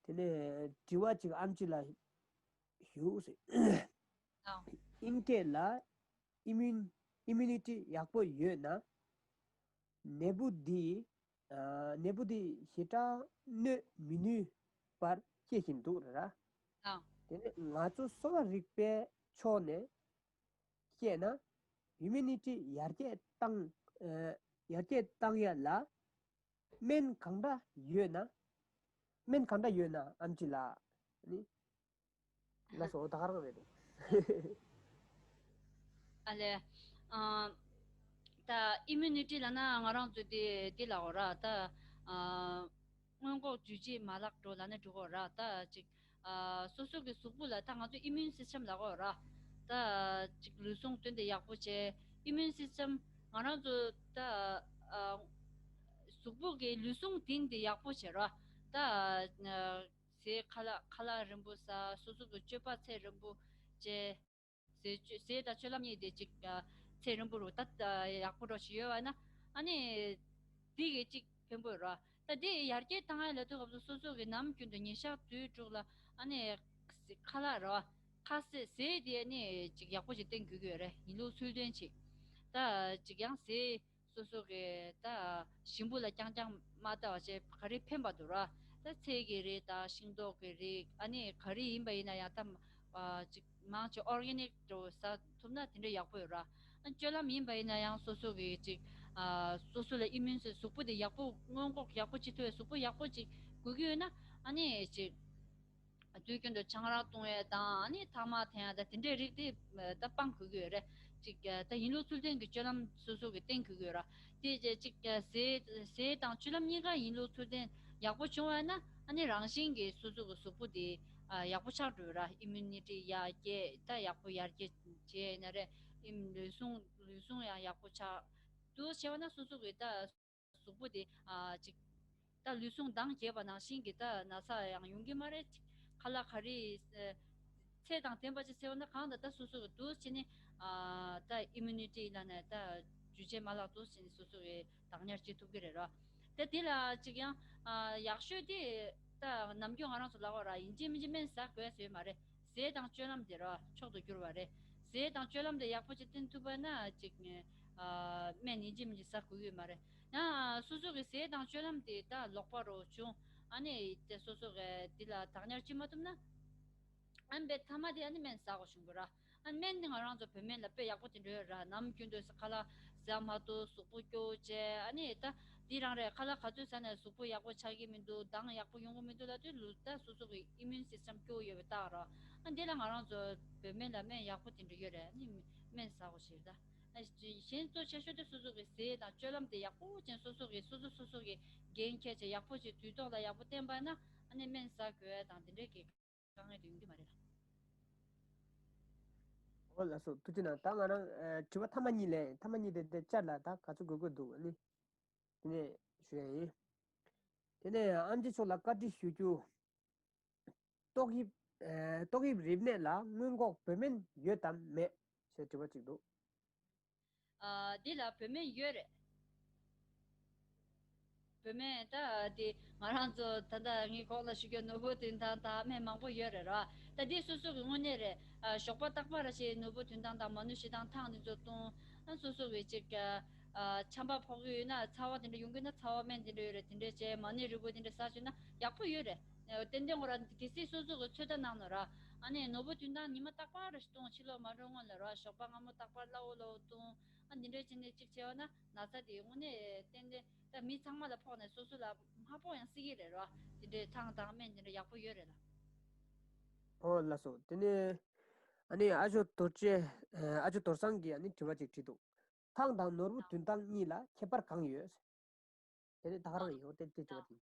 དེ་ནས་དྲི་བ་ཅིག་ཨམ་ཆི་ལ་ཞུ་ཟེར། ཨིན་སྐད་ལ་ཨི་མིན་ཨི་མིའུ་ནི་ཊི་ཡག་པོ་ཡོད་ན། ནད་འབུ་འདིས་ཨ་ནད་འབུ་འདིས་ཞེ་དྲག་གནོད་མི་ནུས་པར་བཤད་བཞིན་འདུག་ར། ཨ། དེ་ནས་ང་ཚོ་གསོ་བ་རིག་པའི་ཕྱོགས་ནས་བཤད་ན་ཧིའུ་མེ་ནི་ཊི་ཡར་རྒྱས་བཏང་ཨ་ཡར་རྒྱས་བཏང་ཡ་ལ་སྨན་གང་འདྲ་ཡོད་ན། སྨན་གང་འདྲ་ཡོད་ན་ཨམ་ཆི་ལགས་ནི། ལགས་སོ། ད་ག་རང་རེད་འདུག་ཨ་ལས། ཨ། ད་ཨི་མུ་ནི་ཊི་ལབ་ན་ང་རང་ཚོ་དེ་དེ་ལབ་དགོས་ར། ད་ཨ་སྔོན་འགོག་བཅོས་སྒྱུར་མ་ལག་འདྲ་ལབ་ན་འགྲིག་གི་ར། ད་ཅིག་ཨ་སོ་སོ་གི་གཟུགས་པོ་ལ་ད་ང་ཚོ་ཨི་མུན་སིས་ཊམ་ལབ་དགོས་ར། ད་ཅིག་ལུས་ཟུངས་བཏོན་ཏེ་ཡག་པོ་བྱས། ཨི་མུན་སིས་ཊམ་ང་རང་ཚོ་ད་ཨ་གཟུགས་པོ་གི་ལུས་ཟུངས་བཏིང་སྟེ་ཡག་པོ་བྱེད་ར། ད་ཨ་ཟས་ཁ་ལག་ཁ་ལག་རིང་པོ་ཟ། སོ་སོ་གི་སྤྱོད་པ་ཚེ་རིང་པོ་བྱས། ཟས་སྤྱོད་ཟས་དང་སྤྱོད་ལམ་གཉིས་དེ་གཅིག་ཨ་ཚེ་རིང་པོ་རུ་ད་ཨ་ཡག་པོ་འགྲོ་ཞིག་ཡོད་པ་ན། ཨ་ནི་དེ་གི་གཅིག་ཕན་པོ་ར། ད་དེ་ཡར་རྒྱས་བཏང་ཡ་ལ་དུས་སྐབས་སུ་སོ་སོ་གི་ནམ་རྒྱུན་དུ་ཉིན་ཞག་དུས་དྲུག་ལ་ཨ་ནི་ཁ་ལག་ར། ཁ་ཟས་ཟས་དེ་ཨ་ནི་གཅིག་ཡག་པོ་ཞིག་བསྟེན་དགོས་ཀྱི་ཡོད་རེད། ཡིན་ལུགས་ཚུལ་ལྡན་ཅིག་ད་གཅིག་ཡང་ཟས་སོ་སོ་གི་ད་ཞིམ་པོ་ལ་རྐྱང་རྐྱང་མ་ལྟ་བ་བྱས་ག་རེ་ཕན་པ་འདུག་ར། ད་ཚལ་གྱི་རིགས་དང་ཤིང་ཏོག་གི་རིགས། ཨ་ནི་ག་རེ་ཡིན་པ་ཡིན་ན་ཡང་ད་ཨ་ཅིག་མང་ཆེ་ཨོར་གེ་ནིག་འདྲ་བོ་ཟ་ཐུབ་ན་དེ་འདྲ་ཡག་པོ་ཡོད་ར། ཨ་སྤྱོད་ལམ་ཡིན་པ་ཡིན་ན་ཡང་སོ་སོ་གི་ཅིག་ཨ་སོ་སོ་ལ་ཨི་མུན་སི་གཟུགས་པོ་དེ་ཡག་པོ་སྔོན་འགོག་ཡག་པོ་བྱེད་ཐུབ་པའི་གཟུགས་པོ་ཡག་པོ་ཅིག་དགོས་ཀྱི་ཡོད་ན། ཨ་ནི་ཅིག་དུས་རྒྱུན་དུ་ཆང་རག་བཏུང་ཡས་དང་། ཨ་ནི་ཐ་མག་འཐེན་ཡས་དང་དེ་འདྲའི་རིགས་དེ་ད་སྤང་དགོས་ཀྱི་ཡོད་རེད། ཅིག་ད་ཡིན་ལུགས་ཚུལ་ལྡན་གྱི་སྤྱོད་ལམ་སོ་སོ་གི་བསྟེན་དགོས་ཀྱི་ཡོད་ར། དེ་རྗེས་ཅིག་ཟས་ཟས་དང་སྤྱོད་ལམ་གཉིས་ཀ་ཡིན་ལུགས་ཚུལ་ལྡན་ཡག་པོ་བྱུང་བ་ན། ཨ་ནི་རང་བཞིན་གྱིས་སོ་སོ་གི་གཟུགས་པོ་དེ་ཨ་ཡག་པོ་ཆགས་འགྲོ་ར། ཨི་མུ་ནི་ཊི་ཡར་རྒྱས་ད་ཡག་པོ་ཡར་རྒྱས་བྱས་ན་རེད། ཨིམ་ལུས་ཟུངས་ལུས་ཟུངས་ཡང་ཡག་པོ་ཆགས་འདུག་བྱས་པ་ན་སོ་སོ་གི་ད་གཟུགས་པོ་དེ་ཨ་ཅིག་ད་ལུས་ཟུངས་འདང་རྒྱས་པ་ནང་བཞིན་གྱི་ད་ན་ཚ་ཡང་ཡོང་གི་མ་རེད། ཅིག་ཁ་ལག་ག་རེ་ཨ་ཚད་དང་ལྡན་པ་ཅིག་ཟས་པ་ན། གང་ལྟར་ད་སོ་སོ་གི་འདུག་བྱས་ནས་ཨ་ད་ཨི་མུ་ནི་ཊི་ལབ་ནས་ད་འཇུ་བྱེད་མ་ལག་འདུག་བྱས་ནས་སོ་སོ་གི་བདག་ཉར་བྱེད་ཐུབ་ཀྱི་རེད་ར། ད་དེ་ལ་ཅིག་ཡང་ཨ་ཡག་ཤོས་དེ་ད་ནམ་རྒྱུན་ང་རང་ཚོ་ལབ་པ་ར། ཡིན་གཅིག་མིན་གཅིག་སྨན་ཟ་དགོས་ཟེར་ཡོད་མ་རེད། ཟས་དང་སྤྱོད་ལམ་དེ་ར་མཆོག་ཏུ་གྱུར་པ་རེད། ཟས་དང་སྤྱོད་ལམ་དེ་ཡག་པོ་ཅིག་བསྟེན་ཐུབ་པ་ན་ཅིག་ཨ་སྨན་ཡིན་གཅིག་མིན་གཅིག་ཟ་དགོས་ཀྱི་ཡོད་མ་རེད། ཡང་སོ་སོ་གི་ཟས་དང་སྤྱོད་ལམ་དེ་ད་ལོག་པ་རུ་བྱུང་། ཨ་ནི་དེ་སོ་སོ་གི་དེ་ལ་བདག་ཉར་བྱེད་མ་ཐུབ་ན། ཨ་ནི་དཔེ་ཐ་མ་དེ་ཨ་ནི་སྨན་ཟ་དགོས་བྱུང་གི་ར། ཨ་ནི་སྨན་དེ་ང་རང་ཚོ་བོད་སྨན་ལ་དཔེ་ཡག་པོ་དེ་འདྲ་ཡོད་ར། ནམ་རྒྱུན་དུ་ཁ་ལག་ཟ་མ་ཐུབ། གཟུགས་པོ་སྐྱོ་བྱས། ཨ་ནི་ད་དེ་རང་རེད། ཁ་ལག་ག་ཚོད་ཟ་ནས་གཟུགས་པོ་ཡག་པོ་ཆགས་ཀྱི་མི་འདུག་མདངས་ཡག་པོ་ཡོང་གི་མི་འདུག་ལབ་དུས་ལུས་ད་སོ་སོ་གི་ཨི་མུན་སིས་ཊམ་སྐྱོ་བོ་ཡོད་པའི་རྟགས་ར། ཨ་ནི་དེ་ལ་ང་རང་ཚོ་བོད་སྨན་ལ་སྨན་ཡག་པོ་དེ་འདྲ་ཡོད་རེད། ཨ་ནི་སྨན་ཟ་དགོས་ཞེས་ད། ཨ་གཞན་གཙོ་ཆེ་ཤོས་དེ་སོ་སོ་གི་ཟས་དང་སྤྱོད་ལམ་དེ་ཡག་པོ་ཅན་སོ་སོ་གི་སོ་སོ་སོ་སོ་གི་འགན་འཁྱེར་བྱས་ཡག་པོ་ཅིག་དུས་ཐོག་ལ་ཡག་པོ་བསྟེན་པ་ན། ཨ་ནི་སྨན་ཟ་དགོས་དང་དེ་འདྲའི་གི་དཀའ་ངལ་དེ་ཡོང་གི་མ་རེད་ལ། ཨོ་ལགས་སོ། ཐུགས་རྗེ་གནང་། ད་ང་རང་ཨ་དྲི་བ་ཐ་མ་གཉིས་ལས། ཐ་མ་གཉིས་དེ་དེ་བསྐྱར་ལ་ད་ག་ཚོད་དགོས་དགོས་འདུག་ཨ་ནི་དེ་ནས་ཞུ་ཡ་ཡིན། དེ་ནས་ཨམ་ཆི་མཆོག་ལ་བཀའ་འདྲི་ཞུ་རྒྱུ། ཏོག་དབྱིབས་ཨ་ཏོག་དབྱིབས་རིམས་ནད་ལ་སྔོན་འགོག་བོད་སྨན་ཡོད་དམ་མེད་ཞེས་དྲི་བ་གཅིག་འདུག་ཨ་འདི་ལ་བོད་སྨན་ཡོད་རེད། བོད་སྨན་ད་དེ་ང་རང་ཚོ་ད་ལྟ་ངའི་གོང་ལ་ཞུ་རྒྱུ་ནོར་བུ་དོན་ཐང་དང་སྨན་མང་པོ་ཡོད་རེད་ར། ད་དེ་སོ་སོ་གི་དངོས་གནས་རེད། ཨ་ཞོགས་པ་རྟག་པར་ར་ཞིག་ནོར་བུ་དོན་ཐང་དང་མ་ནུ་ཞེ་སྡང་ཐང་དེ་ཚོ་བཏུང་། ཨ་སོ་སོ་གི་ཅིག་ཨ་ཆམ་པ་ཕོག་གི་ཡོད་ན་ཚ་བ་དེ་འདྲ་ཡོང་གི་ན་ཚ་བ་སྨན་དེ་འདྲ་ཡོད་རེད། དེ་འདྲ་བྱས། མ་ཎི་རིལ་བུ་དེ་འདྲ་ཟ་བཅུག་ན་ཡག་པོ་ཡོད་རེད། ཨ་ཏན་ཏན་ཁོ་རང་གལ་སྲིད་སོ་སོ་གི་ཚོད་ལྟ་གནང་ན་ར། ཨ་ནི་ནོར་བུ་དོན་ཐང་ཉི་མ་རྟག་པར་ར་ཞིག་བཏུང་། ཕྱི་ལོགས་མ་འགྲོ་སྔོན་ལ་ར། ཞོགས་པ་སྔ་མོ་རྟག་པར་སླ་བོ་སླ་བོ་བཏུང་། ཨ་འདི་འདྲ་བྱས་ནས་གཅིག་བྱས་པ་ན་ན་ཚ་དེ་དངོས་གནས་ཏན་ཏན་ད་མི་ཚང་མ་ལ་ཕོག་ནས་སོ་སོ་ལ་མ་ཕོག་ཡང་སྲིད་ཀྱི་རེད་ར། དེ་འདྲའི་ཐང་དང་སྨན་དེ་འདྲ་ཡག་པོ་ཡོད་རེད་ལ། ཨོ་ལགས་སོ། དེ་ནས་ཨ་ནི་ཨ་ཇོ་རྡོ་རྗེ་ཨ་ཇོ་རྡོར་བཟང་གིས་ཨ་ནི་དྲི་བ་ཅིག་དྲིས་འདུག་ཐང་དང་ནོར་བུ་དོན་ཐང་གཉིས་ལ་ཁྱད་པར་གང་ཡོད། དེ་ནི་ད་ག་རང་ཡོད་དེ་དེ་དྲི་བ་དེ།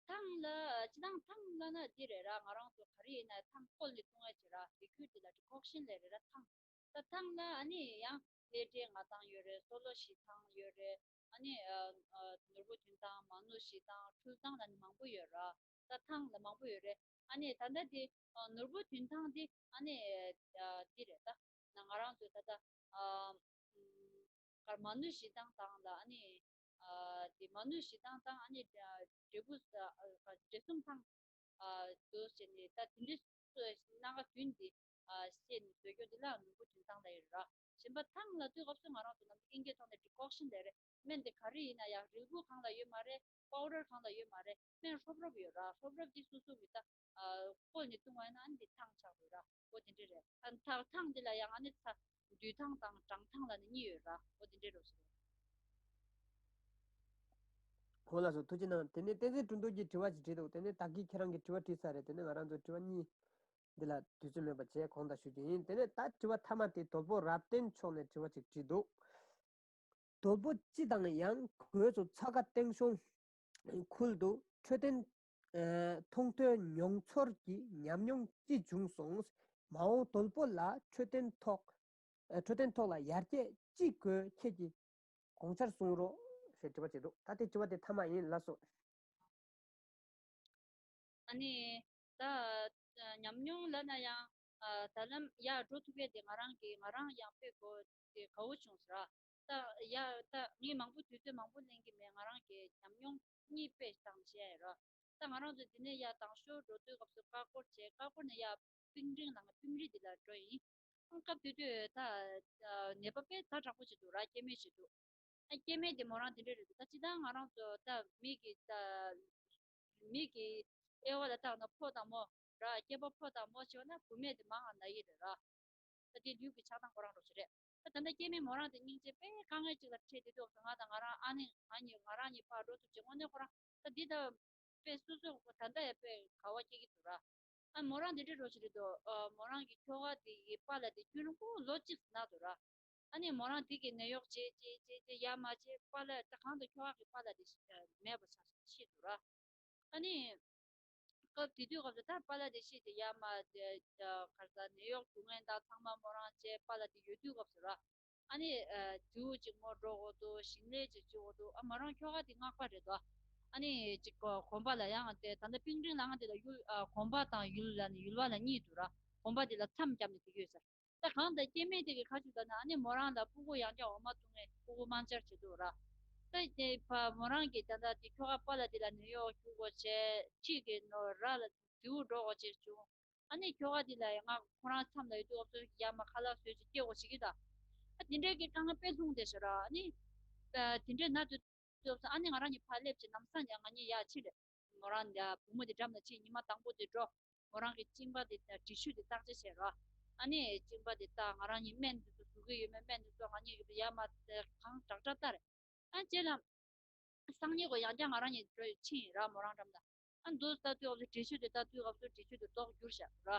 ཐང་ལ་སྤྱིར་བཏང་ཐང་ལབ་ན་འདི་རེད་ར། ང་རང་ཚོ་ག་རེ་ཡིན་ན་ཐང་བསྐོལ་ནས་བཏུང་ཡ་ཅིག་ར། ལི་ཁུལ་དེ་ལ་ཌི་ཀོག་ཤིན་ལབ་རེད་ར། ཐང་ད་ཐང་ལ་ཨ་ནི་ཡང་ལྷས་འབྲས་ང་ཐང་ཡོད་རེད། སོ་ལོ་ཞི་ཐང་ཡོད་རེད། ཨ་ནི་ཨ་ཨ་ནོར་བུ་དོན་ཐང་། མ་ནུ་ཞི་ཐང་། འཕྲུལ་ཐང་ལ་ནི་མང་པོ་ཡོད་ར། ད་ཐང་ལ་མང་པོ་ཡོད་རེད། ཨ་ནི་ད་ལྟ་དེ་ཨ་ནོར་བུ་དོན་ཐང་དེ་ཨ་ནི་ཨ་འདི་རེད་ད། ང་རང་ཚོ་ད་ལྟ་ཨ་ཨམ་གར་མ་ནུ་ཞི་ཐང་དང་ལ་ཨ་ནི་ཨ་དེ་མ་ནུ་ཞི་ཐང་དང་ཨ་ནི་ཨ་འབྲས་བུ་ཨ་ཨ་འབྲས་གསུམ་ཐང་ཨ་དུ་བྱས་ནས་ད་དེ་འདྲའི་སྣ་ཁ་བདུན་དེ་ཨ་བཤད་ནས་བཟོ་རྒྱུ་དེ་ལ་ནོར་བུ་དོན་ཐང་ལ་ཡོད་ར། གཞན་པ་ཐང་ལ་དུས་སྐབས་སུ་ང་རང་ཚོ་ནམ་ཨིན་སྐད་ཐོག་ནས་ཌི་ཀོག་ཤིན་ལབ་རེད། སྨན་དེ་ག་རེ་ཡིན་ན་ཡང་རིལ་བུ་གང་ལ་ཡོད་མ་རེད། པའུ་ཌར་གང་ལ་ཡོད་མ་རེད། སྨན་ཧྲོབ་ཧྲོབ་ཡོད་ར། ཧྲོབ་ཧྲོབ་དེ་སོ་སོ་གི་ད་ཨ་བསྐོལ་ནས་བཏུང་བ་ཡིན་ན་ཨ་ནི་དེ་ཐང་ཆགས་དགོས་ར། འོ་དེ་འདྲ་རེད། ཨ་ཐང་ཐང་དེ་ལ་ཡང་ཨ་ནི་ད་འདུས་ཐང་དང་གྲང་ཐང་ལ་ནི་གཉིས་ཡོད་ར། འོ་དེ་འདྲ་རོ་ཞིག་རེད། ཧོ་ལགས་སོ། ཐུགས་རྗེ་གནང་། དེ་ནས་བསྟན་འཛིན་དོན་གྲུབ་ཀྱིས་དྲི་བ་ཞིག་དྲིས་འདུག་དེ་ནས་ད་གིན་ཁྱེད་རང་གིས་དྲི་བ་དྲིས་ཚར་རེད། དེ་ནས་ང་རང་ཚོ་དྲི་བ་གཉིས་འདི་ལ་དུས་ཚོད་མེད་པ་བྱས་གོང་དུ་ཞུ་རྒྱུ་ཡིན། དེ་ནས་ད་དྲི་བ་མཐའ་མ་དེ་དོལ་པོ་རབ་བརྟན་མཆོག་ནས་དྲི་བ་ཅིག་དྲིས་འདུག་དོལ་པོ་སྤྱི་དང་ཡང་སྒོས་སུ་ཚ་ཁ་སྟེང་ཤོང་ཁུལ་དུ་འཕྲོད་བསྟེན་ཨ་མཐོང་ཐོས་མྱོང་ཚོར་གྱི་ཉམས་མྱོང་ཅི་བྱུང་སོང་། མ་འོངས་དོལ་པོ་ལ་འཕྲོད་བསྟེན་ཐོག་ཨ་འཕྲོད་བསྟེན་ཐོག་ལ་ཡར་རྒྱས་ཅི་དགོས་ཁྱེད་ཀྱིས་དགོངས་འཆར་གསུང་རོགས་ཞེས་དྲི་བ་བྱས་འདུག་ད་དེ་དྲི་བ་དེ་མཐའ་མ་ཡིན། ལགས་སོ། ཨ་ནི་ད་ཉམས་མྱོང་ལབ་ན་ཡང་ད་ལམ་ཡར་འགྲོ་ཐུབ་ཡས་དེ་ང་རང་གི་ང་རང་ཡང་དཔེ་གོ་དེ་དགའ་བོ་བྱུང་ཟེར། ད་ཡ་ད་ངས་མང་པོ་དུས་ཚོད་མང་པོ་ལེན་གྱི་མེད། ང་རང་གི་ཉམས་མྱོང་གཉིས་དཔེ་བཏང་བཤད་ཡ་རོ། ད་ང་རང་ཚོ་འདི་ནས་ཡར་དང་ཤོས་འགྲོ་དུས་སྐབས་སུ་ཀ་ཀོར་བྱས། ཀ་ཀོར་ནས་ཡར་པིང་རིང་ལ་ང་པིང་རི་འདི་ལ་འགྲོ་ཡིན། སྐབས་དེ་དུས་ད་ནད་པ་དཔེ་ཛ་དྲག་པོ་ཞིག་འདུག་ར། སྐྱེ་དམན་ཞིག་འདུག་ཨ་སྐྱེ་དམན་དེ་མོ་རང་དེ་འདྲ་རེད་འདུག་ད་སྤྱིར་བཏང་ང་རང་ཚོ་ད་མི་གི་ད་མི་གི་དབྱེ་བ་ལ་བཏང་ན་ཕོ་དང་མོ་ར། སྐྱེས་པ་ཕོ་དང་མོ་བྱས་ན་བུད་མེད་དེ་མང་ང་ན་ཡི་རེད་ར། ད་དེ་ལུས་ཀྱི་ཆགས་སྟངས་ཁོ་རང་རོ་ཞིག་རེད། ད་ད་ལྟ་སྐྱེ་དམན་མོ་རང་དེ་སྙིང་རྗེ་དཔེ་དཀའ་ངལ་ཅིག་ལ་འཕྲད་དེ་འདུག་ང་དང་ང་རང་ཨ་ནེ་ང་གཉིས་ང་རང་གཉིས་ཕར་འགྲོ་ཐུབ་ཅིག་དངོས་གནས་ཁོ་རང་ད་འདི་ད་དཔེ་སོ་སོ་ད་ལྟ་ཡང་དཔེ་དགའ་བ་སྐྱེ་གི་འདུག་ར། ཨ་མོ་རང་འདི་འདྲའི་རོ་ཞིག་རེད་འདུག་ཨ་མོ་རང་གི་ཁྱོ་ག་དེ་གི་པཱ་ལགས་དེ་ཁྱོད་རང་ཁོ་ལོ་གཅིག་ཟིན་ན་འདུག་ར། ཨ་ནི་མོ་རང་དེ་གི་ནད་གཡོག་བྱེད་བྱེད་བྱེད་བྱེད་ཡ་མ་བྱེད་པཱ་ལགས་ད་གང་དུ་ཁྱོ་ག་གི་པཱ་ལགས་དེ་མེད་པ་ཆགས་ཤི་འདུག་ར། ཨ་ནི། སྐབས་དེ་དུས་སྐབས་སུ་ད་པཱ་ལགས་དེ་ཤི་དེ་ཡ་མ་དེ་གར་ས་ནད་གཡོག་བྱུང་མཁན་དང་ཚང་མ་མོ་རང་བཅས་པཱ་ལགས་དེ་ཡོད་དུས་སྐབས་སུ་ར། ཨ་ནི་དེའུ་གཅིག་མོ་འགྲོ་དགོས་འདུག་ཞིང་ལས་ཅིག་བྱེད་དགོས་འདུག་ཨ་མོ་རང་ཁྱོ་ག་དེ་སྔགས་པ་རེད་དོ། ཨ་ནི་གཅིག་གོམ་པ་ལ་ཡང་དེ་ད་ལྟ་པིང་ཀྲིང་ལ་ང་དེ་ལ་ཡུལ་གོམ་པ་དང་ཡུལ་ལ་ནི་ཡུལ་བ་ལ་གཉིས་འདུག་ར། གོམ་པ་དེ་ལ་མཚམས་བརྒྱབ་ནས་དེ་ཡོད་ས། ད་གང་ལྟར་སྐྱེ་དམན་དེ་གི་ཁ་ཆུ་ད་ན་ཨ་ནི་མོ་རང་ལ་ཕྲུ་གུ་ཡང་བསྐྱར་འོ་མ་བཏུང་ངེ་ཕྲུ་གུ་དམར་འབྱར་བྱེད་འདུག་ར། ད་དེ་ཕ་མོ་རང་གི་ད་ལྟ་དེ་ཁྱོ་ག་པཱ་ལགས་དེ་ལ་ནད་གཡོག་རྒྱུག་དགོས་བྱས་ཁྱི་གི་ནོ་ར་ལ་དེའུ་འགྲོ་དགོས་བྱས་བྱུང་། ཨ་ནི་ཁྱོ་ག་དེ་ལ་ཡང་ང་ཁོ་རང་མཚམས་ལ་ཡོད་དུས་ཨོ་ཚོ་ཡ་མ་ཁ་ལག་བཟོས་ཅིག་སྐྱེ་དགོས་བྱེད་ཀྱི་ད། ཨ་དེ་འདྲའི་གི་དཀའ་ངལ་དཔེ་ལྷུང་བསྡད་ཤག་ར། ཨ་ནི་ད་དེ་འདྲའི་ན་དུས་དུས་ཨ་ནི་ང་རང་གཉིས་ཕར་སླེབས་ཅིག་ལམ་སང་ཡང་ང་གཉིས་ཡར་ཕྱིན་རེད། མོ་རང་ཡ་བུ་མོ་དེ་འགྲམ་ལ་ཕྱིན། ཉི་མ་དང་པོ་དེ་འགྲོ། མོ་རང་གི་གཅིན་པ་དེ་འདྲི་ཆུ་དེ་བརྟག་དཔྱད་བྱས་རོ། ཨ་ནི་གཅིན་པ་དེ་བརྟག་ང་རང་གཉིས་སྨན་དེ་ཚོ་བཟོ་གི་ཡོད་མེད་སྨན་དེ་ཚོ་ང་གཉིས་ཀྱི་ཡ་མ་གང་དྲག་དྲག་ལྟ་རེད། ཨ་རྗེས་ལ་སང་ཉིན་གོ་ཡང་བསྐྱར་ང་རང་གཉིས་འགྲོ་ཕྱིན་ར་མོ་རང་འགྲམ་ལ། ཨ་འདུག་ལྟ་དུས་སྐབས་སུ་འདྲི་ཆུ་དེ་ལྟ་དུས་སྐབས་སུ་འདྲི་ཆུ་དེ་ལྡོག་གྱུར་ཤག་ར།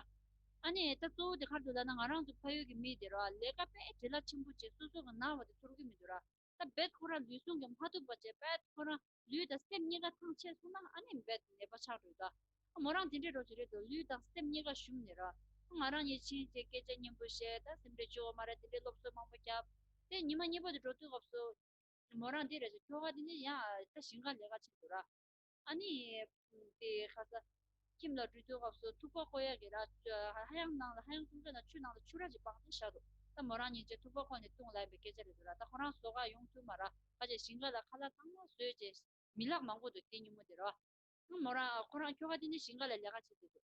ཨ་ནི་ད་གཙོ་བོ་དེ་ག་རེ་འདུག་ལབ་ན་ང་རང་ཚོ་ཕ་ཡུལ་གྱི་མི་དེ་ར་ལས་ཀ་དཔེ་བྲེལ་བ་ཆེན་པོ་བྱས་སོ་སོ་གི་ན་བ་དེ་ཚོར་གི་མི་འདུག་ར། ད་རྦད་ཁོ་རང་ལུས་ཟུངས་ཀྱིས་མ་ཐུབ་པ་བྱས་རྦད་ཁོ་རང་ལུས་དང་སེམས་གཉིས་ཀ་ཐང་ཆད་སོང་ན་ཨ་ནི་རྦད་ནད་པ་ཆགས་འགྲོ་ད། མོ་རང་དེ་འདྲའི་རོ་ཅིག་རེད་འདུག་ལུས་དང་སེམས་གཉིས་ཀ་ཞུམ་ནས་ར། ང་རང་གཉིས་ཕྱིན་བྱས་སྐད་ཆ་སྙན་པོ་བཤད། ད་སེམས་ཁྲལ་བྱེད་དགོས་མ་རེད། དེ་འདྲའི་སློབ་གསོ་མང་པོ་བརྒྱབ། དེ་ཉི་མ་གཉིས་པ་དེ་འགྲོ་དུས་སྐབས་སུ་མོ་རང་འདི་རེད་ཟེར། ཁྱོ་ག་འདི་ནི་ཡང་ད་ཞིང་ཁ་ལས་ཀ་བྱེད་འདུག་ར། ཨ་ནི་དེ་ཁ་ས་ཁྱིམ་ལ་འགྲོ་དུས་སྐབས་སུ་ཐུག་པ་བསྐོལ་ཡག་གི་ར། ཧ་ཡང་ནང་ལ་ཧ་ཡང་གསུང་ཆོས་ནང་ཆུ་ནང་ལ་ཆུ་ར་ཅིག་སྦངས་ཏེ་བཞག་འདུག་ད་མོ་རང་གཉིས་ཀྱིས་ཐུག་པ་བསྐོལ་ནས་བཏུང་ལབ་པའི་སྐད་ཆ་རེད་འདུག་ར། ད་ཁོ་རང་ཟོག་ག་ཡོང་ཐུབ་མ་ར། ཁ་ཅིག་ཞིང་ཁ་ལ་ཁ་ལག་ཚང་མ་བཟོས་བྱས་མི་ལག་མང་པོ་འདུག་དེ་ཉིན་མོ་དེ་ར། མོ་རང་ཁོ་རང་ཁྱོ་ག་དེ་ནི་ཞིང་ཁ་ལ་ལས་ཀ་བྱེད་དུས་འདུག་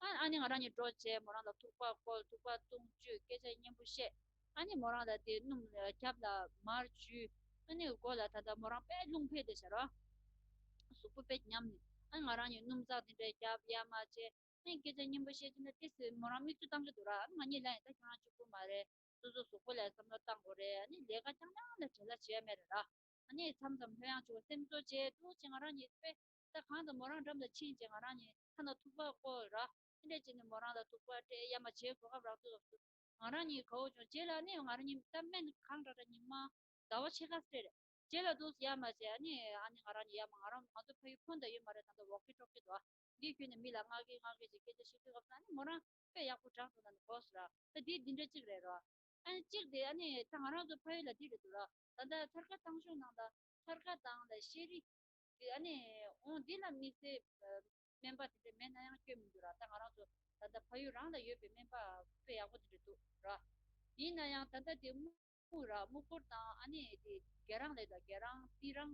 ཨ་ཨ་ནི་ང་རང་གཉིས་འགྲོ་བྱས་མོ་རང་ལ་ཐུག་པ་བསྐོལ། ཐུག་པ་བཏུང་། བཅོས། སྐད་ཆ་སྙན་པོ་བཤད། ཨ་ནི་མོ་རང་ལ་དེ་སྣུམ་རྒྱབ་ལ་མར་བྱུགས། ཨ་ནི་མགོ་ལ་ད་ལྟ་མོ་རང་དཔེ་རླུང་འཕེལ་བསྡད་ཤག་ར། གཟུགས་པོ་དཔེ་ཉམས་ནས། ཨ་ནི་ང་རང་གཉིས་སྣུམ་ཚགས་དེ་འདྲ་རྒྱབ་ཡ་མ་བྱས། ཨ་ནི་སྐད་ཆ་སྙན་པོ་བཤད་ཀྱིན་ན་ཏོག་ཙམ་མོ་རང་མིག་ཆུ་བཏང་གི་འདུག་ར། ཨ་ནི་ང་གཉིས་ལབ་ཡིན། ད་ཁྱོད་རང་གཅིག་པུ་མ་རེད། སོ་སོ་གཟུགས་པོ་ལ་བསམ་བློ་བཏང་དགོས་རེད། ཨ་ནི་ལས་ཀ་རྐྱང་རྐྱང་ལ་བྲེལ་བ་བྱེད་ཡ་མེད་རེད་ར། ཨ་ནི་མཚམས་མཚམས་ལྷོད་ཡངས་བྱུང་བ་སེམས་གསོ་བྱས་འདུག་ཅེས་ང་རང་གཉིས་དཔེ་ད་གང་དུ་མོ་རང་འགྲམ་ལ་ཕྱིན་བྱས་ང་རང་གཉིས་ཐ་ན་ཐུག་པ་བསྐོལ་ར། དེ་འདྲས་བྱས་ནས་མོ་རང་ལ་ཐུག་པ་སྤྲད་ཡ་མ་བྱས་གོ་སྐབས་རག་དུས་སྐབས་སུ་ང་རང་གཉིས་དགའ་བོ་བྱུང་། རྗེས་ལ་ནི་ང་རང་གཉིས་ད་སྨན་གང་དྲག་དྲག་ཉི་མ་ཟླ་བ་ཕྱེད་ཀ་སྤྲད་རེད། རྗེས་ལ་འདུག་ཡ་མ་བྱས་ཨ་ནི་ཨ་ནི་ང་རང་གཉིས་ཡ་མ་ང་རང་ང་ཚོ་ཕ་ཡུལ་ཕོན་དང་ཡོད་མ་རེད། ད་ལྟ་ཝོག་ཀི་ཊོག་ཀི་འདུག་ཨ། འདིའི་ཁྱོན་ནས་མི་ལ་ང་གིས་ང་གིས་ཅིག་སྐད་ཆ་བཤད་དུས་སྐབས་སུ་ཨ་ནི་མོ་རང་དཔེ་ཡག་པོ་དྲག་འདུག་ལབ་ནས་གོ་སོང་ར། ད་འདི་འདི་འདྲ་གཅིག་རེད་ར། ཨ་ནི་གཅིག་དེ་ཨ་ནི་ད་ང་རང་ཚོ་ཕ་ཡུལ་ལ་འདི་རེད་འདུག་ར། ད་ལྟ་ཐར་ཀ་ཏང་གཞུང་ནང་ལ་ཐར་ཀ་དང་ལ་ཤེས་རིག་དེ་ཨ་ནི་འོང་འདི་ལ་དམིགས་བསལ་སྨན་པ་དེ་འདྲ་མེད་ན་ཡང་སྐྱོན་མི་འདུག་ར། ད་ང་རང་ཚོ་ད་ལྟ་ཕ་ཡུལ་རང་ལ་ཡོད་པའི་སྨན་པ་དཔེ་ཡག་པོ་དེ་འདྲ་འདུག་ར། ཡིན་ན་ཡང་ད་ལྟ་དེ་སྨུག་ར་སྨུག་སྒོར་དང་ཨ་ནི་དེ་གྱེན་རང་ལས་ད་གྱེན་རང་ཏི་རང་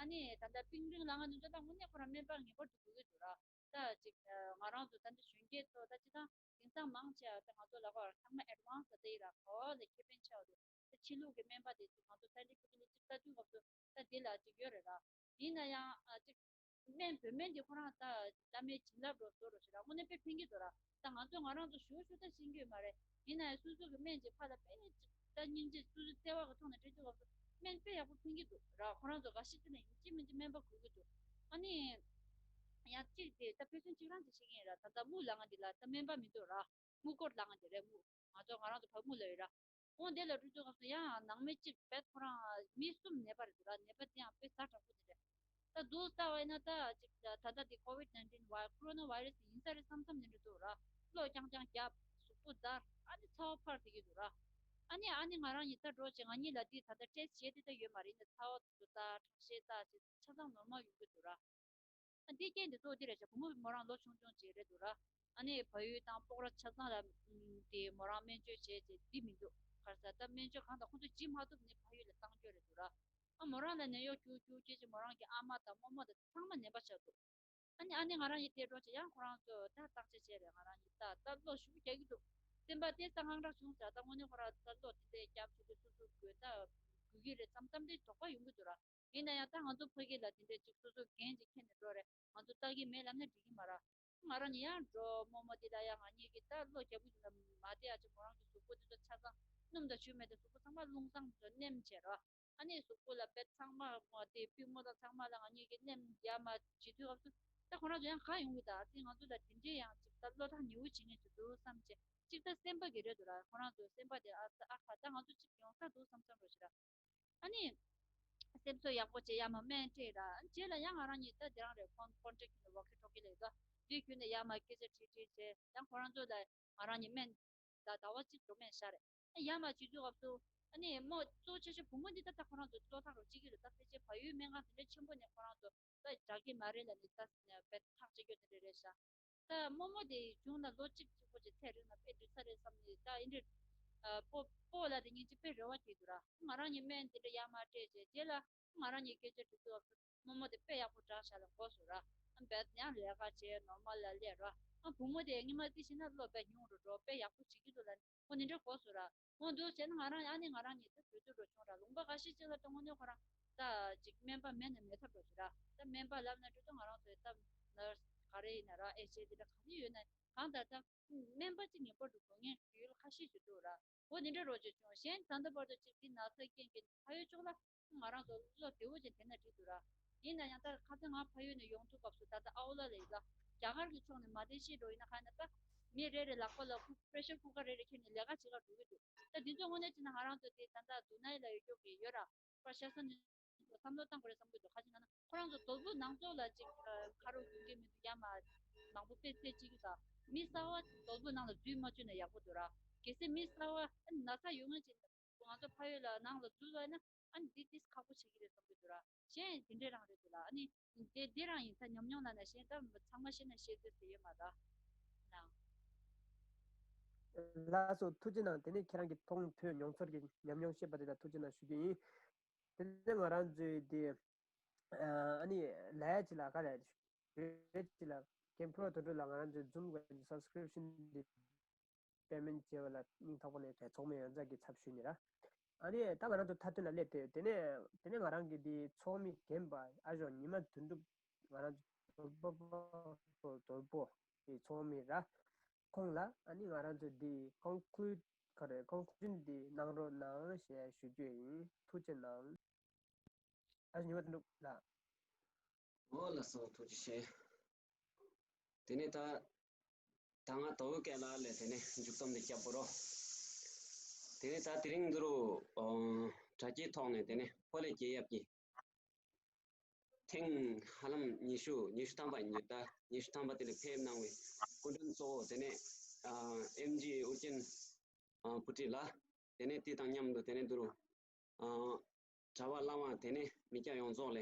ཨ་ནི་ད་ལྟ་པིང་རིང་ལ་ང་ནི་ཚོ་ད་དངོས་གནས་ཁོ་རང་སྨན་པ་ངེས་པར་དུ་དགོས་ཀྱི་འདུག་ར། ད་ཅིག་ང་རང་ཚོ་ད་འདི་གཞོན་སྐྱེས་ཚོ་ད་ཅི་ད་དེང་སང་མང་ཆེ་བ་ད་ང་ཚོ་ལ་ཁོ་ཚང་མ་ཨེ་ཌི་ཝན་སི་ད་ཡི་ར་ག་བ་ལ་ཁེ་ཕན་ཆེ་བ་འདུག་ད་ཕྱི་ལུགས་ཀྱི་སྨན་པ་དེ་ཚོ་ང་ཚོ་ས་ལི་ཕུ་ཀི་ལི་ཅིག་ལྟ་དུས་སྐབས་སུ་ད་དེ་ལ་ཅིག་ཡོད་རེད་ར། ཡིན་ན་ཡང་ཨ་ཅིག་སྨན་བོད་སྨན་དེ་ཁོ་རང་ད་བླ་མའི་བྱིན་རླབས་རོ་བཟོ་རོ་ཞེ་དྲག་དངོས་གནས་དཔེ་ཕན་གྱི་འདུག་ར། ད་ང་ཚོ་ང་རང་ཚོ་ཞུ་ཞུ་ད་ཤེས་ཀྱི་ཡོད་མ་རེད། ཡིན་ན་ཡང་སོ་སོ་གི་སྨན་ཅིག་ཕར་ལ་དཔེ་ཅིག་ད་སྙིང་རྗེ་སོ་སོའི་བརྩེ་བ་གི་ཐོག་ནས་སྤྲད་དུས་སྐབས་སུ་སྨན་དཔེ་ཡག་པོ་ཕན་གྱི་འདུག་ར། ཁོ་རང་ཚོ་འགའ་ཤས་ཅིག་ནས་ཡིན་གཅིག་མིན་གཅིག་སྨན་པ་དགོས་ཀྱི་འདུག་ཨ་ནི་ཡང་གཅིག་དེ་ད་དཔེ་མཚོན་གཅིག་རང་ཅིག་བཤད་ཀྱི་ཡིན་ར། ད་ལྟ་སྨུག་ལ་ང་འདི་ལ་ད་སྨན་པ་མི་འདུག་ར། སྨུག་སྒོར་ལ་ང་འདི་རེད། སྨུག་ང་ཚོ་ང་རང་ཚོ་བ་སྨུག་ལ་ཡོད་ར། འོ་དེ་ལ་འགྲོ་དུས་སྐབས་སུ་ཡང་ནང་མི་གཅིག་བེད་ཁོ་རང་མི་གསུམ་ནད་པ་རེད་འདུག་ར། ནད་པ་དེ་ཡང་དཔེ་ཟ་དྲག་པོ་དེ་རེད། ད་འདུག་ལྟ་བ་ཡིན་ན་ད་ཅིག་ད་ལྟ་དེ་ཀོ་ཝིད་ནའིན་ཊིན་ཝའི་ཀོ་རོ་ན་ཝའི་རེ་སི་ཡིན་ས་རེད་བསམ་བསམ་ནས་འགྲོ་འདུག་ར། གློ་རྐྱང་རྐྱང་རྒྱབ། གཟུགས་པོ་འདར། ཨ་ནི་ཚ་བ་འཕར་བསྡད་ཀྱི་འདུག་ར། ཨ་ནི་ཨ་ནི་ང་རང་ཡིན་ད་འགྲོ་ཅིག་ང་གཉིས་ལ་དེ་ད་ལྟ་ཊེ་སི་ཊི་བྱས་དེ་ད་ཡོད་མ་རེད། ཡིན་ད་ཚ་བ་དེ་ཚོ་ལྟ། ཁྲག་ཤེད་ལྟ་བྱས་ཆ་ཚང་ནོར་མལ་ཡོང་གི་འདུག་ར། ཨ་འདི་རྐྱེན་འདི་ཚོ་འདི་རེད་ཤག་བུ་མོ་མོ་རང་ལོ་ཆུང་ཆུང་ཅིག་རེད་འདུག་ར། ཨ་ནི་བལ་ཡུལ་དང་སྤོག་ར་ཆ་ཚང་ལ་དེ་མོ་རང་སྨན་བཅོས་བྱས་རྗེས་འདི་མི་འདུག་ག་རེ་ཟེར་ད་སྨན་བཅོས་གང་དང་ཁོང་ཚོ་བྱེད་མ་ཐུབ་ནས་བལ་ཡུལ་ལ་གཏང་རྒྱུ་རེད་འདུག་ར། ཨ་མོ་རང་ལ་ནད་གཡོག་རྒྱུག་རྒྱུག་བྱས་རྗེས་མོ་རང་གི་ཨ་མ་དང་རྨོ་མོ་དང་ཚང་མ་ནད་པ་ཆགས་འདུག་ཨ་ནི་ཨ་ནི་ང་རང་ཡི་དེ་འགྲོ་བྱས་ཡང་ཁོ་རང་ཚོ་ད་བརྟག་དཔྱད་བྱས་རེད། ང་རང་ཡི་ད་ད་གློ་ཞུ་རྒྱག་གི་འདུག་སེམས་པ་དེ་ས་ཧང་སྐྲག་བྱུང་ཟེར། ད་དངོས་གནས་ཁོ་རང་ད་གློ་དེ་འདྲའི་རྒྱབ་ཆུ་ཚོད་སོ་སོ་དགོས་ད་དགོས་ཀྱི་རེད་བསམ་བསམ་དེ་དོགས་པ་ཡོང་གི་འདུག་ར། ཡིན་ན་ཡང་ད་ང་ཚོ་ཕ་གི་ལ་དེ་འདྲའི་ཅིག་སོ་སོ་འགན་ཅིག་འཁྱེར་ནས་འགྲོ་རེད། ང་ཚོ་ལྟ་གི་མེད་ལབ་ན་འགྲིག་གི་མ་རེད། ང་རང་ཉིད་ཡང་འགྲོ་རྨོ་མོ་དེ་ལ་ཡང་ང་གཉིས་ཀྱི་ད་བློ་རྒྱབ་ཀྱི་འདུག་ན་མ་བདེ་ཡ་ཅིག་མོ་རང་གི་གཟུགས་པོ་དེ་ཚོ་ཆ་ཚང་སྣུམ་དང་ཆུ་མེད་དེ་གཟུགས་པོ་ཚང་མ་རླུང་གཙང་དུ་མནན་བྱས་རོ། ཨ་ནི་གཟུགས་པོ་ལ་དཔེ་ཚང་མ་དེ་པུས་མོ་དང་ཚང་མ་ལ་ང་གཉིས་ཀྱི་མནན་ཡ་མ་བྱེད་དུས་སྐབས་སུ་ད་ཁོ་རང་ཚོ་ཡང་ག་ཡོང་གི་ད་དེ་ང་ཚོ་ལ་དེ་འདྲའི་ཡང་ཅིག་ད་བློ་ཐག་ཉེ་བོ་བྱེད་མཁན་ཅིག་འདུག་བསམ་བྱས་ཅིག་ད་སེམས་པ་གི་རེད་འདུག་ར། ཁོ་རང་ཚོ་སེམས་པ་དེ་ཨ་ཨ་ཁ་ད་ང་ཚོ་ཅིག་ཡོང་ས་འདུག་བསམ་བསམ་རོ་ཞིག་ར། ཨ་ནི། སེམས་ཚོར་ཡག་པོ་བྱེད་ཡ་མ་སྨན་སྤྲད་ར། རྗེས་ལ་ཡང་ང་རང་གཉིས་ད་དེ་རང་རེད། ཁོང་ཀོན་ཊེག་ནས་ཝོ་ཀི་ཊོ་ཀི་ལས་ད་དེ་བརྒྱུད་ནས་ཡ་མ་སྐད་ཆ་དྲིས་དྲིས་བྱས་ཡང་ཁོ་རང་ཚོ་ལ་ང་རང་གཉིས་སྨན་ད་ཟླ་བ་གཅིག་འགྲོ་སྨན་བཞག་རེད། ཡ་མ་བྱེད་དུས་སྐབས་སུ་ཨ་ནི་རྨོ་གཙོ་ཆེ་ཆེ་བུ་མོ་འདི་ད་ད་ཁོ་རང་ཚོ་བློ་ཐག་རོ་གཅིག་གི་རེད། ད་ཕལ་ཆེར་བལ་ཡུལ་སྨན་ཁང་དེ་འདྲ་ཆེན་པོ་ནས་ཁོ་རང་ཚོ་ད་རག་གི་མ་རེད་ལབ་ནས་ད་བེད་ཐག་བཅད་རྒྱུ་དེ་འདྲ་རེད་ཤག་ད་རྨོ་མོ་དེ་བྱུང་ན་ལོ་གཅིག་གཅིག་པོ་ཅིག་ཚེ་རིང་ན་དཔེ་འགྲིག་ས་རེད་བསམ་ནས་ད་ཨེ་འདྲ། སྤོ་སྤོ་ལ་དེ་ཉིན་གཅིག་དཔེ་རེ་བ་བྱེད་འདུག་ར། ང་རང་གཉིས་སྨན་དེ་འདྲ་ཡར་མར་སྤྲད་རྗེས་རྗེས་ལ་ང་རང་གཉིས་སྐད་ཆ་དྲི་དུས་སྐབས་སུ་རྨོ་མོ་དེ་དཔེ་ཡག་པོ་བསྒྲགས་བཞག་ལ་གོ་སོང་ར། ཨ་བས་ཡང་ལས་ཀ་བྱས་ནོར་མལ་ལ་སླེབས་ར། ཨ་བུ་མོ་དེ་སྔོན་མ་དེ་བྱས་ན་བློ་དཔེ་ཉུང་རུ་འགྲོ་དཔེ་ཡག་པོ་བྱེད་ཀྱི་འདུག་ལ་ཁོ་དེ་འདྲ་གོ་སོང་ར། འོ་འདུག་བྱས་ན་ང་རང་ཨ་ནི་ང་རང་ཉིད་ད་གྲོས་བསྡུར་འགྲོ་བྱུང་ར། ལུང་པ་ཁ་ཤས་ཅིག་ལ་ད་དངོས་གནས་ཁོ་རང་ད་ཅིག་སྨན་པ་མེད་ན་མེད་ཐབས་འགྲོ་ཞིག་ར། ད་སྨན་པ་ལབ་ན་འགྲོ་ད་ང་རང་ཚོའི་ད་ནར་སི་ག་རེ་ཡིན་ན་ར་ཨེ་ཆེ་དེ་འདྲ་ག་རེ་ཡོད་ན་གང་ལྟར་ད་སྨན་པ་ཅིག་ངེས་པར་དུ་དགོས་ངེས་ཡུལ་ཁ་ཤས་ཤིག་འདུག་ར། འོ་དེ་འདྲ་རོ་ཅིག་བྱུང་གཞན་ད་ལྟ་བར་དུ་ཅིག་དེ་ན་ཚ་རྐྱེན་གྱིས་ཕ་ཡུལ་ཕྱོགས་ལ་ང་རང་ཚོ་བློ་བདེ་བོ་ཅན་དེ་ན་བྲིས་འདུག་ར། ཡིན་ན་ཡང་ད་ཁ་སང་ང་ཕ་ཡུལ་ནས་ཡོང་དུས་སྐབས་སུ་ད་ལྟ་ཨའོ་ལ་ལས་ལ་རྒྱ་གར་གྱི་ཕྱོགས་ནས་མ་བདེ་ཤེས་འགྲོ་ཡིན་ན་གང་ཡིན་ན་ད་མི་རེ་རེ་ལག་པ་ལ་ཁུ་པེ་རེ་ཤར་ཁུ་ཀར་རེ་རེ་ཁྱེར་ནས་ལས་ཀ་བྱེད་གར་འགྲོ་གི་འདུག་ད་འདི་ཚོ་དངོས་གནས་བྱས་ན་ང་རང་ཚོ་དེ་ད་ལྟ་དུ་ནའི་ལ་ཡོད་ཀྱོག་གི་ཡོད་ར་པར་ཤ་ས་ནས་བསམ་བློ་བཏང་དགོས་རེད་བསམ་གྱི་འདུག་ཁ་ཅིག་ན་ན་ཁོ་རང་ཚོ་དོལ་པོ་ནང་ཚོགས་ལ་ཅིག་ཁ་རོག་གྱོན་གྱི་མི་འདུག་ཡ་མ་མང་པོ་དཔེ་ཚད་གཅིག་གི་ད་མི་གསར་བ་དོལ་པོ་ནང་ལ་འཛུལ་མ་བཅུག་ན་ཡག་པོ་འདུག་ར། གལ་སྲིད་མི་གསར་བ་ཨ་ནི་ན་ཚ་ཡོད་མཁན་ཅིག་ང་ཚོ་ཕ་ཡུལ་ལ་ནང་ལ་འཛུལ་བ་ཡིན་ན་ཨ་ནི་འདི་ཏིས་ཁག་པོ་ཆགས་ཀྱི་རེད་བསམ་གྱི་འདུག་ར། གཞན་འདི་འདྲའི་རང་རེད་འདུག་ལ་ཨ་ནི་འདི་འདི་རང་ཡིན་ད་ཉམས་མྱོང་ལ་ན་གཞན་ད་ཚང་མ་ཤེས་ན་ཤེས་ཚོད་ཟེར་ཡོད་མ་རེད་ལ། ལགས་སོ་ཐུགས་རྗེ་གནང་། དེ་ནས་ཁྱེད་རང་གི་མཐོང་ཐོས་མྱོང་ཚོར་གྱི་ཉམས་མྱོང་བཤད་པ་དེ་ལ་ཐུགས་རྗེ་གནང་ཞུ་རྒྱུ་ཡིན། དེ་ནས་ང་རང་ཚོའི་དེ་ཨ་ནི་ལས་ཅི་ལ་ག་རེ་ཞུ་ཅི་ལ་ཀེམ་ཕུ་ར་དོ་དོ་ལ་ང་རང་ཚོའི་ཛུམ་གི་སབ་སི་ཀི་རིབ་ཤན་འདི་པེ་མེན་ཊི་བྱས་པ་ལ་སྙིང་ཐག་པ་ནས་ཚོགས་མི་ཡོངས་རྫོགས་ཀྱི་ཚབ་ཞུས་ནི་ར། ཨ་ནི་ད་ང་རང་ཚོ་མཐའ་དོན་ལ་སླེབས་ཏེ་དེ་ནས་དེ་ནས་ང་རང་གི་འདི་ཚོགས་མི་རྒན་པ་ཨ་ཞོ་ཉི་མ་དོན་གྲུབ་ང་རང་ཚོ་དོལ་པོ་དོལ་པོ་དོལ་པོ་གི་ཚོགས་མི་ར། ཁོང་ལ་ཨ་ནི་ང་རང་ཚོ་འདི་ཀོན་ཀུ་ལུད་ག་རེ་ཀོན་ཀུ་ལུ་ཤན་འདི་གནང་རོགས་གནང་ཞེས་ཞུ་རྒྱུ་ཡིན། ཐུགས་རྗེ་གནང་། ཨ་ཞོ་ཉི་མ་དོན་གྲུབ་ལགས། འོ་ལགས་སོ་ཐུགས་རྗེ་ཆེ། དེ་ནས་ད་ད་ང་དོལ་པོ་སྐད་ལ་ལས་དེ་ནས་མཇུག་སྡོམ་འདི་བརྒྱབ་དགོས་རོགས། དེ་ནས་ད་དེ་རིང་འདི་རུ་ཨོ་དྲ་རྒྱའི་ཐོག་ནས་དེ་ནས་ཕོ་ལས་རྒྱལ་ཡབ་ཀྱིས་ཐེངས་ཧ་ལམ་ཉི་ཤུ་ཉི་ཤུ་ཐམ་པ་ཉི་ཟླ་ཉི་ཤུ་ཐམ་པ་དེ་ལ་ཕེབས་གནང་བའི་སྐུ་མགྲོན་གཙོ་བོ་དེ་ནས་ཨ་ཨེམ་ཇི་ཨོ་རྒྱན་ཨ་བུ་ཁྲིད་ལགས། དེ་ནས་དེ་དང་མཉམ་དུ་དེ་ནས་འདི་རུ་ཨ་གྲྭ་པ་བླ་མ་དེ་ནས་མི་སྐྱ་ཡོངས་རྫོགས་ལ་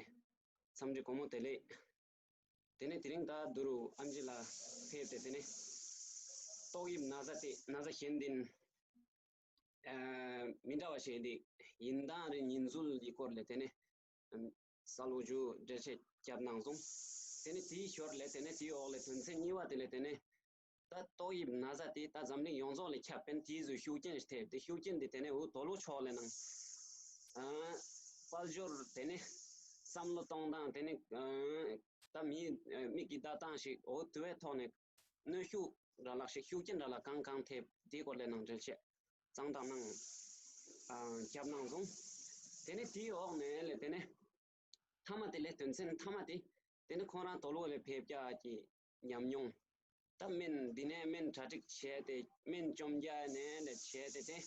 འཚམས་འདྲི་སྒོ་མོ་བདེ་ལེགས། དེ་ནས་དེ་རིང་ད་འདི་རུ་ཨེམ་ཇི་ལགས་ཕེབས་ཏེ་དེ་ནས་ཏོག་དབྱིབས་ན་ཚ་དེ་ན་ཚ་གཞན་དེ་ཨ་མི་འདྲ་བ་ཞིག་འདི་ཡིན་སྟངས་རེད། ཉེན་འཛུལ་གྱི་སྐོར་ལ་དེ་ནས་གསལ་པོ་ཞུ་འགྲེལ་བཤད་བརྒྱབ་གནང་སོང་། དེ་ནས་དེའི་ཞོར་ལ་དེ་ནས་དེའི་འོག་ལ་དོན་ཚན་གཉིས་པ་དེ་ལ་དེ་ནས་ད་ཏོག་དབྱིབས་ན་ཚ་དེ་ད་འཛམ་གླིང་ཡོངས་རྫོགས་ལ་ཁྱབ་པས་དེའི་ཚོ་ཤུགས་རྐྱེན་ཞིག་ཐེབས་ཏེ་ཤུགས་རྐྱེན་དེ་དེ་ནས་འུ་དོལ་པོ་ཕྱོགས་ལ་ནང་ཨ་དཔལ་འབྱོར་དེ་ནས་བསམ་བློ་གཏོང་སྟངས་དེ་ནས་ཨ་ད་མི་མི་གི་ལྟ་སྟངས་ཤིག་འོ་དེ་བའི་ཐོག་ནས་གནོན་ཤུགས་འདྲ་ལག་ཞིག་ཤུགས་རྐྱེན་འདྲ་ལ་གང་གང་ཐེབས་དེའི་སྐོར་ལ་ནང་འགྲེལ་བཤད་གཙང་དག་གནང་ཨ་བརྒྱབ་གནང་སོང་། དེ་ནས་དེའི་འོག་ནས་ལས་དེ་ནས་མཐའ་མ་དེ་ལས་དོན་ཚན་མཐའ་མ་དེ་དེ་ནས་ཁོང་རང་དོལ་པོ་ལ་ཕེབས་རྒྱུ་གི་ཉམས་མྱོང་། ད་སྨན་འདི་ནས་སྨན་གྲ་སྒྲིག་བྱས་ཏེ་སྨན་བཅོམ་རྒྱུ་ནས་ལས་བྱས་ཏེ་དེ་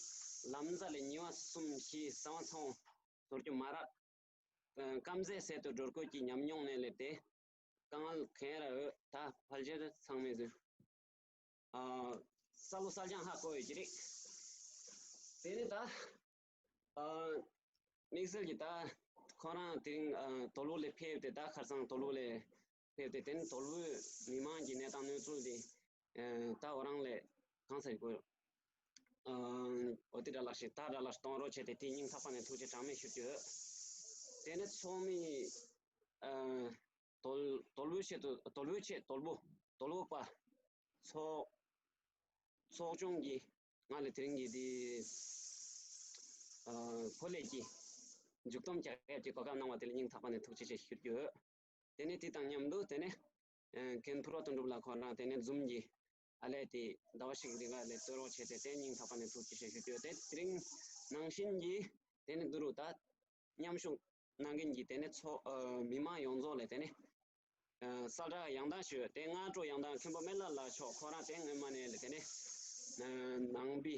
ལམ་རྩ་ལས་ཉི་བ་གསུམ་བཞི་གསང་བ་ཚང་དོར་རྒྱུ་མ་རག། ཨ་དཀར་མཛེས་གསེར་དུ་སྒྲོལ་དཀར་གྱི་ཉམས་མྱོང་གནས་ལས་ཏེ། དཀའ་ངལ་གང་ར་འོས་ད་ཕལ་ཆེར་ཚང་མས་བཟོས། ཨ་ས་ལོ་གསར་རྐྱང་ཧ་གོ་ཡོད་ཀྱི་རེད། དེ་ནས་ད་ཨ་དམིགས་བསལ་གྱི་ད་ཁོ་རང་དེ་རིང་ཨ་དོལ་པོ་ལས་ཕེབས་ཏེ། ད་ཁར་སང་དོལ་པོ་ལས་ཕེབས་ཏེ། དེ་ནས་དོལ་པོའི་མི་མང་གི་གནས་སྟངས་གནས་ཚུལ་དེ་ཨ་ད་འོ་རང་ལས་གང་ཟེར་དགོས། ཨ་འོ་དེ་འདྲ་ལགས་ཤིག་ད་འདྲ་ལགས་གཏོང་རོགས་བྱས་ཏེ། དེ་སྙིང་ཐག་པ་ནས་ཐུགས་རྗེ་གྲངས་མེད་ཞུ་རྒྱུ་ཡོད། དེ་ནས་ཚོགས་མི་ཨ་དོལ་དོལ་པོའི་ཆེད་དུ། དོལ་པོའི་ཆེད། དོལ་པོ། དོལ་པོ་པ་ཚོགས་ཚོགས་ཆུང་གིས་ང་ལ་དེ་རིང་གི་འདི་ཨ་ཕོ་ལས་ཀྱི་མཇུག་སྡོམ་རྒྱག་ཡས་ཀྱི་གོ་སྐབས་གནང་བ་དེ་ལ་སྙིང་ཐག་པ་ནས་ཐུགས་རྗེ་ཆེ་ཞུ་རྒྱུ་ཡོད། དེ་ནས་དེ་དང་མཉམ་དུ་དེ་ནས་ཨ་མཁན་ཕུར་པ་དོན་གྲུབ་ལགས་ཁོ་རང་དེ་ནས་འཛུམ་གྱིས་ཨ་ལས་དེ་ཟླ་བ་ཞིག་རིང་ལ་ལས་སྡོད་རོགས་བྱས་ཏེ། དེ་སྙིང་ཐག་པ་ནས་ཐུགས་རྗེ་ཆེ་ཞུ་རྒྱུ་ཡོད། དེ་དེ་རིང་ནང་བཞིན་གྱི་དེ་ནས་འདི་རུ་ད་མཉམ་ཞུགས་གནང་མཁན་གྱི་དེ་ནས་ཚོགས་ཨ་མི་མང་ཡོངས་རྫོགས་ལ་དེ་ནས་ཨ་གསལ་བསྒྲགས་ཡང་དག་ཞུ། དེ་སྔ་དྲོ་ཡང་དག་མཁན་པོ་སྨན་བླ་ལགས་མཆོག་ཁོ་རང་དེ་སྔོན་མ་ནས་ལ་དེ་ནས་ཨ་ནང་པའི་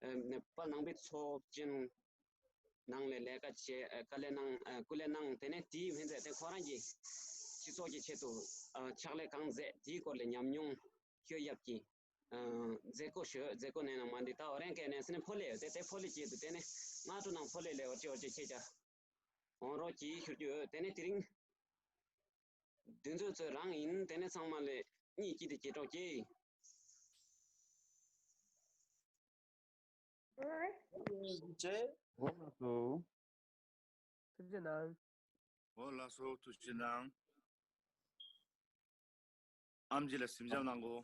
ཨ་ནེ་པཱལ་ནང་པའི་ཚོགས་ཆེན་ནང་ལ་ལས་ཀ་བྱས། ཨ་དཀའ་ལས་གནང་། ཨ་སྐུ་ལས་གནང་། དེ་ནས་དེའི་སྨན་རྫས་དེ་ཁོ་རང་གིས་སྤྱི་ཚོགས་ཀྱི་ཆེད་དུ་ཨ་ཕྱག་ལས་གང་མཛད་དེའི་སྐོར་ལ་ཉམས་མྱོང་ཤོད་ཡབ་ཀྱི་ཨ་མཛད་སྒོ་ཞུ། མཛད་སྒོ་ནས་ནང་མ་འདི་ད་འོ་རང་སྐད་ནས་སེ་ནས་ཕོ་ལས་ཡོད་དེ། དེ་ཕོ་ལས་སྐྱེས་དུ། དེ་ནས་སྔ་དྲོ་ནང་ཕོ་ལས་ལས་འོ་ཅི་འོ་ཅི་ཁྱེད་ཅག་འོང་རོགས་གྱིས་ཞུ་རྒྱུ་ཡོད། དེ་ནས་དེ་རིང་འདི་ཚོ་ཚོ་རང་ཡིན། དེ་ནས་ཚང་མ་ལས་གཉིས་སྐྱིད་དེ་སྐྱེ་གྲོགས་སྐྱེ། ཅེ། འོ་ལགས་སོ། ཐུགས་རྗེ་གནང་། འོ་ལགས་སོ། ཐུགས་རྗེ་གནང་། ཨམ་ཆི་ལ་སེམས་འཆམ་གནང་གོ།